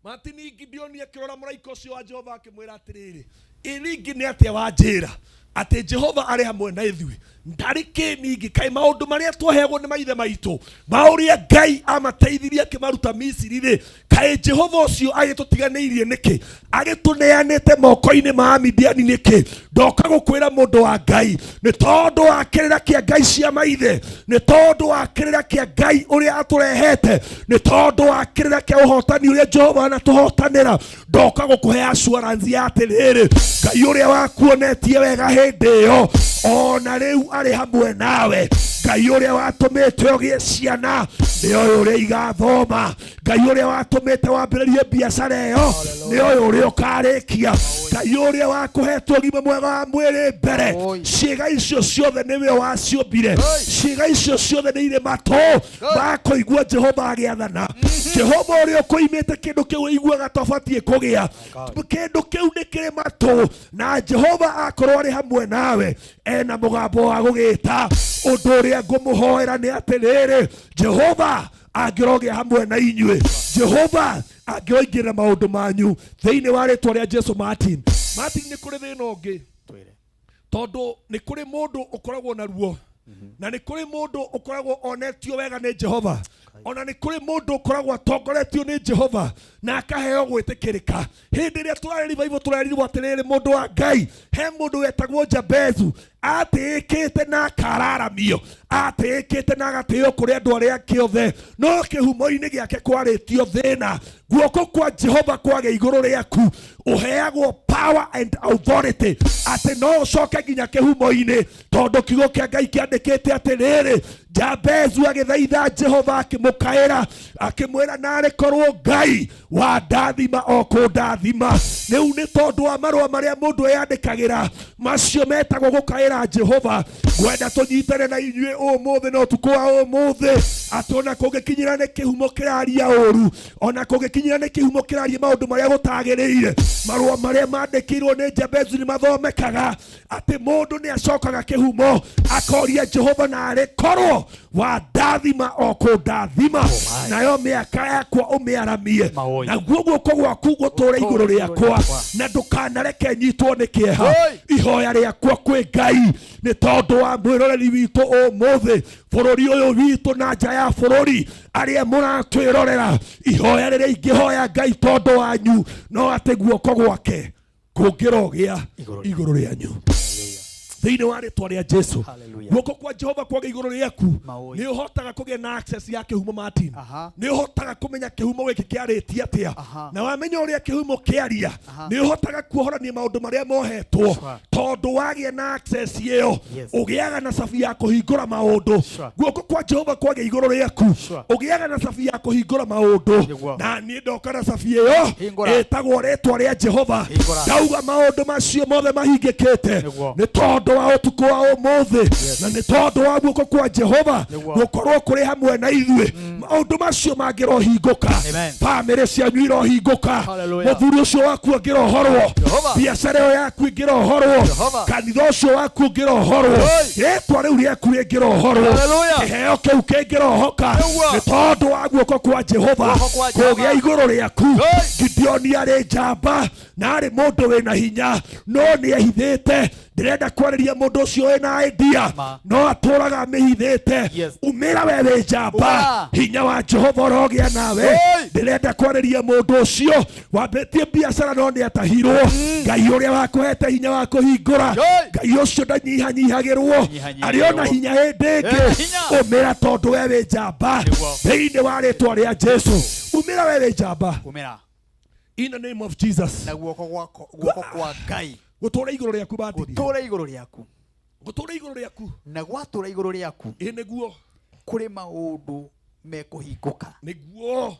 Martini Gideoni akĩrora mũraika ũcio wa Jehova akĩmwĩra atĩrĩrĩ, ĩ ningĩ nĩ atĩa wanjĩra atĩ Jehova arĩ hamwe na ithuĩ? Ndarĩ kĩ ningĩ kaĩ maũndũ marĩa twaheagwo nĩ maithe maitũ ma ũrĩa Ngai amateithirie akĩmaruta Misiri rĩ, kaĩ Jehova ũcio agĩtũtiganĩirie nĩkĩ? Agĩtũneanĩte moko-inĩ ma Amidiani nĩkĩ? Ndoka gũkwĩra mũndũ wa Ngai, nĩ tondũ wa kĩrĩra kĩa Ngai cia maithe, nĩ tondũ wa kĩrĩra kĩa Ngai ũrĩa atũrehete, nĩ tondũ wa kĩrĩra kĩa ũhotani ũrĩa Jehova anatũhotanĩra, ndoka gũkũhe assurance ya atĩrĩrĩ, Ngai ũrĩa wakuonetie wega hĩndĩ ĩyo ona rĩu arĩ hamwe nawe. Ngai ũrĩa watũmĩte ũgĩe ciana nĩ oĩ ũrĩa igathoma. Ngai ũrĩa watũmĩte wambĩrĩrie biacara ĩyo nĩ ũyũ ũrĩa ũkarĩkia. Ngai ũrĩa wakũhete ũgima mwega wa mwĩrĩ mbere, ciĩga icio ciothe nĩwe waciũmbire, ciĩga icio ciothe nĩ irĩ matũ makũigua Jehova agĩathana. Jehova ũrĩa ũkũimĩte kĩndũ kĩu ũiguaga tobatiĩ kũgĩa, kĩndũ kĩu nĩ kĩrĩ matũ, na Jehova akorwo arĩ hamwe nawe ena mũgambo wa gũgĩta. Ũndũ ũrĩa ngũmũhoera nĩ atĩrĩrĩ, Jehova angĩrogĩa hamwe na inyuĩ, Jehova angĩroingĩrĩra maũndũ manyu thĩinĩ wa rĩtwa rĩa Jesu. Martin, Martin, nĩ kũrĩ thĩna ũngĩ, tondũ nĩ kũrĩ mũndũ ũkoragwo na ruo, na nĩ kũrĩ mũndũ ũkoragwo onetio wega nĩ Jehova, ona nĩ kũrĩ mũndũ ũkoragwo atongoretio nĩ Jehova na akaheo gwĩtĩkĩrĩka. Hĩndĩ ĩrĩa tũrarĩ revival tũrerirwo atĩrĩrĩ, mũndũ wa Ngai, he mũndũ wetagwo Jabezu, atĩĩkĩte na akararamio, atĩĩkĩte na agatĩo kũrĩ andũ arĩa angĩ othe, no kĩhumo-inĩ gĩake kwarĩtio thĩna. Guoko kwa Jehova kwagĩa igũrũ rĩaku, ũheagwo power and authority atĩ no ũcoke nginya kĩhumo-inĩ, tondũ kiugo kĩa Ngai kĩandĩkĩte atĩrĩrĩ, Jabezu agĩthaitha Jehova, akĩmũkaĩra, akĩmwĩra, narĩ korwo Ngai wandathima o kũndathima. Rĩu nĩ tondũ wa marũa marĩa mũndũ eyandĩkagĩra, macio metagwo gũkaĩra Jehova. Ngwenda tũnyitane na inyuĩ ũmũthĩ na ũtukũ wa ũmũthĩ, atĩ ona kũngĩkinyĩra nĩ kĩhumo kĩraria ũru, ona kũngĩkinyĩra nĩ kĩhumo kĩraria maũndũ marĩa gũtagĩrĩire, marũa marĩa mandĩkĩirwo nĩ Jabezu nĩ mathomekaga, atĩ mũndũ nĩ acokaga kĩhumo akoria Jehova, narĩ korwo wandathima o kũndathima, nayo mĩaka yakwa ũmĩaramie, naguo guoko gwaku gũtũũre igũrũ rĩakwa, na ndũkanareke nyitwo nĩ kĩeha. Ihoya rĩakwa kwĩ Ngai nĩ tondũ wa mwĩroreri witũ ũmũthĩ, bũrũri ũyũ witũ na nja ya bũrũri, arĩa mũratwĩrorera, ihoya rĩrĩa ingĩhoya Ngai tondũ wanyu no atĩ guoko gwake kũngĩrogĩa igũrũ rĩanyu thĩinĩ wa rĩtwa rĩa Jesu. Guoko kwa Jehova kwaga igũrũ rĩaku, nĩ ũhotaga kũgĩa na access ya kĩhumo. Martin, nĩ ũhotaga kũmenya kĩhumo gĩkĩ kĩarĩtie atĩa, na wamenya ũrĩa kĩhumo kĩaria, nĩ ũhotaga kuohorania maũndũ marĩa mohetwo, tondũ wagĩa na access ĩyo, ũgĩaga na cabi ya kũhingũra maũndũ. Guoko kwa Jehova kwagĩa igũrũ rĩaku, ũgĩaga na cabi ya kũhingũra maũndũ. Na niĩ ndoka na cabi ĩyo Hingũra. ĩtagwo rĩtwa rĩa Jehova. Hingũra. Ndauga maũndũ macio mothe mahingĩkĩte nĩ tondũ wa ũtukũ wa ũmũthĩ, na nĩ tondũ wa guoko kwa Jehova gũkorwo kũrĩ hamwe na ithuĩ, maũndũ macio mangĩrohingũka. Amen. Bamĩrĩ cianyu irohingũka. Hallelujah. Mũthuri ũcio waku angĩrohorwo, Jehova. biacara ĩyo yaku ĩngĩrohorwo, Jehova. kanitha ũcio waku ũngĩrohorwo, rĩtwa rĩu rĩaku rĩngĩrohorwo, Hallelujah. kĩheo kĩu kĩngĩrohoka, Nĩguo. nĩ tondũ wa guoko kwa Jehova Guoko kwa Jehova. kũgĩa igũrũ rĩaku. Gideoni arĩ njamba na arĩ mũndũ wĩna hinya, no nĩ ehithĩte. Ndĩrenda kwarĩria mũndũ ũcio wĩna idea no atũraga amĩhithĩte. Umĩra we wĩ njamba, Umĩra. hinya wa Jehova ũrogĩa nawe. Ndĩrenda kwarĩria mũndũ ũcio wambĩtie biacara no nĩ atahirwo. Ngai ũrĩa wakũhete hinya wa kũhingũra, Ngai ũcio ndanyihanyihagĩrwo, arĩ ona hinya hĩndĩ ĩngĩ. Umĩra tondũ we wĩ njamba, thĩinĩ wa rĩtwa rĩa Jesu. Umĩra we wĩ njamba. Umĩra. In the name of Jesus. Na guoko gwako, guoko kwa Ngai gũtũũra igũrũ rĩaku, Martin. Gũtũũra igũrũ rĩaku. Gũtũũra igũrũ rĩaku. Na gwatũũra igũrũ rĩaku, ĩ nĩguo kũrĩ maũndũ mekũhingũka. Nĩguo.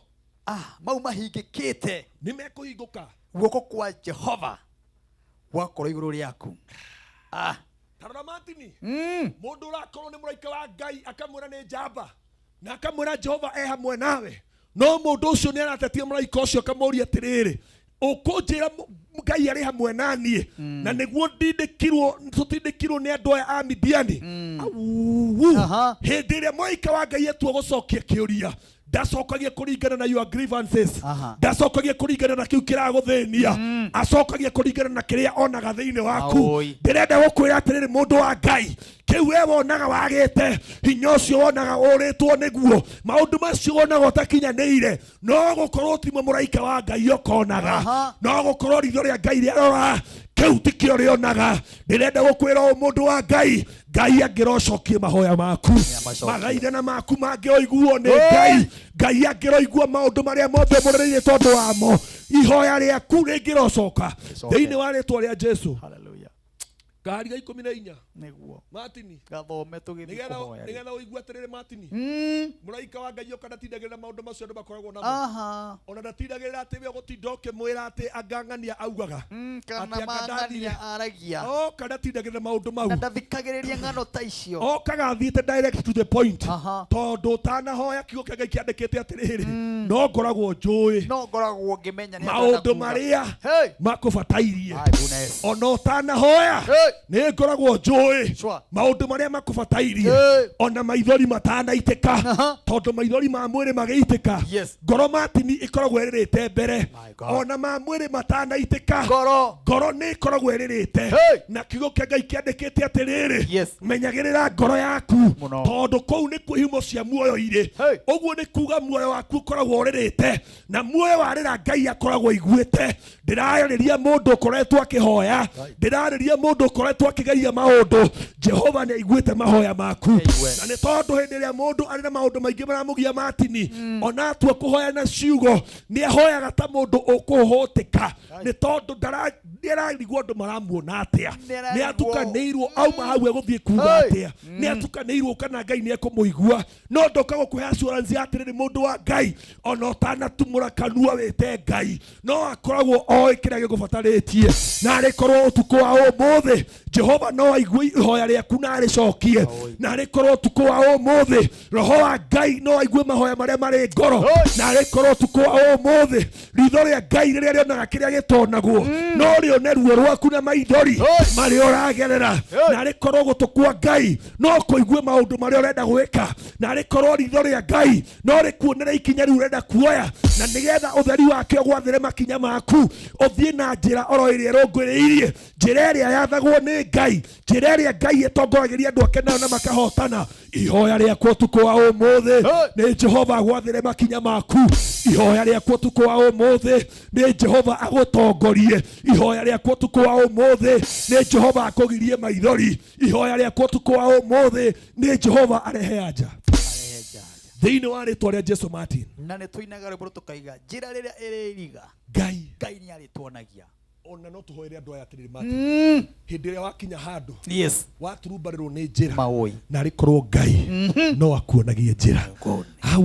Mau mahingĩkĩte nĩ mekũhingũka. Guoko kwa Jehova gwakorwo igũrũ rĩaku. Tarora Martin, mũndũ ũrakorwo nĩ mũraika wa Ngai akamwĩra nĩ njamba, na akamwĩra Jehova e hamwe nawe, no mũndũ ũcio nĩ aratetia mũraika ũcio, akamũria atĩrĩrĩ, ũkũnjĩra Ngai arĩ hamwe na niĩ na nĩguo ndindĩkirwo, tũtindĩkirwo nĩ andũ aya a Midiani? Auuu. Hĩndĩ ĩrĩa mũraika wa Ngai atua gũcokia kĩũria, ndacokagia kũringana na your grievances, ndacokagia kũringana na kĩu kĩragũthĩnia, acokagia kũringana na kĩrĩa onaga thĩinĩ waku. Aoi. Ndĩrenda gũkwĩra atĩrĩrĩ, mũndũ wa Ngai, kĩu we wonaga wagĩte hinya ũcio, wonaga ũrĩtwo nĩguo maũndũ macio wonaga ũtakinyanĩire, no gũkorwo timo mũraika wa Ngai ũkonaga, no gũkorwo ritho rĩa Ngai rĩarora kĩu tikĩo rĩonaga. Ndĩrenda gũkwĩra ũũ, mũndũ wa Ngai, Ngai angĩrocokie mahoya maku, mathaithana maku mangĩroiguo nĩ Ngai. Ngai angĩroigua maũndũ marĩa mothe mũrereire tondũ wamo, ihoya rĩaku rĩngĩrocoka thĩinĩ wa rĩtwa rĩa Jesu. Kahari ga 14. Nĩguo. Martin. Gathome tũgĩthiĩ Nĩgetha kũhoya rĩu. nĩgetha ũigue atĩrĩrĩ Martin. Mũraika wa Ngai oka ndatindagĩrĩra maũndũ macio andũ makoragwo namo. Aha. Ona ndatindagĩrĩra atĩ we ũgũtinda ũkĩmwĩra atĩ angang'ania augaga. Kana Atĩ anga mang'ania ndathire. aragia. Oka ndatindagĩrĩra maũndũ mau. Na ndathikagĩrĩria ng'ano ta icio. Okaga athiĩte direct to the point. Tondũ ũtanahoya kiugo kĩa Ngai kĩandĩkĩte atĩrĩrĩ, no ngoragwo njũĩ. No ngoragwo ngĩmenya nĩ atĩa Maũndũ kuga. marĩa makũbatairie. My goodness. Ona ũtanahoya nĩ ngoragwo njũĩ maũndũ marĩa makũbatairie ona maithori matanaitĩka tondũ maithori ma mwĩrĩ magĩitĩka ngoro Martin ĩkoragwo ĩrĩrĩte mbere ona ma mwĩrĩ matanaitĩka ngoro nĩ ĩkoragwo ĩrĩrĩte na kiugo kĩa Ngai kĩandĩkĩte atĩrĩrĩ menyagĩrĩra ngoro yaku tondũ kũu nĩkuo ihumo cia muoyo irĩ. Ũguo nĩ kuga muoyo waku ũkoragwo ũrĩrĩte na muoyo warĩra Ngai akoragwo aiguĩte. Ndĩrarĩria mũndũ ũkoretwo akĩhoya, ndĩrarĩria mũndũ ũkoretwo akĩgeria maũndũ. Jehova nĩ aiguĩte mahoya maku, na nĩ tondũ hĩndĩ ĩrĩa mũndũ arĩ na maũndũ maingĩ maramũgia Martin, ona atua kũhoya na ciugo nĩ ahoyaga ta mũndũ ũkũhũtĩka, nĩ tondũ nĩ ararigwo andũ maramuona atĩa, nĩ atukanĩirwo auma hau egũthiĩ kuga atĩa, nĩ atukanĩirwo kana Ngai nĩ ekũmũigua. No ndoka gũkũhe assurance ya atĩrĩrĩ, mũndũ wa Ngai, ona ũtanatumũra kanua wĩte Ngai, no akoragwo oĩ kĩrĩa gĩkũbatarĩtie. Na arĩkorwo ũtukũ wa ũmũthĩ Jehova no aigue ihoya rĩaku na arĩcokie, na arĩkorwo ũtukũ wa ũmũthĩ Roho wa Ngai no aigue mahoya marĩa marĩ ngoro, na arĩkorwo ũtukũ wa ũmũthĩ ritho rĩa Ngai rĩrĩa rĩonaga kĩrĩa gĩtonagwo no rĩone ruo rwaku na maithori marĩa ũragerera, na arĩkorwo gũtũ kwa Ngai no kũigue maũndũ marĩa ũrenda gwĩka, na arĩkorwo ritho rĩa Ngai no rĩkuonere ikinya rĩu ũrenda kuoya, na nĩgetha ũtheri wake ũgwathĩre makinya maku ũthiĩ na njĩra oro ĩrĩa ĩrũngũrĩirie, njĩra ĩrĩa yathagwo nĩ Ngai, njĩra ĩrĩa Ngai ĩtongoragĩria andũ ake nayo na makahotana. Ihoya rĩakwa ũtukũ wa ũmũthĩ nĩ Jehova agwathĩre makinya maku. Ihoya rĩakwa ũtukũ wa ũmũthĩ nĩ Jehova agũtongorie. Ihoya rĩakwa ũtukũ wa ũmũthĩ nĩ Jehova akũgirie maithori. Ihoya rĩakwa ũtukũ wa ũmũthĩ nĩ Jehova arehe anja thĩinĩ wa rĩtwa rĩa Jesu Martin. Na nĩ tũinaga rwĩmbo tũkaiga njĩra rĩrĩa ĩrĩ iriga Ngai Ngai nĩ arĩtuonagia. Ona no tũhoere andũ aya atĩrĩrĩ Martin, hĩndĩ ĩrĩa wakinya handũ waturumbarĩrwo nĩ njĩra na arĩkorwo Ngai no akuonagie njĩra hau.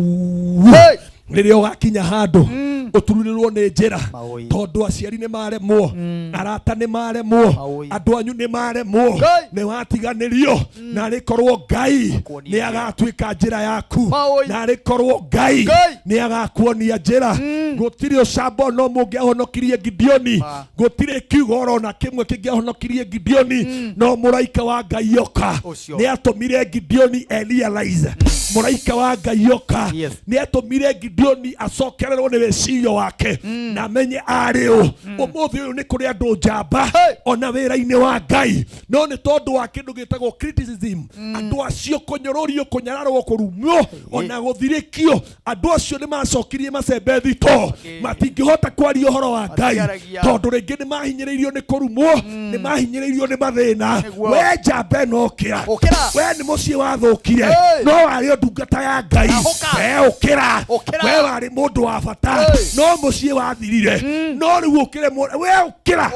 Rĩrĩa ũgakinya handũ ũtururĩrwo nĩ njĩra tondũ aciari nĩ maremwo, arata nĩ maremwo, andũ anyu nĩ maremwo, nĩ watiganĩrio, na arĩkorwo Ngai nĩ agatuĩka njĩra yaku, na arĩkorwo Ngai nĩ agakuonia njĩra. Gũtirĩ ũcamba no mũngĩahonokirie Gideoni, gũtirĩ kiugo oro na kĩmwe kĩngĩahonokirie Gideoni, no mũraika wa Ngai oka nĩ atũmire Gideoni e realize. Mũraika wa Ngai oka nĩ atũmire Gideoni acokererwo nĩ wĩcirio wake na amenye arĩ ũ. Ũmũthĩ ũyũ nĩ kũrĩ andũ njamba ona wĩra-inĩ wa Ngai, no nĩ tondũ wa kĩndũ gĩtagwo criticism, andũ acio kũnyũrũrio, kũnyararwo, kũrumwo, ona gũthirĩkio, andũ acio nĩ macokirie macembe thito, matingĩhota kwaria ũhoro wa Ngai tondũ rĩngĩ nĩ mahinyĩrĩirio nĩ kũrumwo, nĩ mahinyĩrĩirio nĩ mathĩna. We njamba ĩno ũkĩra, we nĩ mũciĩ wathũkire no warĩ o ndungata ya Ngai, we ũkĩra, we warĩ mũndũ wa bata no mũciĩ wathirire, no rĩu ũkĩre, we ũkĩra,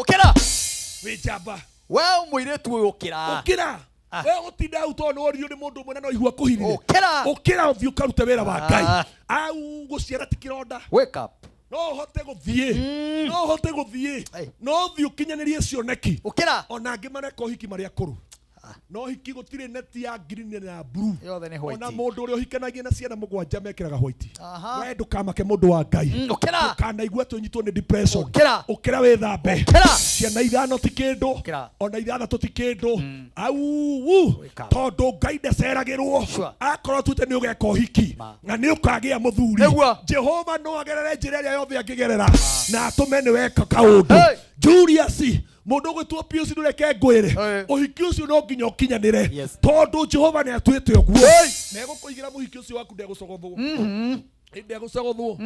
wĩ njamba, we mũirĩtu ũyũ ũkĩra, ũkĩra. We ũtinda hau tondũ nĩ woririo nĩ mũndũ ũmwe na no igua kũhirire. Ũkĩra. Ũkĩra ũthiĩ ũkarute wĩra wa Ngai. Au gũciara ti kĩronda. Wake up. No ũhote gũthiĩ, no ũhote gũthiĩ, no ũthiĩ ũkinyanĩrie cioneki. Ũkĩra. Ona angĩ mareka ũhiki marĩ akũrũ, no hiki gũtirĩ neti ya green na blue. Yothe nĩ white. Ona mũndũ ũrĩa ũhikanagia na ciana mũgwanja mekĩraga white. We ndũkamake mũndũ wa Ngai, Ũkĩra. ndũkanaigua atĩ ũnyitwo nĩ depression. Ũkĩra. Ũkĩra wĩthambe. Ũkĩra. Ciana ithano ti kĩndũ, ona ithathatũ ti kĩndũ, au tondũ Ngai ndaceragĩrwo. Akorwo tuĩte nĩ ũgeka ũhiki na nĩ ũkagĩa mũthuri, Jehova no agerere njĩra ĩrĩa yothe angĩgerera na atũme nĩ weka kaũndũ. Julius, mũndũ ũgwĩtwo Pius, ndũreke ngwĩre, ũhiki ũcio no nginya ũkinyanĩre tondũ Jehova nĩ atuĩte ũguo. Na egũkũigĩra mũhiki ũcio waku ndegũcogothwo. Hĩndĩ ya gũcogothwo,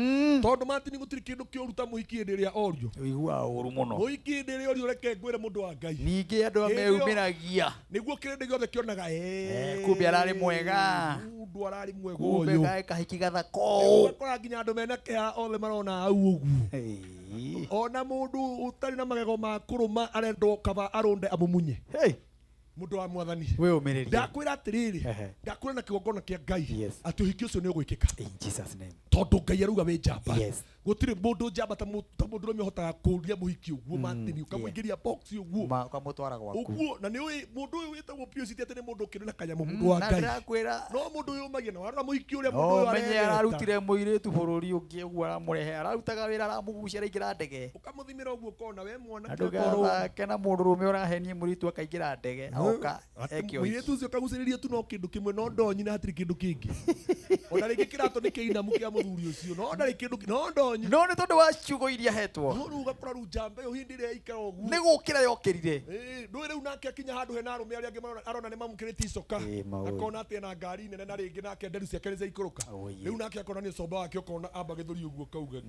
tondũ Martin, gũtirĩ kĩndũ kĩũru ta mũhiki hĩndĩ ĩrĩa orio. Ũiguaga ũru mũno. Mũhiki hĩndĩ ĩrĩa orio, reke ngwĩre, mũndũ wa Ngai, Ningĩ andũ Hĩndĩ ĩyo- meumĩragia. Nĩguo kĩrĩndĩ gĩothe kĩonaga. Kumbe ararĩ mwega. Mũndũ ararĩ mwega Kumbe ũyũ. kaĩ kahiki gathaka. Ũgakora nginya andũ mena kĩeha othe marona hau ũguo, ona mũndũ ũtarĩ na magego ma kũrũma arendwo kaba arũnde amumunye. Mũndũ wa Mwathani, Wĩyũmĩrĩrie. Ndakwĩra atĩrĩrĩ, ndakwĩra na kĩgongona kĩa Ngai atĩ ũhiki ũcio nĩ ũgwĩkĩka. In Jesus name. Tondũ Ngai arauga wĩ njamba. Gũtirĩ mũndũ njamba ta mũndũrũme ũhotaga kũria mũhiki ũguo, Martin, ũkamũingĩria box ũguo. Ũkamũtwara gwaku. Ũguo, na nĩ ũĩ mũndũ ũyũ wĩtagwo POC ti atĩ nĩ mũndũ ũkĩrĩ na kanyamũ, mũndũ wa Na Ngai. Ndĩrakwĩra. No mũndũ ũyũ ũmagia na warora mũhiki ũrĩa mũndũ No ũyũ menye arereta. Ararutire mũirĩtu bũrũri ũngĩ ũguo, aramũrehe, ararutaga wĩra, aramũgucia, araingĩra ndege. Ũkamũthimĩra ũguo, ũkona we mwanake Na ũkorwo- ndũgathake na mũndũrũme ũrahenie mũirĩtu akaingĩra ndege agoka Atĩ eke ũhiki. Mũirĩtu ũcio ũkagucĩrĩrio tu no kĩndũ kĩmwe, no ndonyi, na hatirĩ kĩndũ kĩngĩ. Ona rĩngĩ kĩratũ nĩ kĩinamu kĩa mũthuri ũcio, no ndarĩ kĩndũ no ndonyi. No nĩ tondũ wa ciugo iria hetwo. No rĩu ũgakora rĩu njamba ĩyo hĩndĩ ĩrĩa yaikara ũguo, Nĩ gũkĩra yokĩrire. Ĩĩ, ndũĩ rĩu nake akinya handũ hena arũme arĩa angĩ arona nĩ mamũkĩrĩtie icoka, Maũĩ. Akona atĩ ena ngari nene, na rĩngĩ nake nderu ciake nĩ ciaikũrũka. Rĩu nake akona nĩ ũcomba wake, ũkona amba gĩthũri ũguo kauga,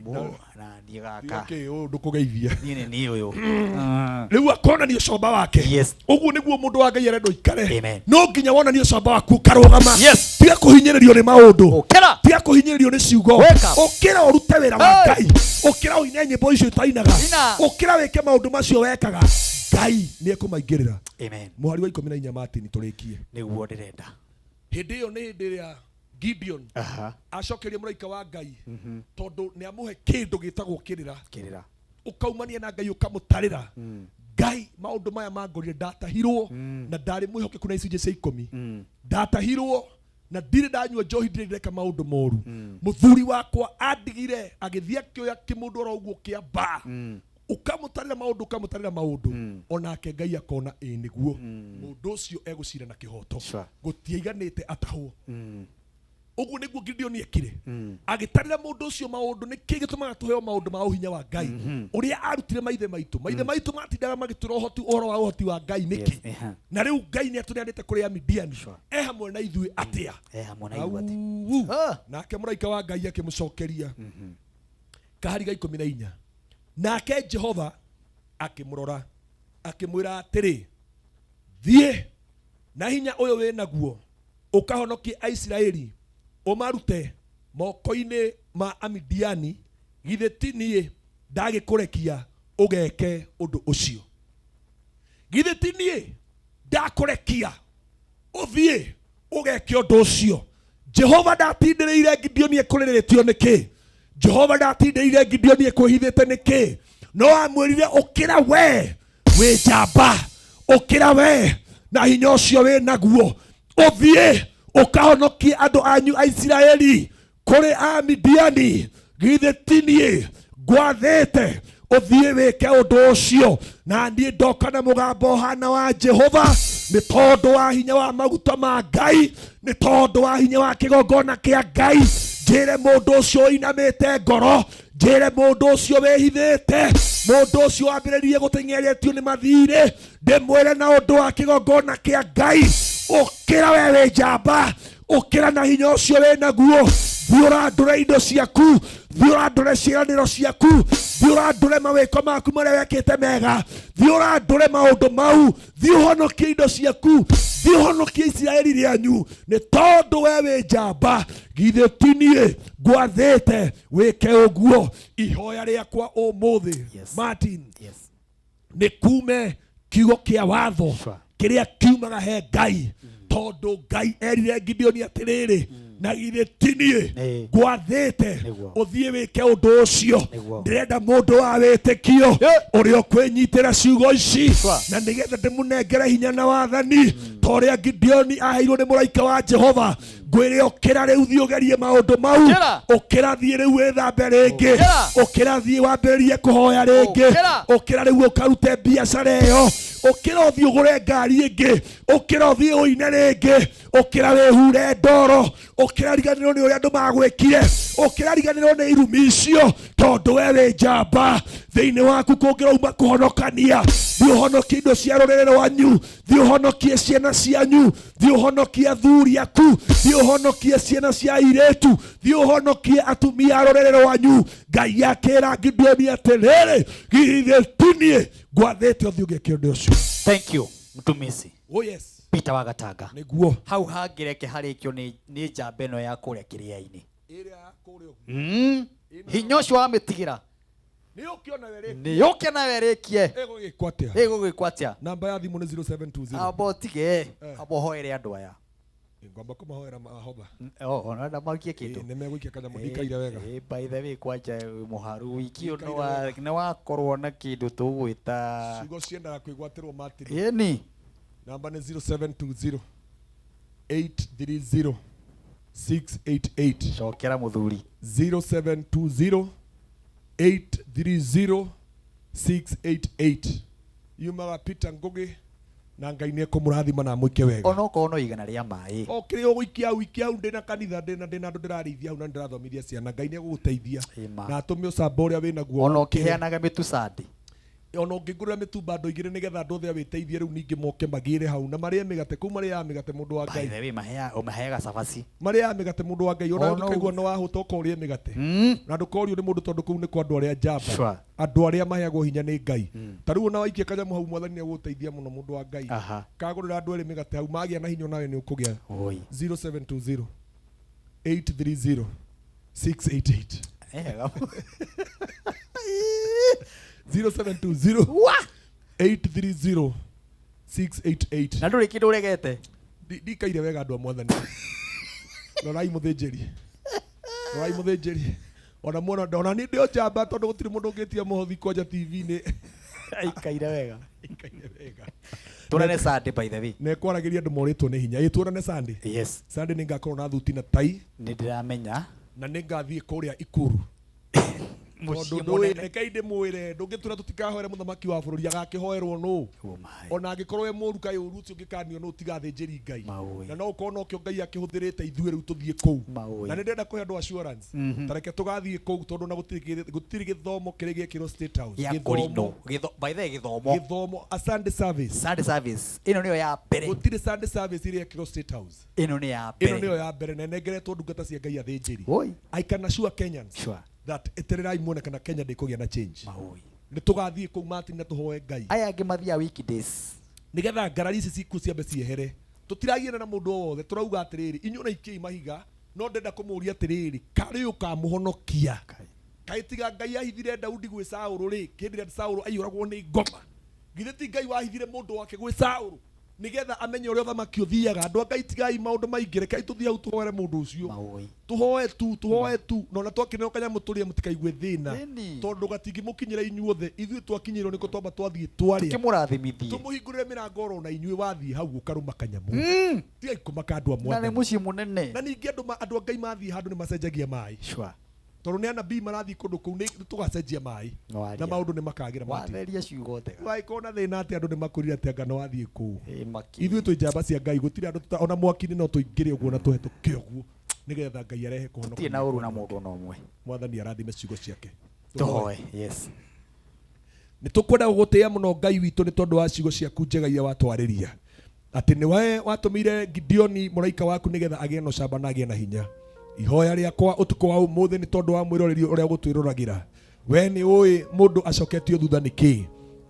Na niĩ gaka. Kĩ ũyũ ndũkũgeithia. Niĩ nĩ niĩ ũyũ. Rĩu akonania ũcomba wake. Ũguo nĩguo mũndũ wa Ngai arendwo ikare. No nginya wonanie ũcomba waku, ũkarũgama. Tiga kũhinyĩrĩrio nĩ maũndũ, tiga kũhinyĩrĩrio nĩ ciugo. Ũkĩra ũrute wĩra wa Ngai, ũkĩra ũine nyĩmbo icio itainaga, ũkĩra wĩke maũndũ macio wekaga. Ngai nĩ ekũmaingĩrĩra. Amen. Mũhari wa 14, Martin, tũrĩkie. Nĩguo ndĩrenda. Hĩndĩ ĩyo nĩ hĩndĩ ĩrĩa Gideon acokerie mũraika wa Ngai, tondũ nĩ amũhe kĩndũ gĩtagwo kĩrĩra. Kĩrĩra. Ũkaumania na Ngai, ũkamũtarĩra Ngai maũndũ maya mangorire: ndatahirwo na ndarĩ mwĩhokeku na icunjĩ cia 10, ndatahirwo na ndirĩ ndanyua njohi, ndirĩ ndeka maũndũ moru, mũthuri wakwa andigire agĩthiĩ akĩoya kĩmũndũ oro ũguo kĩa mbaa. Ũkamũtarĩra maũndũ, ũkamũtarĩra maũndũ, onake Ngai akona ĩ nĩguo mũndũ ũcio egũcira na kĩhoto, gũtiaiganĩte atahwo. Ũguo nĩguo Gideon ekire, agĩtarĩra mũndũ ũcio maũndũ. Nĩ kĩ gĩtũmaga tũheo maũndũ ma ũhinya wa Ngai ũrĩa arutire maithe maitũ? Maithe maitũ matindaga magĩtũra ũhoti, ũhoro wa ũhoti wa Ngai nĩkĩ? Na rĩu Ngai nĩ atũneanĩte kũrĩ Amidiani, e hamwe na ithuĩ atĩa? E hamwe na ithuĩ atĩa? Au. Nake mũraika wa Ngai akĩmũcokeria, kahari ga 14, nake Jehova akĩmũrora, akĩmwĩra atĩrĩ, "Thiĩ na hinya ũyũ wĩ naguo, ũkahonokie Aisiraeli ũmarute moko-inĩ ma Amidiani. Githĩ ti niĩ ndagĩkũrekia ũgeke ũndũ ũcio? Githĩ ti niĩ ndakũrekia ũthiĩ ũgeke ũndũ ũcio?" Jehova ndatindĩrĩire Gideoni ekũrĩrĩtio nĩkĩ? Jehova ndatindĩrĩire Gideoni ekwĩhithĩte nĩkĩ? No amwĩrire, "Ũkĩra we wĩ njamba, ũkĩra we na hinya ũcio wĩ naguo, ũthiĩ ũkahonokie andũ anyu Aisiraeli kũrĩ Amidiani. Githĩ ti niĩ ngwathĩte ũthiĩ wĩke ũndũ ũcio?" Na niĩ ndoka na mũgambo ũhana wa Jehova, nĩ tondũ wa hinya wa maguta ma Ngai, nĩ tondũ wa hinya wa kĩgongona kĩa Ngai, njĩre mũndũ ũcio ũinamĩte ngoro, njĩre mũndũ ũcio wĩhithĩte, mũndũ ũcio wambĩrĩrie gũteng'eretio nĩ mathirĩ, ndĩmwĩre na ũndũ wa kĩgongona kĩa Ngai, ũkĩra we wĩ njamba, ũkĩra na hinya ũcio wĩ naguo, thiĩ ũrandũre indo ciaku, thiĩ ũrandũre ciĩranĩro ciaku, thiĩ ũrandũre mawĩko maku marĩa wekĩte mega, thiĩ ũrandũre maũndũ mau, thiĩ ũhonokie indo ciaku, thiĩ ũhonokie Isiraeli rĩanyu, nĩ tondũ we wĩ njamba. Githĩ ti niĩ ngwathĩte wĩke ũguo? Ihoya rĩakwa ũmũthĩ, Martin, nĩ kume kiugo kĩa watho kĩrĩa kiumaga he Ngai, tondũ Ngai erire Gideoni atĩrĩrĩ, "Na githĩ ti niĩ ngwathĩte ũthiĩ wĩke ũndũ ũcio?" Ndĩrenda mũndũ wa wĩtĩkio ũrĩa ũkwĩnyitĩra ciugo ici, na nĩgetha ndĩmũnengere hinya na wathani ta ũrĩa Gideoni aheirwo nĩ mũraika wa Jehova. Ngwĩre, ũkĩra rĩu, thiĩ ũgerie maũndũ mau. Ũkĩra, thiĩ rĩu wĩthambe rĩngĩ. Ũkĩra, thiĩ wambĩrĩrie kũhoya rĩngĩ. Ũkĩra rĩu ũkarute biacara ĩyo. Ũkĩra ũthiĩ ũgũre ngari ĩngĩ. Ũkĩra ũthiĩ ũine rĩngĩ. Ũkĩra wĩhure ndoro. Ũkĩra riganĩrwo nĩ ũrĩa andũ magwĩkire. Ũkĩra riganĩrwo nĩ irumi icio, tondũ we wĩ njamba. Thĩinĩ waku kũngĩrauma kũhonokania, thiĩ ũhonokie indo cia rũrĩrĩ rwanyu, thiĩ ũhonokie ciana cianyu, thiĩ ũhonokie athuri aku, thiĩ. Ũhonokie ciana cia airĩtu, thiĩ ũhonokie atumia a rũrĩrĩ rwanyu. Ngai akĩra Gideoni atĩrĩrĩ, githĩ ti niĩ ngwathĩte ũthiĩ ũgeke ũndũ ũcio? Thank you, mtumisi. Oh yes. Peter wa Gatanga. Nĩguo. Hau hangĩreke harĩkio nĩ nĩ njamba ĩno ya kũrĩa kĩrĩa-inĩ. Ĩrĩa ya kũrĩa ũguo. Hinya ũcio wamĩtigĩra. Nĩ ũke ona we rĩkie. Nĩ ũke nawe rĩkie. Ĩgũgĩkwo atĩa? Ĩgũgĩkwo atĩa? Namba ya thimũ nĩ 0720. Amba ũtige, amba ũhoere andũ aya. Ngwamba kũmahoera mahotha. Oh, ona maukie kĩndũ. Nĩ megũikia kanyamũ ndikaire wega. By the way, kwanja mũharu wiki ũyũ nĩ wakorwo na kĩndũ tũgwĩta Ciugo ciendaga kwĩgwatĩrwo Martin. Ĩni. Namba nĩ 0720 830 688. Cokera mũthuri. 0720 830 688. Yumaga Peter Ngugi na Ngai nĩ ekũmũrathima na amwĩke wega. Onokorwo no igana rĩa maĩ. O kĩrĩa ũgũikia hau, ikia hau, ndĩna kanitha, ndĩna andũ ndĩrarĩithia hau na ndĩrathomithia ciana. Ngai nĩ egũgũteithia na atũme ũcamba ũrĩa wĩnaguo Ona ũkĩre. ũkĩheanaga mĩtu Sunday. Ona ũngĩngũrĩra mĩtu bando igĩrĩ nĩgetha andũ othe a wĩteithie rĩu ningĩ moke magĩre hau na marĩe mĩgate kũu marĩaga mĩgate mũndũ wa By Ngai. the way, ũmaheaga cabaci. Marĩaga mĩgate mũndũ wa Ngai ona Ona ũkaigua nĩ wahũta ũka ũrĩe mĩgate. Na ndũkorio nĩ mũndũ tondũ kũu nĩ kwa andũ arĩa njamba. Sure. Andũ arĩa maheagwo hinya nĩ Ngai. Ta rĩu ona waikia kanyamũ hau mwathani nĩ egũgũteithia mũno mũndũ wa Ngai. Kagũrĩra andũ erĩ mĩgate hau magĩa na hinya onawe nĩ ũkũgĩa. 0720 830 688. 0720 830 688. Na ndũrĩ kĩndũ ũregete? Ndikaire wega andũ a mwathani. Rorai mũthĩnjĩri. Rorai mũthĩnjĩri. Ona muona ona niĩ ndĩ o njamba tondũ gũtirĩ mũndũ ũngĩtia mũhothi kwanja TV-inĩ. Aikaire wega. Aikaire wega. Tuonane Sunday by the way. Na ĩkwaragĩria andũ morĩtwo nĩ hinya. Ĩ tuonane Sunday. Yes. Sunday nĩ ngakorwo na thuti na tai. Nĩ ndĩramenya. Na nĩ ngathiĩ kũrĩa Ikuru. Mũciĩ Tondũ ndũĩ, mũnene. rekei ndĩmwĩre, ndũngĩtwĩra tũtikahoere mũthamaki wa bũrũri, agakĩhoerwo nũ? Ona angĩkorwo we mũru kaĩ ũru ũcio ũngĩkanio nũ tiga athĩnjĩri Ngai? Na no ũkorwo nokĩo Ngai akĩhũthĩrĩte ithuĩ rĩu tũthiĩ kũu. Na nĩ ndĩrenda kũhe andũ assurance. Ta reke tũgathiĩ kũu tondũ na gũtirĩ gĩthomo kĩrĩ gĩekĩrwo State House. Gĩa kũrinũ. By the way, gĩthomo. Gĩthomo, a Sunday service. Sunday service. Ĩno nĩyo ya mbere. Gũtirĩ Sunday service ĩrĩ yekĩrwo State House. Ĩno nĩ ya Ĩno mbere. nĩyo ya mbere na ĩnengeretwo ndungata cia Ngai athĩnjĩri. Oi. I can assure Kenyans Sure. that etererai muone kana Kenya ndĩkũgĩa na change. Nĩ tũgathiĩ kũu Martin na tũhoe Ngai. Aya angĩ mathiaga weekdays. Nĩgetha ngarari ici ciku ciambe ciehere. Tũtiragiana na mũndũ o wothe, tũrauga atĩrĩrĩ, inyuĩ ona ikiai mahiga, no ndĩrenda kũmũria atĩrĩrĩ, karĩ ũkamũhonokia? Kaĩ tiga Ngai ahithire Daudi gwĩ Saũlũ rĩ, hĩndĩ ĩrĩa Saũlũ aiyũragwo nĩ ngoma? Githĩ ti Ngai wahithire mũndũ wake gwĩ Saũlũ nĩgetha amenye ũrĩa ũthamaki ũthiaga? Andũ a Ngai tigai maũndũ maingĩ, rekei tũthiĩ hau tũhoere mũndũ ũcio. Tũhoe tu, tũhoe tu, na ona twakĩneo kanyamũ tũrĩe mũtikaigue thĩna, tondũ gatingĩmũkinyĩra inyuothe. Ithuĩ twakinyĩrwo nĩko twamba twathiĩ twarĩa. Tũkĩmũrathimithie. Tũmũhingũrĩre mĩrango oro na inyuĩ wathiĩ hau ũkarũma kanyamũ. Tigai kũmaka andũ a Na nĩ mwathani. mũciĩ mũnene. Na ningĩ andũ a Ngai mathiĩ handũ nĩ macenjagia maĩ. Sure. Tondũ nĩ anabii marathiĩ kũndũ kũu nĩ tũgacenjia maĩ. Nĩwaria. Na maũndũ nĩ makagĩra Martin. Watheria ciugo thega. Wagĩkorwo na thĩna atĩ andũ nĩ makwĩrire atĩ anga no wathiĩ kũu. Ithuĩ twĩ njamba cia Ngai, gũtirĩ andũ ona mwaki-inĩ no tũingĩre ũguo na tũhetũke ũguo nĩgetha Ngai arehe kũhonoka. Tũtirĩ na ũru na mũndũ ona ũmwe. Mwathani arathime ciugo ciake. Tũhoe. Yes. Nĩ tũkwenda gũgũtĩĩa mũno Ngai witũ nĩ tondũ wa ciugo ciaku njega iria watwarĩria. Atĩ nĩwe watũmire Gideoni mũraika waku nĩgetha agĩe na ũcamba na agĩe na hinya. Ihoya rĩakwa ũtukũ wa ũmũthĩ nĩ tondũ wa mwĩroreri ũrĩa ũgũtwĩroragĩra. We nĩ ũĩ mũndũ acoketio thutha nĩ kĩĩ.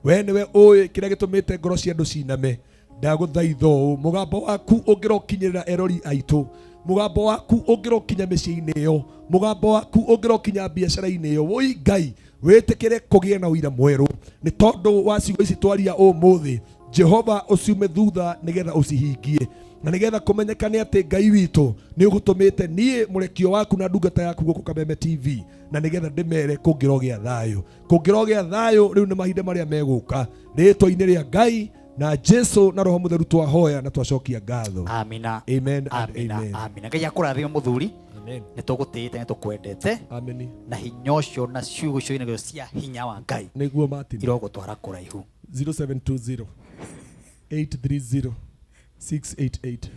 We nĩwe ũĩ kĩrĩa gĩtũmĩte ngoro cia andũ ciname. Ndagũthaitha ũũ, mũgambo waku ũngĩrokinyĩrĩra erori aitũ, mũgambo waku ũngĩrokinya mĩciĩ-inĩ ĩyo, mũgambo waku ũngĩrokinya biacara-inĩ ĩyo, woi Ngai, wĩtĩkĩre kũgĩe na ũira mwerũ nĩ tondũ wa ciugo ici twaria ũmũthĩ. Jehova ũciume thutha nĩgetha ũcihingie na nĩgetha kũmenyekane atĩ Ngai witũ nĩ ũgũtũmĩte niĩ mũrekio waku na ndungata yaku gũkũ Kameme TV, na nĩgetha ndĩmere kũngĩrogĩa thayũ, kũngĩrogĩa thayũ. Rĩu nĩ mahinda marĩa megũka, rĩtwa-inĩ rĩa Ngai na Jesu na Roho Mũtheru twahoya na twacokia ngatho. Amina. Amen and Amina. amen. Amina. Ngai akũrathime mũthuri. Amen. Nĩ tũgũtĩĩte, nĩ tũkwendete. Amen. Na hinya ũcio na ciugo icio inacio cia hinya wa Ngai. Nĩguo Martin. Irogũtwara kũraihu. 0720 830 688.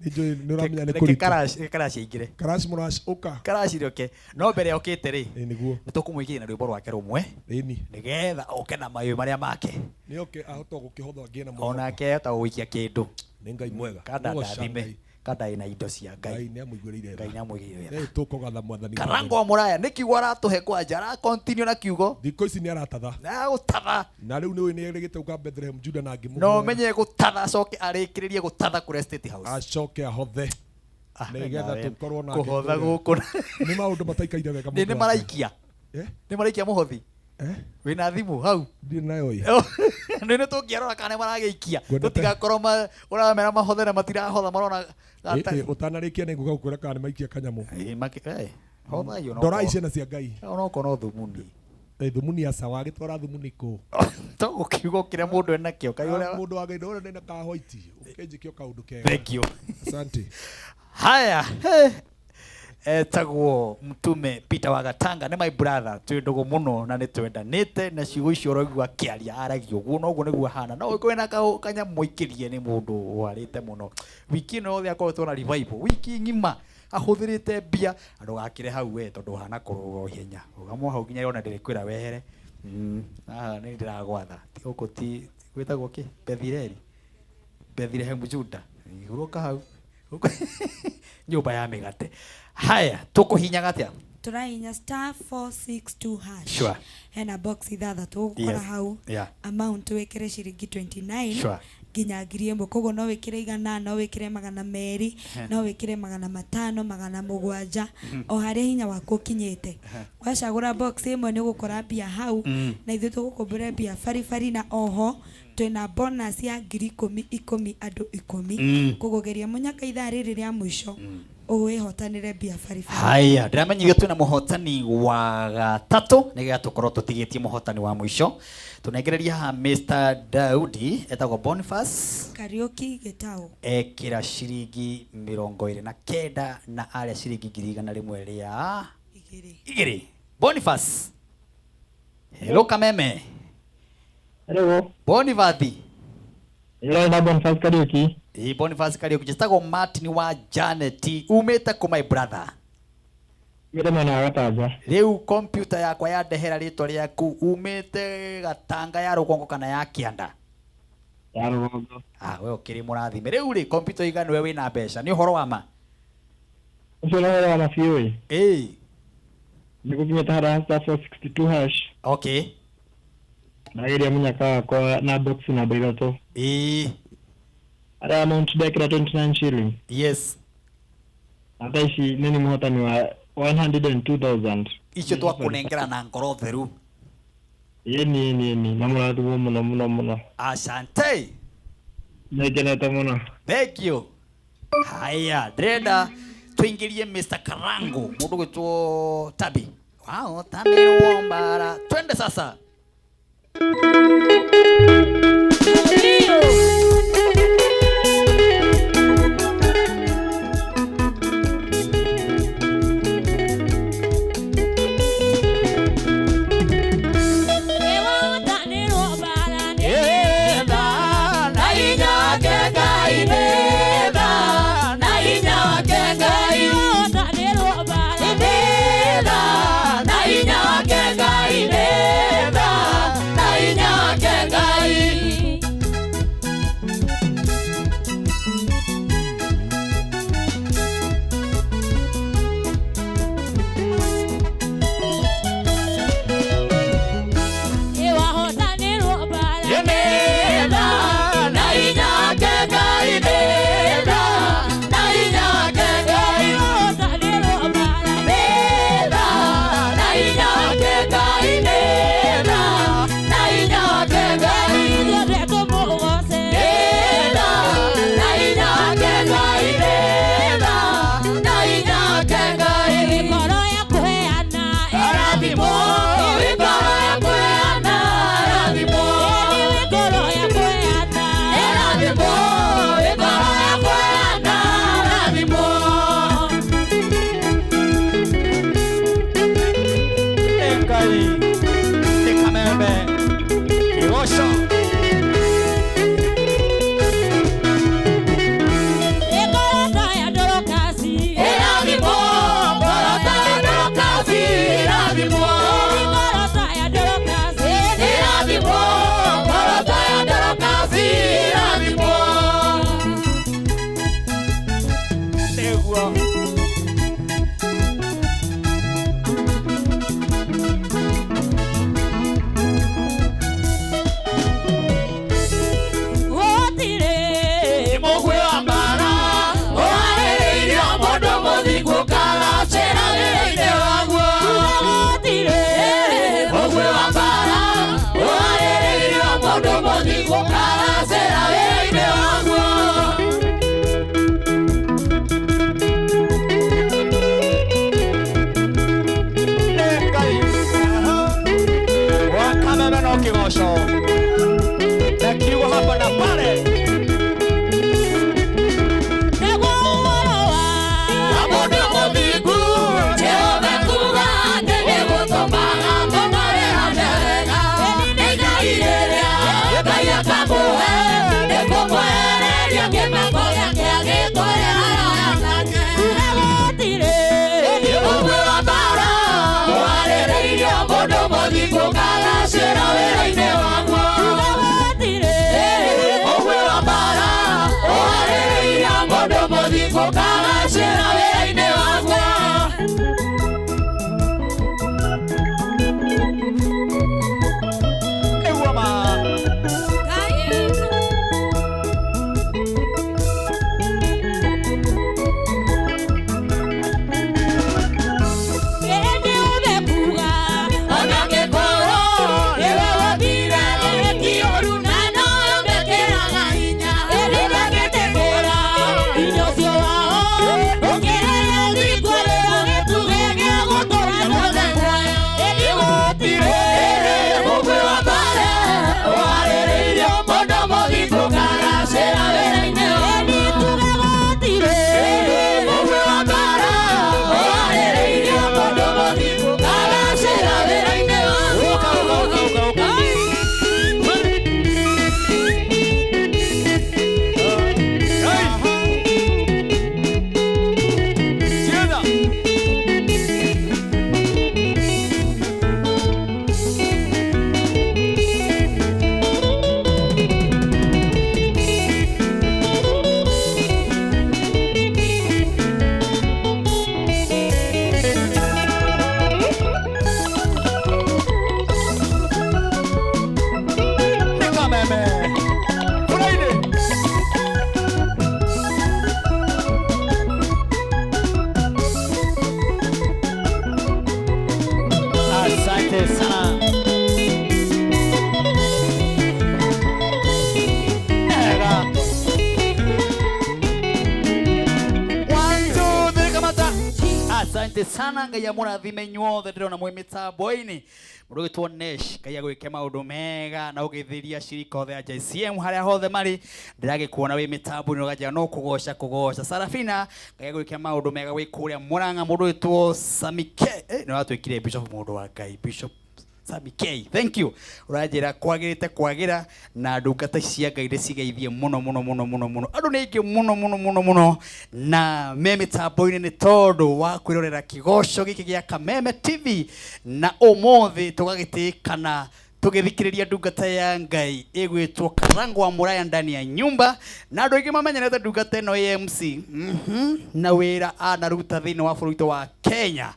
Nĩ njũĩ nĩ ũramenya nĩ Reke kũritũ. Karaci aingĩre. Karaci mũraci ũka. Karaci rĩoke. No mbere okĩte rĩ. Ĩ nĩguo. Nĩ tũkũmũingĩria na rwĩmbo rwake rũmwe. Ĩni. Nĩgetha oke na mayũ marĩa make. Nĩ oke ahote gũkĩhotha ngĩe na mwĩhoko. Onake ahota gũikia kĩndũ. Nĩ Ngai mwega. Kada Goca ndathime. Ngai. Kandarĩ na indo cia Ngai. Ngai nĩ amũiguĩrĩire tha. Ngai nĩ amũiguĩrĩire tha. Nĩ tũkũgatha mwathani. Karango wa Mũraya nĩ kiugo aratũhe kwanja, ara continue na kiugo. Thikũ ici nĩ aratatha. Na gũtatha. Na rĩu nĩ nĩ erĩgĩte gũka Bethlehem Juda na ngĩmũhoera. Na ũmenye gũtatha acoke arĩkĩrĩrie gũtatha kũrĩa State House. Acoke ahothe. Nĩgetha nawe, tũkorwo nake kũhotha kũrĩa. gũkũ. Nĩ maũndũ mataikaire wega Nĩ mũndũ nĩ wa maraikia. Eh? Nĩ maraikia mũhothi. Eh? Wĩna thimũ hau? Ndirĩ nayo ĩ. Nĩ nĩ tũngĩarora kana nĩ maragĩikia. Ngwendete. Tũtigakorwo ũramera mahothe na matirahotha marona Ĩ, ĩ, ũtanarĩkia nĩ ngũka gũkwĩra kana nĩ maikia kanyamũ. Hotha iyo Ndorai ciana cia Ngai. Onokorwo no thumuni. Thumuni aca wagĩtwara thumuni kũ? To gũkiugo kĩrĩa mũndũ enakĩo kaĩ ũrĩa Mũndũ wa Ngai ndona ndĩna ka white ũkĩnjĩkio kaũndũ kega. Thank you. Asante. Haya, he. Etagwo Mtume Peter wa Gatanga nĩ my brother, twĩ ndũgũ mũno na nĩ twendanĩte na ciugo icio ũraigua akĩaria aragia ũguo noguo nĩguo ahana. No ũngĩkorwo wĩna kanyamũ mũikĩrie nĩ mũndũ warĩte mũno. Wiki ĩno yothe akoretwo na revival, wiki ng'ima ahũthĩrĩte mbia. Ndũgakĩre hau we tondũ ũhana kũrũga ihenya. Rũgama hau nginya yona ndĩrĩkwĩra wehere. Haha nĩ ndĩragwatha. Gũkũ ti gwĩtagwo kĩ? Bethileli. Bethlehem Juda. Hurũka hau. Nyũmba ya mĩgate. Haya, tũkũhinyaga atĩa? Tũrahinya star 462 hash. Sure. Hena box ithathatũ ũgũkora Yes. hau. Yeah. Amount wĩkĩre ciringi 29 Sure. nginya 1000. Koguo no wĩkĩre 100, no wĩkĩre 200, no wĩkĩre 500, 700, o harĩa hinya waku ũkinyĩte. Wacagũra box ĩmwe nĩ ũgũkora mbia hau, na ithuĩ tũgũkũmbũra mbia baribari, na oho twĩna bonus ya 10,000 10,000 andũ 10. Koguo geria mũnyaka ithaa rĩrĩ rĩa mũico ũwĩhotanĩre mbia baribari. Haya, ndĩramenyithio twĩna mũhotani wa gatatũ nĩgetha tũkorwo tũtigĩtie mũhotani wa mũico. Tũnengereria haha Mr. Daudi etagwo Boniface Kariũki Gĩtaũ. Ekĩra ciringi 29 na arĩa ciringi 102,000. Boniface. Hello Kameme. Hello. Boniface. Hello, na Boniface Kariũki. Ĩ Boniface Kariũki, njĩtagwo Martin wa Janet, umĩte kũ my brother? Umĩte mwena wa Gatanga. Rĩu kompyuta yakwa yandehera rĩtwa rĩaku, umĩte Gatanga ya rũgongo kana ya kĩanda? Ya rũgongo. Ah, we ũkĩrĩ mũrathime. Rĩu rĩ, kompyuta iga nĩwe wĩna mbeca, nĩ ũhoro wa ma? Ũcio nĩ ũhoro wa ma biũ ĩ. Ĩ. Nĩ gũkinyĩte harĩa star 462 hash. Okay. Ndageria mũnyaka wakwa na box namba 3. Ĩ. Harĩa amount ndekĩra 29 shilling. Yes. Na thaa ici nĩ nĩ mũhotani wa 102,000. Icio twakũnengera na ngoro theru. Ĩni ĩni ĩni, na mũrathimwo mũno mũno mũno. Asante. Nĩngenete mũno. Thank you. Haya, ndĩrenda tũingĩrie Mr. Karango, mũndũ gwĩtwo Tabi. Wow, Tabi Wombara. Twende sasa. Na inya wake. akamũhe nĩ kũmwehereria kĩmako gĩake agĩtware haraya nake tuge gũtirĩ ũmwe wa mbara warĩrĩirio mũndũ mũthingu kagacĩra wĩra-inĩ waguo tuge gũtirĩ ũmwe wa mbara warĩrĩirio mũndũ mũthingu kagacĩra wĩra-inĩ waguo. Ĩndĩ ũmekuga ona gĩkorwo nĩwe wathire ti ũru na no ũmekĩraga hinya ĩndĩ ndangĩtĩkĩra hinya ũcio wao ũkĩrĩra thingo rĩo gĩtugĩ gĩa gũtũũra guothe muoyo ĩndĩ gũtirĩ mũgwĩ wa mbara warĩrĩirio mũndũ mũthingu kagacĩra wĩra-inĩ ĩndĩ tuge gũtirĩ mũgwĩ wa mbara warĩrĩirio mũndũ mũthingu kagacĩra wĩra-inĩ Asante sana. Ega. One, two, three, kamata. Asante sana ngai amũrathime inyuothe ndĩrona mwĩ mĩtambo-inĩ mũndũ ũgĩtwo Nesh ngai agwĩke maũndũ mega na ũgĩthĩria cirika othe a JCM harĩa hothe marĩ ndĩragĩkuona wĩ mĩtambo-inĩ ũganjĩra no kũgoca kũgoca Sarafina ngai agwĩke maũndũ mega wĩ kũrĩa Mũrang'a mũndũ ũgĩtwo Samike eh, nĩ watuĩkire bishop mũndũ wa Ngai bishop Sami K thank you uranjira kwagirite kwagira na ndungata cia Ngai ndĩcigeithie mũno mũno mũno mũno mũno andũ nĩ aingĩ mũno mũno mũno mũno na me mĩtambo-inĩ nĩ tondũ wa kwĩrorera kĩgoco gĩkĩ gĩa Kameme TV na ũmũthĩ tũgagĩtĩkana tũgĩthikĩrĩria ndungata ya Ngai ĩgwĩtwo Karango wa Mũraya ndani ya nyumba na andũ aingĩ mamenyerete ndungata ĩno AMC na wĩra anaruta thĩinĩ wa bũrũri witũ wa Kenya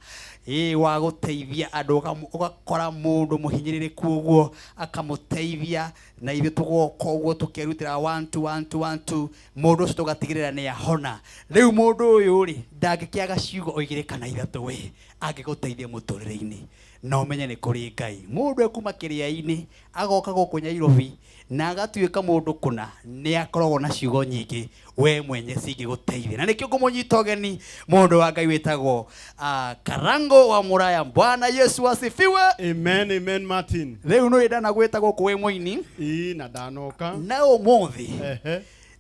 ĩ wa gũteithia andũ ũgakora mũndũ mũhinyĩrĩrĩku ũguo akamũteithia na ithuĩ tũgoka ũguo tũkerutĩra one two one two one two mũndũ ũcio tũgatigĩrĩra nĩ ahona rĩu mũndũ ũyũ rĩ ndangĩkĩaga ciugo igĩrĩ kana ithatũ we angĩgũteithia mũtũrĩre-inĩ na ũmenye nĩ kũrĩ Ngai mũndũ ekuma kĩrĩa-inĩ agoka gũkũ Nyairobi na agatuĩka mũndũ kũna nĩ akoragwo na ciugo nyingĩ we mwenye cingĩgũteithia na nĩkĩo ngũmũnyita ũgeni mũndũ wa Ngai wĩtagwo Karango wa Mũraya. Bwana Yesu asifiwe. Amen, amen, Martin. Rĩu nĩ ndanagwĩta gũkũ wĩ mũini. Ii, na ndanoka. Na ũmũthĩ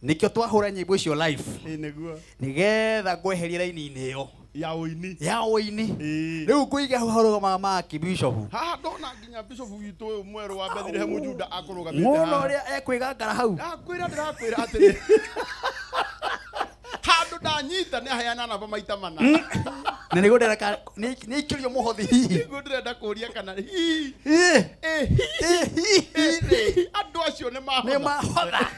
nĩkĩo twahũra nyĩmbo icio live. Ĩ, nĩguo. Nĩgetha ngweherie raini-inĩ ĩyo ya ũini. Ya ũini. Rĩu ngũiga hau harũgamaga Maki Bishop. Haha ndona nginya bishop witũ ũyũ mwerũ wa Bethlehem Juda akũrũgamĩte Mũno haha. ũrĩa ekwĩgangara hau. Ndakwĩra ndĩrakwĩra atĩrĩ. Handũ ndanyita nĩ aheana namba maita mana. Na nĩguo ndĩreka nĩ ikĩrio mũhothi hihi. Nĩguo ndĩrenda kũria kana hihi. Ĩ. Ĩ, hihi. Andũ acio nĩ mahotha. Nĩ mahotha.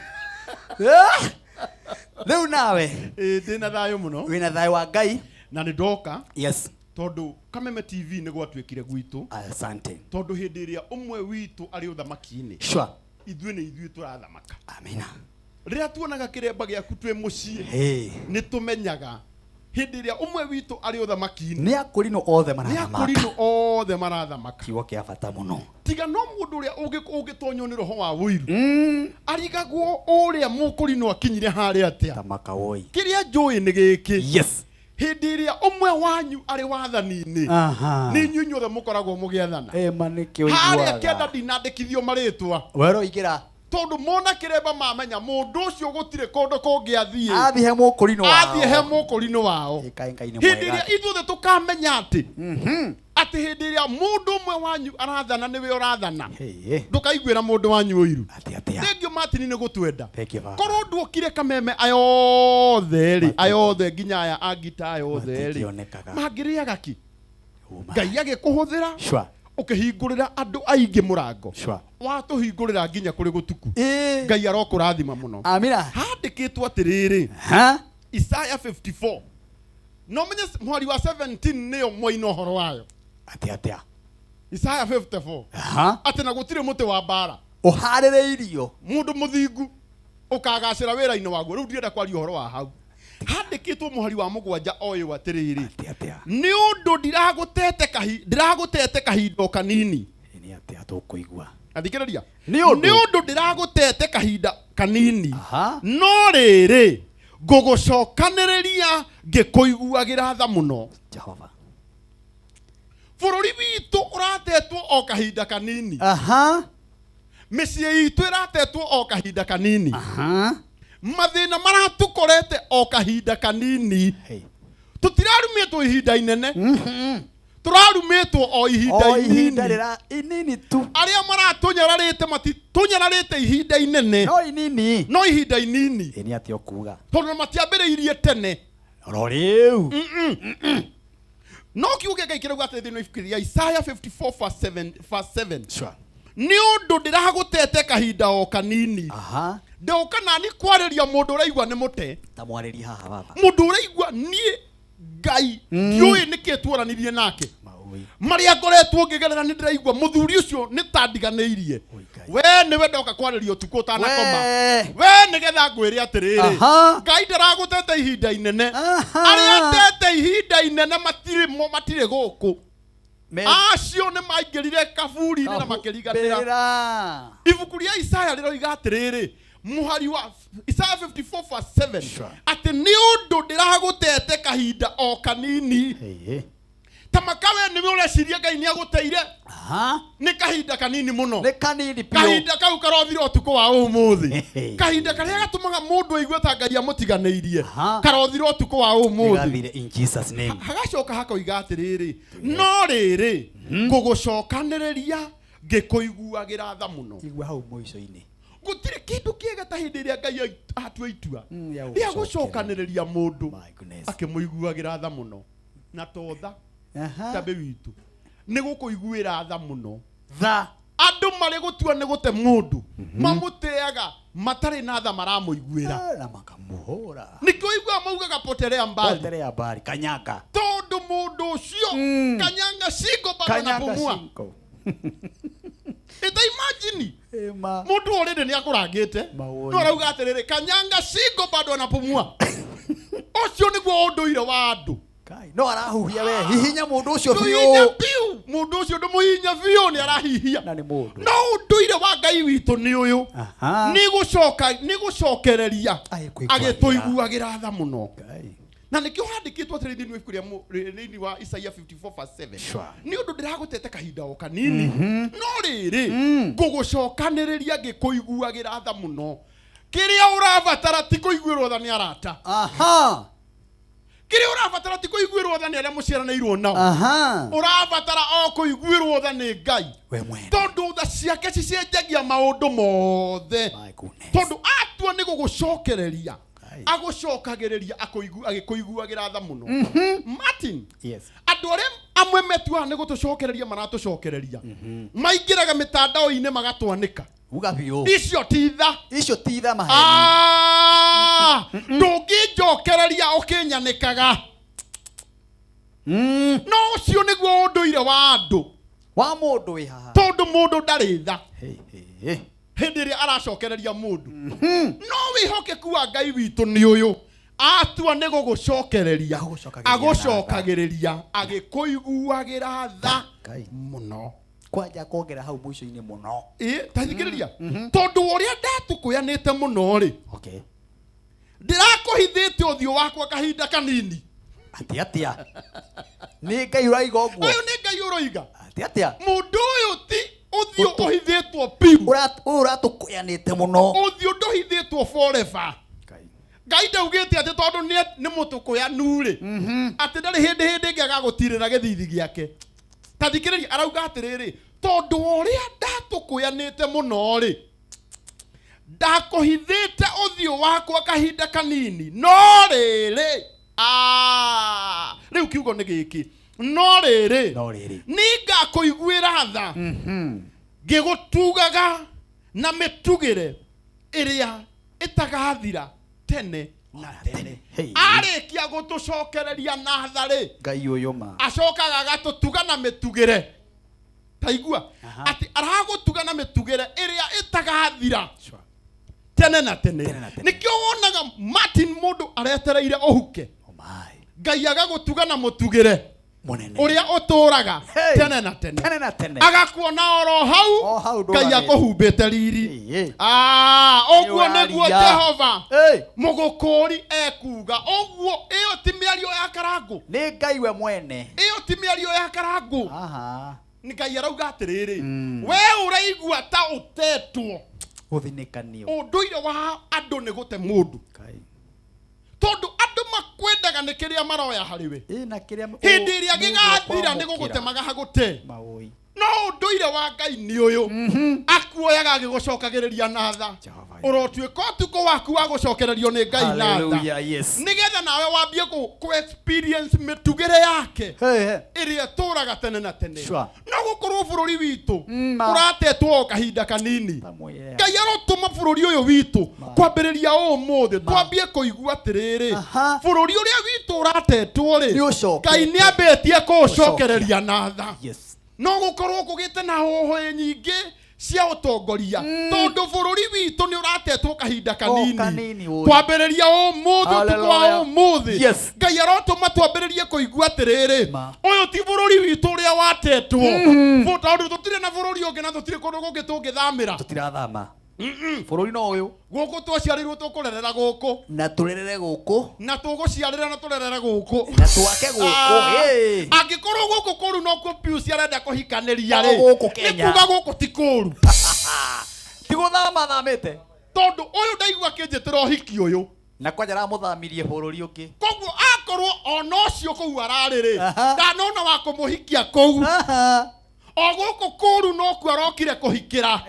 Rĩu nawe. Ĩ, ndĩna thayũ mũno. Wĩna thayũ wa Ngai. Na nĩ ndoka. Yes. Tondũ Kameme TV nĩ gwatuĩkire gwitũ. Asante. Tondũ hĩndĩ ĩrĩa ũmwe witũ arĩ ũthamaki-inĩ. Sure. Ithuĩ nĩ ithuĩ tũrathamaka. Amina. Rĩrĩa tuonaga kĩremba gĩaku twĩ mũciĩ. Hey. Nĩ tũmenyaga hĩndĩ ĩrĩa ũmwe witũ arĩ ũthamaki-inĩ. Nĩ akũrinũ othe Nĩ marathamaka. akũrinũ othe marathamaka. Kiugo kĩa bata mũno. Tiga no mũndũ ũrĩa ũngĩtonywo nĩ roho wa ũiru. Arigagwo ũrĩa mũkũrinũ akinyire harĩa atĩa. Thamaka woi. Kĩrĩa njũĩ nĩ gĩkĩ. Yes. Hĩndĩ ĩrĩa ũmwe wanyu arĩ wathani-inĩ. Aha. Nĩ inyuĩ inyuothe mũkoragwo mũgĩathana. Ĩma nĩkĩo Harĩa ũiguaga. kĩanda ndinandĩkithio marĩtwa. Wero ingĩra. Tondũ mona kĩremba mamenya mũndũ ũcio gũtirĩ kũndũ kũngĩ athiĩ. Athiĩ he mũkũrinũ wao. Athiĩ he mũkũrinũ wao. Ĩkai Ngai nĩ Hĩndĩ mwega. ĩrĩa ithuothe tũkamenya atĩ Atĩ hĩndĩ ĩrĩa mũndũ ũmwe wanyu arathana nĩwe ũrathana, ndũkaiguĩra mũndũ wanyu ũiru. Thengiũ Martin nĩ gũtwenda. Korwo nduokire Kameme aya othe rĩ, aya othe nginya aya a ngita aya othe rĩ, mangĩrĩaga ki? Ngai agĩkũhũthĩra ũkĩhingũrĩra andũ aingĩ mũrango, watũhingũrĩra nginya kũrĩ gũtuku. Ngai arokũrathima mũno. Amina. Handĩkĩtwo atĩrĩrĩ, Isaya 54, no menye mweri wa 17 nĩyo mwaina ũhoro wayo. Atĩa atĩa? Isaya 54. Atĩ na gũtirĩ mũtĩ wa mbara ũharĩrĩirio mũndũ mũthingu ũkagacĩra wĩra-inĩ waguo. Rĩu ndirenda kwaria ũhoro wa hau. Handĩkĩtwo mũhari wa 7 oyũ atĩrĩrĩ, nĩ ũndũ ndĩragũtete kahinda o kanini. Nĩ atĩa tũkũigua? Athikĩrĩria. Nĩ ũndũ. Nĩ ũndũ ndĩragũtete kahinda kanini, no rĩrĩ, ngũgũcokanĩrĩria ngĩkũiguagĩra tha mũno. Jehova. Bũrũri witũ ũratetwo o kahinda kanini. Mĩciĩ itũ ĩratetwo o kahinda kanini. Mathĩna maratũkorete o kahinda kanini. Tũtirarumĩtwo ihinda inene, tũrarumĩtwo o ihinda O ihinda inini. Rĩra inini tu. Arĩa maratũnyararĩte matitũnyararĩte ihinda inene, no inini, no ihinda inini. Nĩ atĩa ũkuga? Tondũ matiambĩrĩirie tene. Oro rĩu. No kiugo kĩa Ngai kĩrauga atĩ thĩinĩ wa ibuku rĩa Isaiah 54 verse 7, verse 7. Nĩ ũndũ ndĩragũtete kahinda o kanini. Ndoka nani kwarĩria mũndũ ũraigua nĩ mũte. Ta mwarĩrie haha baba. Mũndũ ũraigua niĩ Ngai ndiũĩ nĩkĩ tuoranirie nake, marĩa ngoretwo ngĩgerera nĩ ndĩraigua mũthuri ũcio nĩ ta ndiganĩirie. We nĩwe ndoka kwarĩria ũtukũ ũtanakoma, we nĩgetha ngwĩre atĩrĩrĩ, Ngai ndaragũtete ihinda inene. Arĩa atete ihinda inene matirĩ mo, matirĩ gũkũ. Acio nĩ maingĩrire kaburi-inĩ na makĩriganĩra. Ibuku rĩa Isaya rĩroiga atĩrĩrĩ, mũhari wa Isaya 54 verse 7, atĩ nĩ ũndũ ndĩragũtete kahinda o kanini. Ta makawe nĩwe ũreciria Ngai nĩ agũteire, nĩ kahinda kanini mũno. Nĩ kanini biũ. Kahinda kau karothira ũtukũ wa ũmũthĩ. Kahinda karĩa gatũmaga mũndũ aigue ta Ngai amũtiganĩirie karothira ũtukũ wa ũmũthĩ. Nĩgathire in Jesus name. Hagacoka hakoiga atĩrĩrĩ, no rĩrĩ, ngũgũcokanĩrĩria ngĩkũiguagĩra tha mũno. Igua hau mũico-inĩ. Gũtirĩ kĩndũ kĩega ta hĩndĩ ĩrĩa Ngai atua itua rĩa gũcokanĩrĩria mũndũ akĩmũiguagĩra tha mũno. Na to tha tambĩ witũ nĩ gũkũiguĩra tha mũno. Tha. Andũ marĩ gũtua nĩ gũte mũndũ, mamũteaga matarĩ na tha maramũiguĩra na makamũhũra. Nĩkĩo iguaga maugaga potelea mbali. Potelea mbali, kanyanga. Tondũ mũndũ ũcio kanyanga shingo bado Kanyanga anapumua. shingo. Ita imagine mũndũ already nĩ akũrangĩte, no arauga atĩrĩrĩ, kanyanga shingo bado anapumua. Ũcio nĩguo ũndũire wa andũ. No arahuhia we, hihinya mũndũ ũcio Ndũhihinya biũ. biũ. Mũndũ ũcio ndũmũhihinya biũ, nĩ arahihia. Na nĩ mũndũ. No ũndũire wa Ngai witũ nĩ ũyũ, nĩ gũcokereria agĩtũiguagĩra tha mũno. Na nĩkĩo handĩkĩtwo atĩrĩ thĩinĩ wa ibuku rĩa thĩinĩ wa Isaiah 54 verse 7, nĩ ũndũ ndĩragũtete kahinda o kanini, no rĩrĩ, ngũgũcokanĩrĩria ngĩkũiguagĩra tha mũno. Kĩrĩa ũrabatara ti kũiguĩrwo tha nĩ arata. Kĩrĩa ũrabatara ti kũiguĩrwo tha nĩ arĩa mũciaranĩirwo nao. Ũrabatara o kũiguĩrwo tha nĩ Ngai, tondũ tha ciake cicenjagia maũndũ mothe. Tondũ atua nĩ gũgũcokereria, agũcokagĩrĩria agĩkũiguagĩra tha mũno. Martin, andũ arĩa amwe metuaga nĩ gũtũcokereria maratũcokereria, maingĩraga mĩtandao-inĩ magatwanĩka. Uga biũ. Icio ti tha. Icio ti tha maheni. Ndũngĩnjokereria ũkĩnyanĩkaga. No ũcio nĩguo ũndũire wa andũ. Wa mũndũ wĩ haha. Tondũ mũndũ ndarĩ tha hĩndĩ ĩrĩa aracokereria mũndũ. No wĩhokeku wa Ngai witũ nĩ ũyũ, atua nĩ gũgũcokereria, agũcokagĩrĩria agĩkũiguagĩra tha mũno. Kwanja kuongera hau mũico-inĩ mũno. Ĩ, ta thikĩrĩria, tondũ ũrĩa ndatũkũyanĩte mũno rĩ, ndĩrakũhithĩte ũthiũ wakwa kahinda kanini. Atĩ atĩa? Nĩ Ngai ũraiga ũguo? Ũyũ nĩ Ngai ũroiga. Atĩ atĩa? Mũndũ ũyũ ti ũthiũ ũhithĩtwo piu. Ũyũ ũratũkũyanĩte mũno. Ũthiũ ndũhithĩtwo forever. Ngai ndaugĩte atĩ tondũ nĩ mũtũkũyanu rĩ, atĩ ndarĩ hĩndĩ ĩngĩ agagũtirĩra gĩthithi gĩake. Ta thikĩrĩria, arauga atĩrĩrĩ, tondũ wa ũrĩa ndatũkũyanĩte mũno rĩ, ndakũhithĩte ũthiũ wakwa kahinda kanini, no rĩrĩ, ah, rĩu kiugo nĩ gĩkĩ, no rĩrĩ, no rĩrĩ, nĩngakũiguĩra tha ngĩgũtugaga na mĩtugĩre ĩrĩa ĩtagathira tene na tene. Arĩkia gũtũcokereria na tha rĩ, Ngai ũyũ ma acokaga agatũtuga na mĩtugĩre. Taigua atĩ aragũtuga na mĩtugĩre ĩrĩa ĩtagathira tene na tene. Nĩkĩo wonaga Martin mũndũ aretereire ũhuke, Ngai agagũtuga na mũtugĩre ũrĩa ũtũraga tene na tene, tene na tene, agakuona oro hau, hau Ngai ndũgamĩte. akũhumbĩte riri. Ah, ũguo nĩguo Nĩũraria. Jehova mũgũkũri ekuga. Ũguo ĩyo ti mĩario ya Karangũ, nĩ Ngai we mwene. Ĩyo ti mĩario ya Karangũ. Nĩ Ngai arauga atĩrĩrĩ, we ũraigua ta ũtetwo, gũthinĩkanio, ũndũire wa andũ nĩ gũte mũndũ, tondũ andũ makwendaga nĩ kĩrĩa maroya harĩ we. Na kĩrĩa hĩndĩ ĩrĩa gĩgathira nĩ gũgũtemaga hagũte. No ũndũire wa Ngai nĩ ũyũ, akuoyaga agĩgũcokagĩrĩria na tha. Ũrotuĩka ũtukũ waku wa gũcokererio nĩ Ngai na tha, Hallelujah, yes. nĩgetha nawe wambie kũ experience mĩtugĩre yake ĩrĩa ĩtũraga tene na tene. No gũkorwo bũrũri witũ ũratetwo o kahinda kanini, Ngai arotũma bũrũri ũyũ witũ kwambĩrĩria ũmũthĩ twambie kũigua atĩrĩrĩ, bũrũri ũrĩa witũ ũratetwo rĩ, Ngai nĩ ambĩtie kũũcokereria na tha. No gũkorwo kũgĩte na hũhũ nyingĩ cia ũtongoria, tondũ bũrũri witũ nĩ ũratetwo kahinda kanini. Kanini, ũĩ. Kwambĩrĩria ũmũthĩ, ũtukũ wa Hallelujah. ũmũthĩ, Yes. Ngai arotũma twambĩrĩrie kũigua atĩrĩrĩ, ũyũ ti bũrũri witũ ũrĩa watetwo. Tondũ tũtirĩ na bũrũri ũngĩ na tũtirĩ kũndũ kũngĩ tũngĩthamĩra. Tũtirathama bũrũri no ũyũ. Gũkũ twaciarĩirwo, tũkũrerera gũkũ. Na tũrerere gũkũ. Na tũgũciarĩra na tũrerere gũkũ. Na twake gũkũ. Ah, Hey. Angĩkorwo gũkũ kũru nokuo Pius arenda kũhikanĩria O rĩ, gũkũ nĩ Kenya. kuga gũkũ ti kũru. Ti gũthama thamĩte. Tondũ ũyũ ndaigua akĩnjĩtĩra ũhiki ũyũ. Na kwanja aramũthamirie bũrũri ũngĩ. Koguo akorwo ona ũcio kũu ararĩ rĩ, ndanona wa kũmũhikia kũu, o gũkũ kũru nokuo arokire kũhikĩra.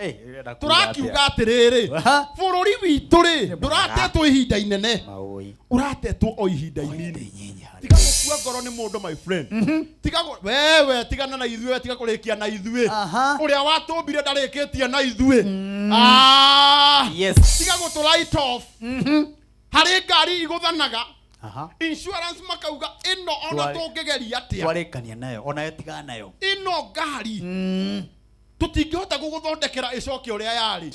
Tũrakiuga atĩrĩrĩ, bũrũri witũ rĩ, ndũratetwo ihinda inene, ũratetwo o ihinda inini. Tiga gũkua ngoro nĩ mũndũ, my friend. Tiga wewe tigana na ithuĩ, tiga kũrĩkia na ithuĩ. Ũrĩa watũmbire ndarĩkĩtie na ithuĩ. Ah, tiga gũtũ light off. Harĩ ngari igũthanaga, insurance makauga ĩno ona tũngĩgeria atĩa, Twarĩkania nayo, onayo tigana nayo. Ĩno ngari tũtingĩhota gũgũthondekera ĩcoke ũrĩa yarĩ.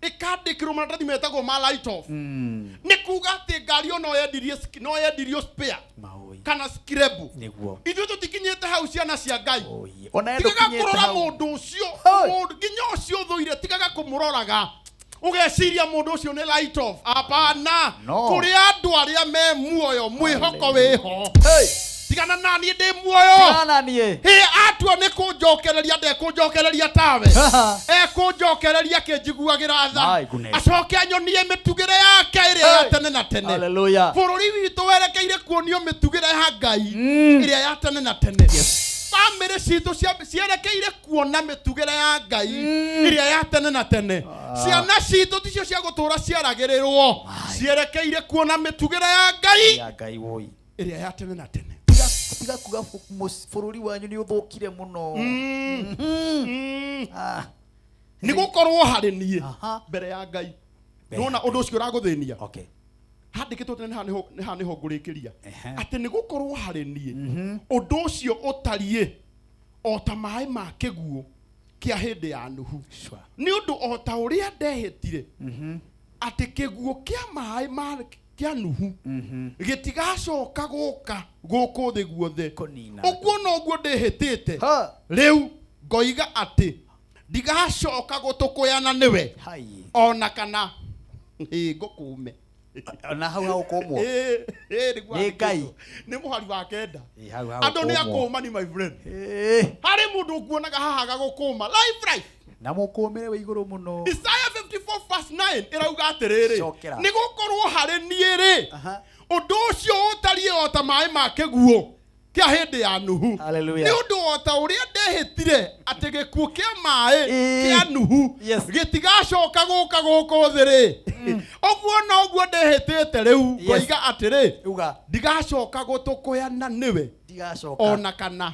Ĩkandĩkĩrwo maratathi metagwo ma light off. Nĩ kuga atĩ ngari o no yendirie no yendirio spare kana scrap. Nĩguo. Ithuĩ tũtikinyĩte hau, ciana cia Ngai. Ona Tigaga ndũkinyĩte kũrora hau. mũndũ ũcio, mũndũ nginya ũcio ũthũire, tigaga kũmũroraga ũgeciria mũndũ ũcio nĩ light off. Hapana. No. Kũrĩ andũ arĩa me muoyo, mwĩhoko wĩho. Tigana na niĩ, ndĩ muoyo. Tigana na niĩ. Hĩ, atua nĩ kũnjokereria, ndekũnjokereria tawe, ekũnjokereria akĩnjiguagĩra tha, My goodness. acoke anyonie mĩtugĩre yake ĩrĩa ya tene na tene. Hallelujah. Bũrũri witũ werekeire kuonio mĩtugĩre ya Ngai ĩrĩa ya tene na tene. Bamĩrĩ citũ cierekeire kuona mĩtugĩre ya Ngai ĩrĩa ya tene na tene. Ciana citũ ticio cia gũtũũra ciaragĩrĩrwo, cierekeire kuona mĩtugĩre ya Ngai ya Ngai woi ĩrĩa ya tene na tene. Tiga kuga bũrũri wanyu nĩ ũthũkire mũno. Nĩ gũkorwo harĩ niĩ mbere ya Ngai, nona ũndũ ũcio ũragũthĩnia handĩkĩtwo tene, nĩ haha nĩho ngũrĩkĩria, atĩ nĩ gũkorwo harĩ niĩ ũndũ ũcio ũtariĩ o ta maĩ ma kĩguũ kĩa hĩndĩ ya Nuhu, nĩ ũndũ o ta ũrĩa ndehĩtire atĩ kĩguũ kĩa maĩ ma kĩa Nuhu gĩtigacoka gũka gũkũ thĩ guothe, ũguo noguo ndĩhĩtĩte rĩu ngoiga atĩ ndigacoka gũtũkũyana nĩwe ona kana ĩ ngũkũme. Ona hau hagũkũmwo. Nĩguo Nĩ Ngai. handĩkĩtwo. Nĩ mũhari wa kenda. Ĩ, hau Andũ nĩ hagũkũmwo. akũmani, my friend. Harĩ mũndũ ũkuonaga haha agagũkũma life life. Na mũkũmĩre wĩ igũrũ mũno. Isaiah 54 verse 9 ĩrauga atĩrĩrĩ, Cokera. nĩ gũkorwo harĩ niĩ rĩ, ũndũ ũcio ũtariĩ o ta maĩ ma kĩguũ. Kĩa hĩndĩ ya Nuhu. Hallelujah. Nĩ ũndũ o ta ũrĩa ndehĩtire atĩ gĩkuũ kĩa maĩ kĩa Nuhu gĩtigacoka gũka gũkũ thĩ rĩ, ũguo noguo ndehĩtĩte rĩu ngoiga atĩrĩ, ndigacoka gũtũkũyana nĩwe Ndigacoka. Ona kana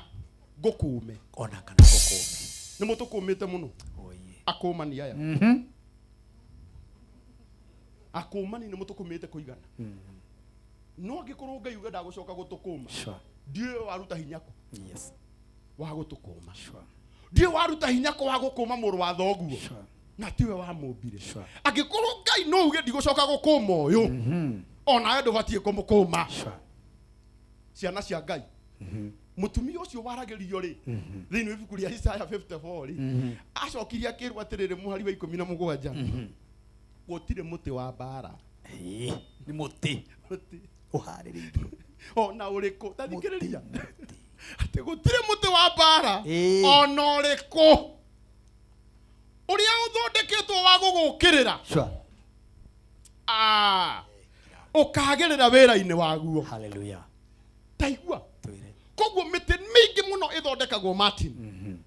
ngũkũme. Ona kana ngũkũme. Nĩ mũtũkũmĩte mũno akũmani aya. Akũmani nĩ mũtũkũmĩte kũigana, no angĩkorwo Ngai uge ndagũcoka gũtũkũma, ndiũĩ waruta hinya kũ wa gũtũkũma, ndiũĩ waruta hinya kũ wa gũkũma mũrũ wa thoguo na tiwe wamũmbire. Angĩkorwo Ngai no uge ndigũcoka gũkũma ũyũ, onawe ndũbatiĩ kũmũkũma. Ciana cia Ngai, mũtumia ũcio waragĩrio rĩ, thĩinĩ wa ibuku rĩa Isaya 54 rĩ, acokirie akĩrwo atĩrĩrĩ, mũhari wa 17, gũtirĩ mũtĩ wa mbara. Nĩ mũtĩ. Mũtĩ. Ũharĩrĩirio. Ona ũrĩkũ, ta thikĩrĩria, atĩ gũtirĩ mũtĩ wa mbara ona ũrĩkũ ũrĩa ũthondeketwo wa gũgũkĩrĩra. Ah, ũkagĩrĩra wĩra-inĩ waguo. Hallelujah. Taigua, koguo mĩtĩ mĩingĩ mũno ĩthondekagwo, Martin,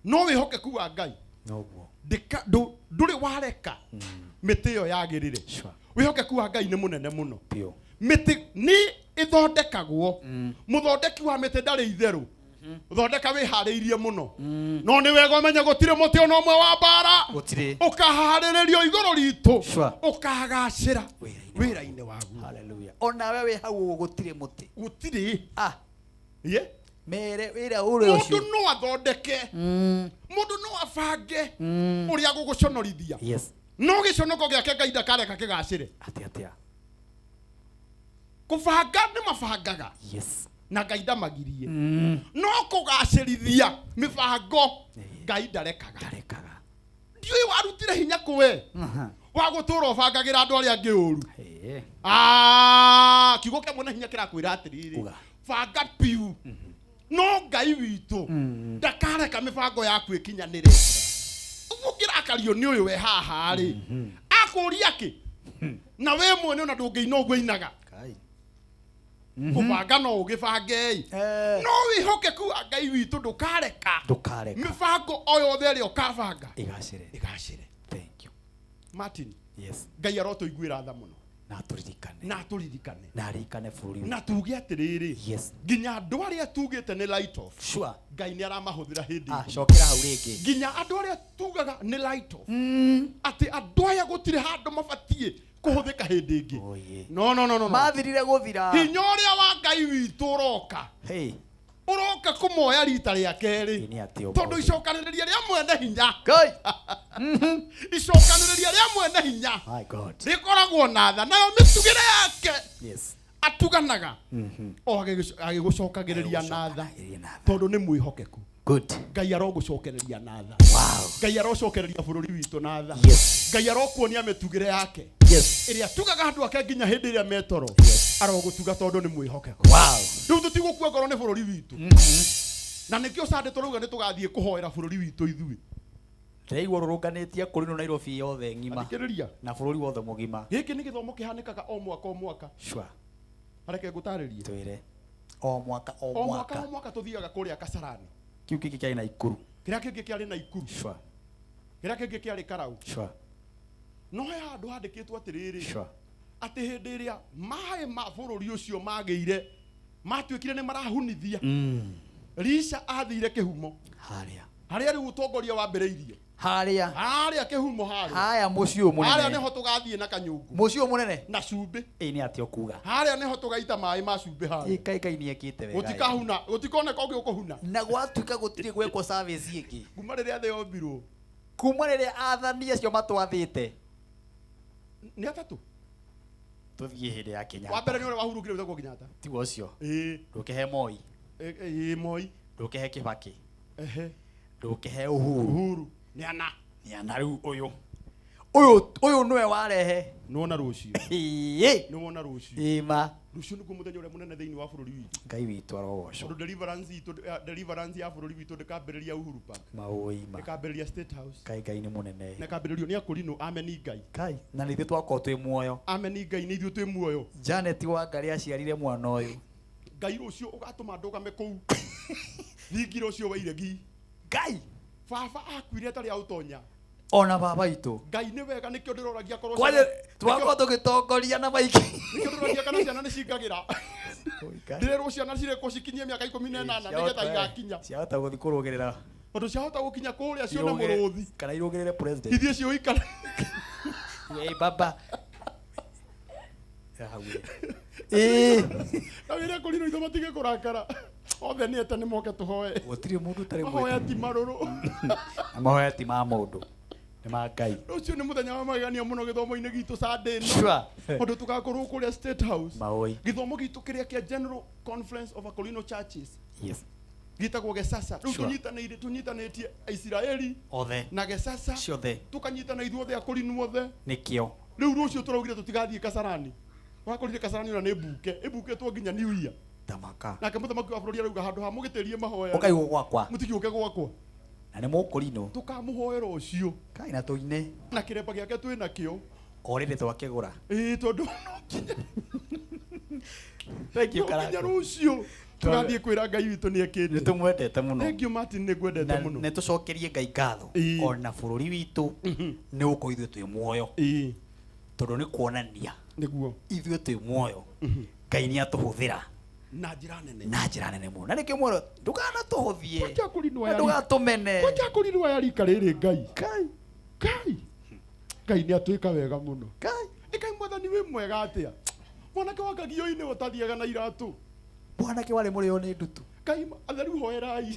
no wĩhokeku wa Ngai Noguo. Ndũrĩ wareka mĩtĩ ĩyo yagĩrĩre. Wĩhokeku wa Ngai nĩ mũnene mũno. Biũ. Mĩtĩ nĩ ĩthondekagwo, mũthondeki wa mĩtĩ ndarĩ itherũ, thondeka wĩharĩirie mũno, no nĩ wega ũmenye gũtirĩ mũtĩ ona ũmwe wa mbara Gũtirĩ. ũkaharĩrĩrio igũrũ ritũ Sure. ũkagacĩra wĩra-inĩ waguo. Hallelujah. Onawe wĩ hau ũguo gũtirĩ mũtĩ. Gũtirĩ. Ah. Ye? Mere wĩra ũrĩa Mũndũ ũcio. no athondeke, mũndũ no abange ũrĩa gũgũconorithia, no gĩconoko gĩake Ngai ndakareka kĩgacĩre. Atĩa atĩa? Kũbanga nĩ mabangaga na Ngai ndamagirie, no kũgacĩrithia mĩbango Ngai ndarekaga. Ndiũĩ warutire hinya kũwe wa gũtũra ũbangagĩra andũ arĩa angĩ ũru. Ah, kiugo kĩa mwene hinya kĩrakwĩra atĩrĩrĩ, banga piu, no Ngai witũ ndakareka mĩbango yaku ĩkinyanĩre. Ũguo ũngĩrakario nĩ ũyũ we haha rĩ, akũria kĩ na we mwene ona ndũngĩina ũguo inaga. Kũbanga no ũgĩbangei, no wĩhokeku wa Ngai witũ ndũkareka Ndũkareka. mĩbango o yothe ĩrĩa ũkabanga Ĩgacĩre. Ĩgacĩre. Thank you. Martin. Yes. Ngai arotũiguĩra tha mũno. Na atũririkane. Na atũririkane. Na aririkane bũrũri witũ. Na tuge atĩrĩrĩ, nginya andũ arĩa tugĩte nĩ light off, Sure. Ngai nĩ aramahũthĩra hĩndĩ Ah, ĩngĩ. cokera hau rĩngĩ. Nginya andũ arĩa tugaga nĩ light off, atĩ andũ aya gũtirĩ handũ mabatiĩ kũhũthĩka hĩndĩ ĩngĩ, no no no no no. Mathirire gũthira. Hinya ũrĩa wa Ngai witũ ũroka, Hey. ũroka kũmoya rita rĩa kerĩ, Nĩ atĩ tondũ icokanĩrĩria rĩa mwene hinya, Ngai. Icokanĩrĩria rĩa mwene hinya My God. rĩkoragwo na tha, nayo mĩtugĩre yake atuganaga o agĩgũcokagĩrĩria na tha, tondũ nĩ mwĩhokeku. Good. Ngai arogũcokereria na tha. Wow. Ngai arocokereria bũrũri witũ na tha. Yes. Ngai arokuonia mĩtugĩre yake Yes. ĩrĩa atugaga andũ ake nginya hĩndĩ ĩrĩa metoro. Arogũtuga tondũ nĩ mwĩhokeku. Wow. Rĩu tũtigũkua ngoro nĩ bũrũri witũ, na nĩkĩo sande tũrauga nĩ tũgathiĩ kũhoera bũrũri witũ ithuĩ. Ndĩraigua rũrũnganĩtie kũrinũ Nairobi yothe ng'ima. Thikĩrĩria. Na bũrũri wothe mũgima. Gĩkĩ nĩ gĩthomo kĩhanĩkaga o mwaka o mwaka. Sure. Areke ngũtarĩrie. Twĩre. O mwaka o O mwaka mwaka. o mwaka tũthiaga kũrĩa Kasarani. Kĩu kĩngĩ kĩarĩ Naikuru. Kĩrĩa kĩngĩ kĩarĩ Naikuru. Sure. Kĩrĩa kĩngĩ kĩarĩ Karau. Sure. No he handũ handĩkĩtwo atĩrĩrĩ, Sure. atĩ hĩndĩ ĩrĩa maĩ ma bũrũri ũcio magĩire, matuĩkire nĩ marahunithia, Risha athire kĩhumo Harĩa. Harĩa rĩu ũtongoria wambĩrĩirie. Harĩa. Harĩa kĩhumo harĩa. Haya mũciĩ ũyũ mũnene. Harĩa nĩho tũgathiĩ na kanyũngũ. Mũciĩ ũyũ mũnene. Na cumbĩ. Ĩ nĩ atĩa ũkuga? Harĩa nĩho tũgaita maĩ ma cumbĩ harĩa. Ĩ Ngai Ngai nĩ ekĩte wega. Gũtikahuna, gũtikoneka ũngĩ ũkũhuna. Na gwatuĩka gũtirĩ gwekwo service ĩngĩ. Kuma rĩrĩa thĩ yombirwo. Kuma rĩrĩa athani acio matwathĩte. Nĩ atatũ. Tũthiĩ hĩndĩ ya Kenyatta. Wa mbere nĩ ũrĩa wahurũkire wĩtagwo Kenyatta. Tiga ũcio. Ĩĩ. Ndũkĩhe Moi. Ĩĩ Moi. Ndũkĩhe Kibaki. Ehe. Ndũkĩhe Uhuru. Uhuru. Nĩ ana. Nĩ ana rĩu ũyũ. Ũyũ ũyũ nĩwe warehe. Nĩwona rũciũ. Ĩĩ. Nĩwona rũciũ. Ĩĩ ma. Rũciũ nĩguo mũthenya ũrĩa mũnene thĩinĩ wa bũrũri witũ. Ngai witũ arogocwo. Tondũ deliverance itũ, deliverance ya bũrũri witũ ndĩkambĩrĩria Uhuru Park. Maũi ma. Ĩkambĩrĩria State House. Ngai Ngai nĩ mũnene. Na ĩkambĩrĩrio nĩ akũrinũ ameni Ngai. Ngai. Na nĩ ithuĩ twakorwo twĩ muoyo. Ameni Ngai, nĩ ithuĩ twĩ muoyo. Janet Wangari aciarire mwana ũyũ. Ngai rũciũ ũgatũma ndũgame kũu thingira ũcio wa iregi. Ngai baba akuire atarĩ aũtonya. Ona baba itũ. Ngai nĩ wega, nĩkĩo ndĩroragia korwo kwanja twakorwo tũgĩtongoria na maiki. Nĩkĩo ndĩroragia kana ciana nĩ cingagĩra. Ndĩrerwo ciana cirekwo cikinyie mĩaka 18 nĩgetha igakinya. Ciahota gũthiĩ kũrũgĩrĩra. Tondũ ciahota gũkinya kũrĩa ciona mũrũthi. Kana irũgĩrĩre president. Ithiĩ ciũikara. Ĩ baba. Hau. Ĩ. Na wĩre kũrirwo itho matige kũrakara. Othe nĩ ete nĩ moke tũhoe. Gũtirĩ mũndũ ũtarĩ Mahoya ti marũrũ. Na mahoya ti ma mũndũ. Nĩ ma Ngai. Rũciũ nĩ mũthenya wa magegania mũno gĩthomo-inĩ gitũ Sunday ĩno. Sure. Tondũ tũgakorwo kũrĩa State House. Maũi. Gĩthomo gitũ kĩrĩa kĩa General Conference of Akorino Churches. Yes. Gĩtagwo Gesasa. Rĩu Sure. tũnyitanĩire tũnyitanĩtie Aisiraeli Othe. na Gesasa. Ciothe. Tũkanyitana ithuothe Akorino othe. Nĩkĩo. Rĩu rũciũ tũraugire tũtigathiĩ Kasarani. Wakorire Kasarani ona nĩ mbuke. Ĩmbukĩtwo nginya New Year. Tamaka. Nake mũthamaki wa bũrũri arauga handũ ha mũgĩtĩrie mahoya. Ũkai gwakwa. Mũtigĩũke gwakwa. Na nĩ mũkũrinũ. Tũkamũhoera ũcio. Kai na tũine. Na kĩremba gĩake twĩ nakĩo. O rĩrĩ twakĩgũra. Ĩĩ tondũ Thank you no nginya Karangũ. rũciũ tũgathiĩ kwĩra Ngai witũ nĩ ekĩte. Nĩ tũmwendete mũno. Thank you Martin, nĩ ngwendete Na mũno. nĩ tũcokerie Ngai ngatho. Ona bũrũri witũ nĩ gũkorwo ithuĩ twĩ muoyo. Tondũ nĩ kuonania. Nĩguo. Ithuĩ twĩ muoyo. Ngai nĩ atũhũthĩra. Na njĩra nene. Na njĩra nene mũno. Na nĩkĩo mwero ndũkanatũhũthie. Kwanja kũrinwo Na ndũgatũmene. Kwanja kũrinwo aya rika rĩrĩ Ngai. Ngai. Ngai. Ngai nĩ atwĩka wega mũno. Ngai. Ĩ Ngai mwathani wĩ mwega atĩa? Mwanake wa Kagio-inĩ ũtathiaga na iratũ. Mwanake warĩ mũrĩo nĩ ndutu. Ngai atheru hoerai.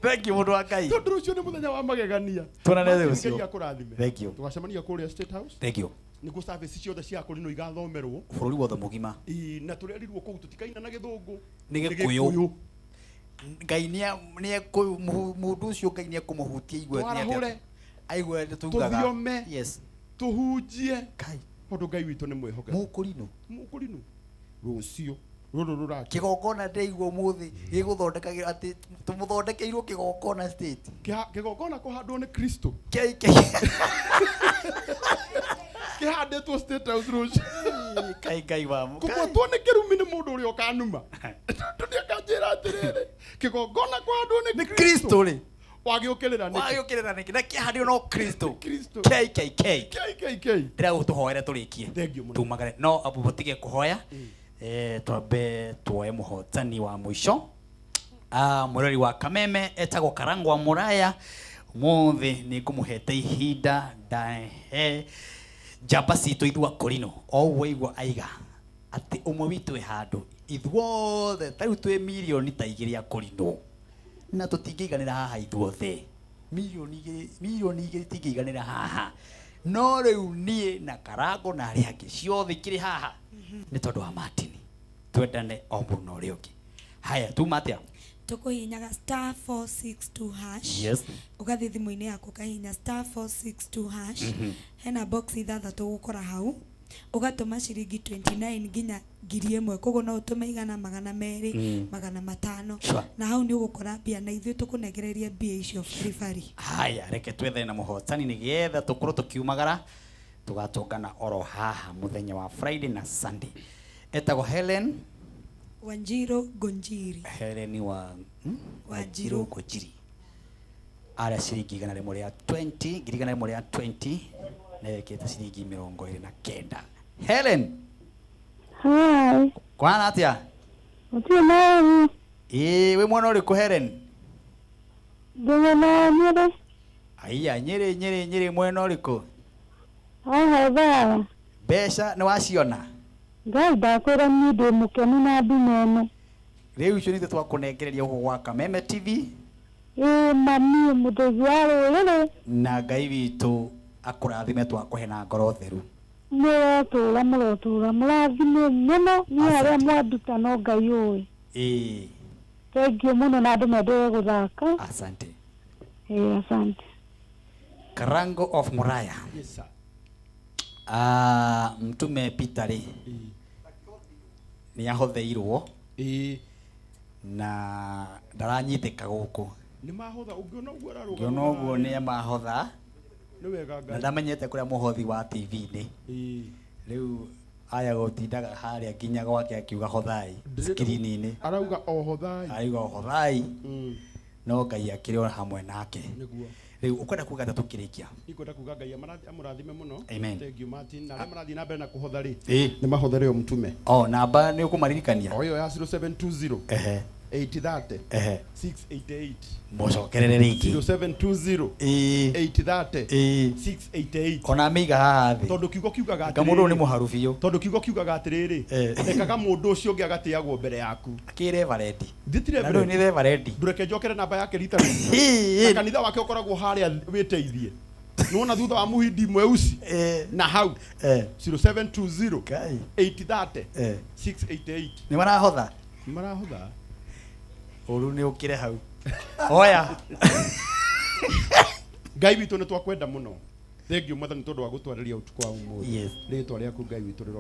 Thank you mũndũ wa Ngai. Tondũ rũciũ nĩ mũthenya wa magegania. Tuonane Martin, rũciũ. Ngai akũrathime. Thank you. Tũgacemania kũrĩa State House. Thank you. Nĩguo service ciothe cia Akorino igathomerwo. Bũrũri wothe mũgima. Ĩĩ, na tũrerirwo kũu tũtikaina na gĩthũngũ. Nĩ Gĩkũyũ. Ngai nĩ mũndũ ũcio Ngai nĩ ekũmũhutia igue Twarahũre. Aigue nĩ tugaga. Tũthiome. Yes. Tũhunjie. Tondũ Ngai witũ nĩ mwĩhokeku. Mũkũrinũ. Mũkũrinũ. Rũciũ. Rũrũ rũraki. Kĩgongona ndĩraigua ũmũthĩ gĩgũthondekagĩrwo atĩ tũmũthondekeirwo kĩgongona state. Kĩgongona kũhandwo nĩ Kristo. Kĩhandĩtwo State House rũciũ. Kai Ngai wa Kũgwatwo nĩ kĩrumi nĩ mũndũ ũrĩa ũkanuma. Tondũ nĩakanjĩra atĩrĩrĩ, kĩgongona kũhandwo nĩ Kristo rĩ. Wagĩũkĩrĩra nĩkĩ? Wagĩũkĩrĩra nĩkĩ? Na kĩhandio no Kristo. KKK. KKK. Ndĩragũ tũhoere tũrĩkie. Thank you mũno. Tumagare. No abu mũtige kũhoya. Eh, twambe tuoe mũhotani wa mũico. Ah, mũrori wa Kameme etagwo Karangwa Mũraya. Ũmũthĩ nĩ ngũmũhete ihinda ndahe njamba citũ ithuĩ Akorino. O ũguo waigua aiga atĩ ũmwe witũ e handũ ithuothe ta rĩu twĩ mirioni ta igĩrĩ Akorino na tũtingĩiganĩra haha ithuothe mirioni igĩrĩ itingĩiganĩra haha no rĩu niĩ na Karango na arĩa angĩ ciothe ikĩrĩ haha nĩ tondũ wa Martin twendane o mũndũ na ũrĩa ũngĩ. Haya, tuma atĩa? Tũkũhihinyaga star 462 hash. Yes. Ũgathiĩ thimũ-inĩ yaku ũkahihinya star 462 hash. Hena box ithathatũ ũgũkora hau. Ũgatũma ciringi 29 nginya 1,000, koguo no ũtũme 100, 200, 500. Sure. Na hau nĩ ũgũkora mbia na ithuĩ tũkũnengereria mbia icio baribari. Haya, reke twethe na mũhotani nĩgetha tũkorwo tũkiumagara tũgatũngana oro haha mũthenya wa Friday na Sunday. Etagwo Helen Wanjiru Gonjiri. Helen wa Wanjiru Gonjiri. Aria ciringi 120, 120,000 na yekĩte ciringi 29. Helen. Hi. Kwana atĩa? Gũtirĩ na ũru. Ĩĩ, wĩ mwena ũrĩkũ Helen? Ndĩ mwena wa Nyĩrĩ. Aiya, Nyĩrĩ, Nyĩrĩ, Nyĩrĩ mwena ũrĩkũ? Haha Thaara. Mbeca nĩ waciona? Ngai ndakwĩra niĩ ndĩ mũkenu na nduma ĩno. Rĩu icio nithuĩ twakũnengereria gũkũ gwa Kameme TV. Ĩĩ mami mũthĩgi wa rũrĩrĩ. Na Ngai witũ akũrathime twakũhe na ngoro theru. Mũrotũra mũrotũra mũrathimwo mũno nĩ arĩa mwanduta no Ngai ũĩ. Ĩĩ. Thank you mũno na andũ mendelee gũthaka. Asante. Ĩĩ asante. Karango of Muraya. Yes sir. Ah, mtume Peter rĩ nĩ ahotheirwo na ndaranyitĩka gũkũ. Nĩ mahotha ũngĩona ũguo ararũgama. Ngĩona ũguo nĩ mahotha. Nĩ wega Na Ngai. ndamenyete kũrĩa mũhothi wa TV-inĩ. Rĩu Aya gũtindaga harĩa nginya gwake akiuga hothai screen-inĩ. Arauga ohothai. Arauga ohothai. No Ngai akĩrĩ o hamwe nake. Nĩguo. Rĩu ũkwenda kuga atĩa tũkĩrĩkia? Ikwenda kuga Ngai amũrathime mũno. Amen. Thank you Martin. Na arĩa marathiĩ na mbere na kũhotha rĩ, Ĩĩ. nĩ mahothere o mtume. O namba nĩ ũkũmaririkania? O ĩyo ya 0720 Ehe. 830 Ehe. 688. Mũcokerere rĩngĩ. 0720 Ĩĩ. 830 Ĩĩ. 688. Ona amĩiga haha thĩ. Tondũ kiugo kiugaga Anga mũndũ ũyũ nĩ atĩrĩrĩ, mũharu biũ. tondũ kiugo kiugaga atĩrĩrĩ, rekaga mũndũ ũcio ũngĩ agatĩagwo mbere yaku. Akĩ reverend. Nditire Na ndũyũ nĩ reverend. Ndũreke njokere namba yake rita rĩu. Na kanitha wake ũkoragwo harĩa wĩteithie. Nĩwona thutha wa muhindi mweusi na hau 0720 830 688. Nĩ marahotha? Nĩ marahotha. Ũru nĩ ũkĩre hau. Oya. Ngai witũ nĩ twakwenda mũno. Thank you mwathani tondũ wa gũtwarĩria ũtukũ wa ũmũthĩ. Yes. Rĩtwa rĩaku Ngai witũ rĩro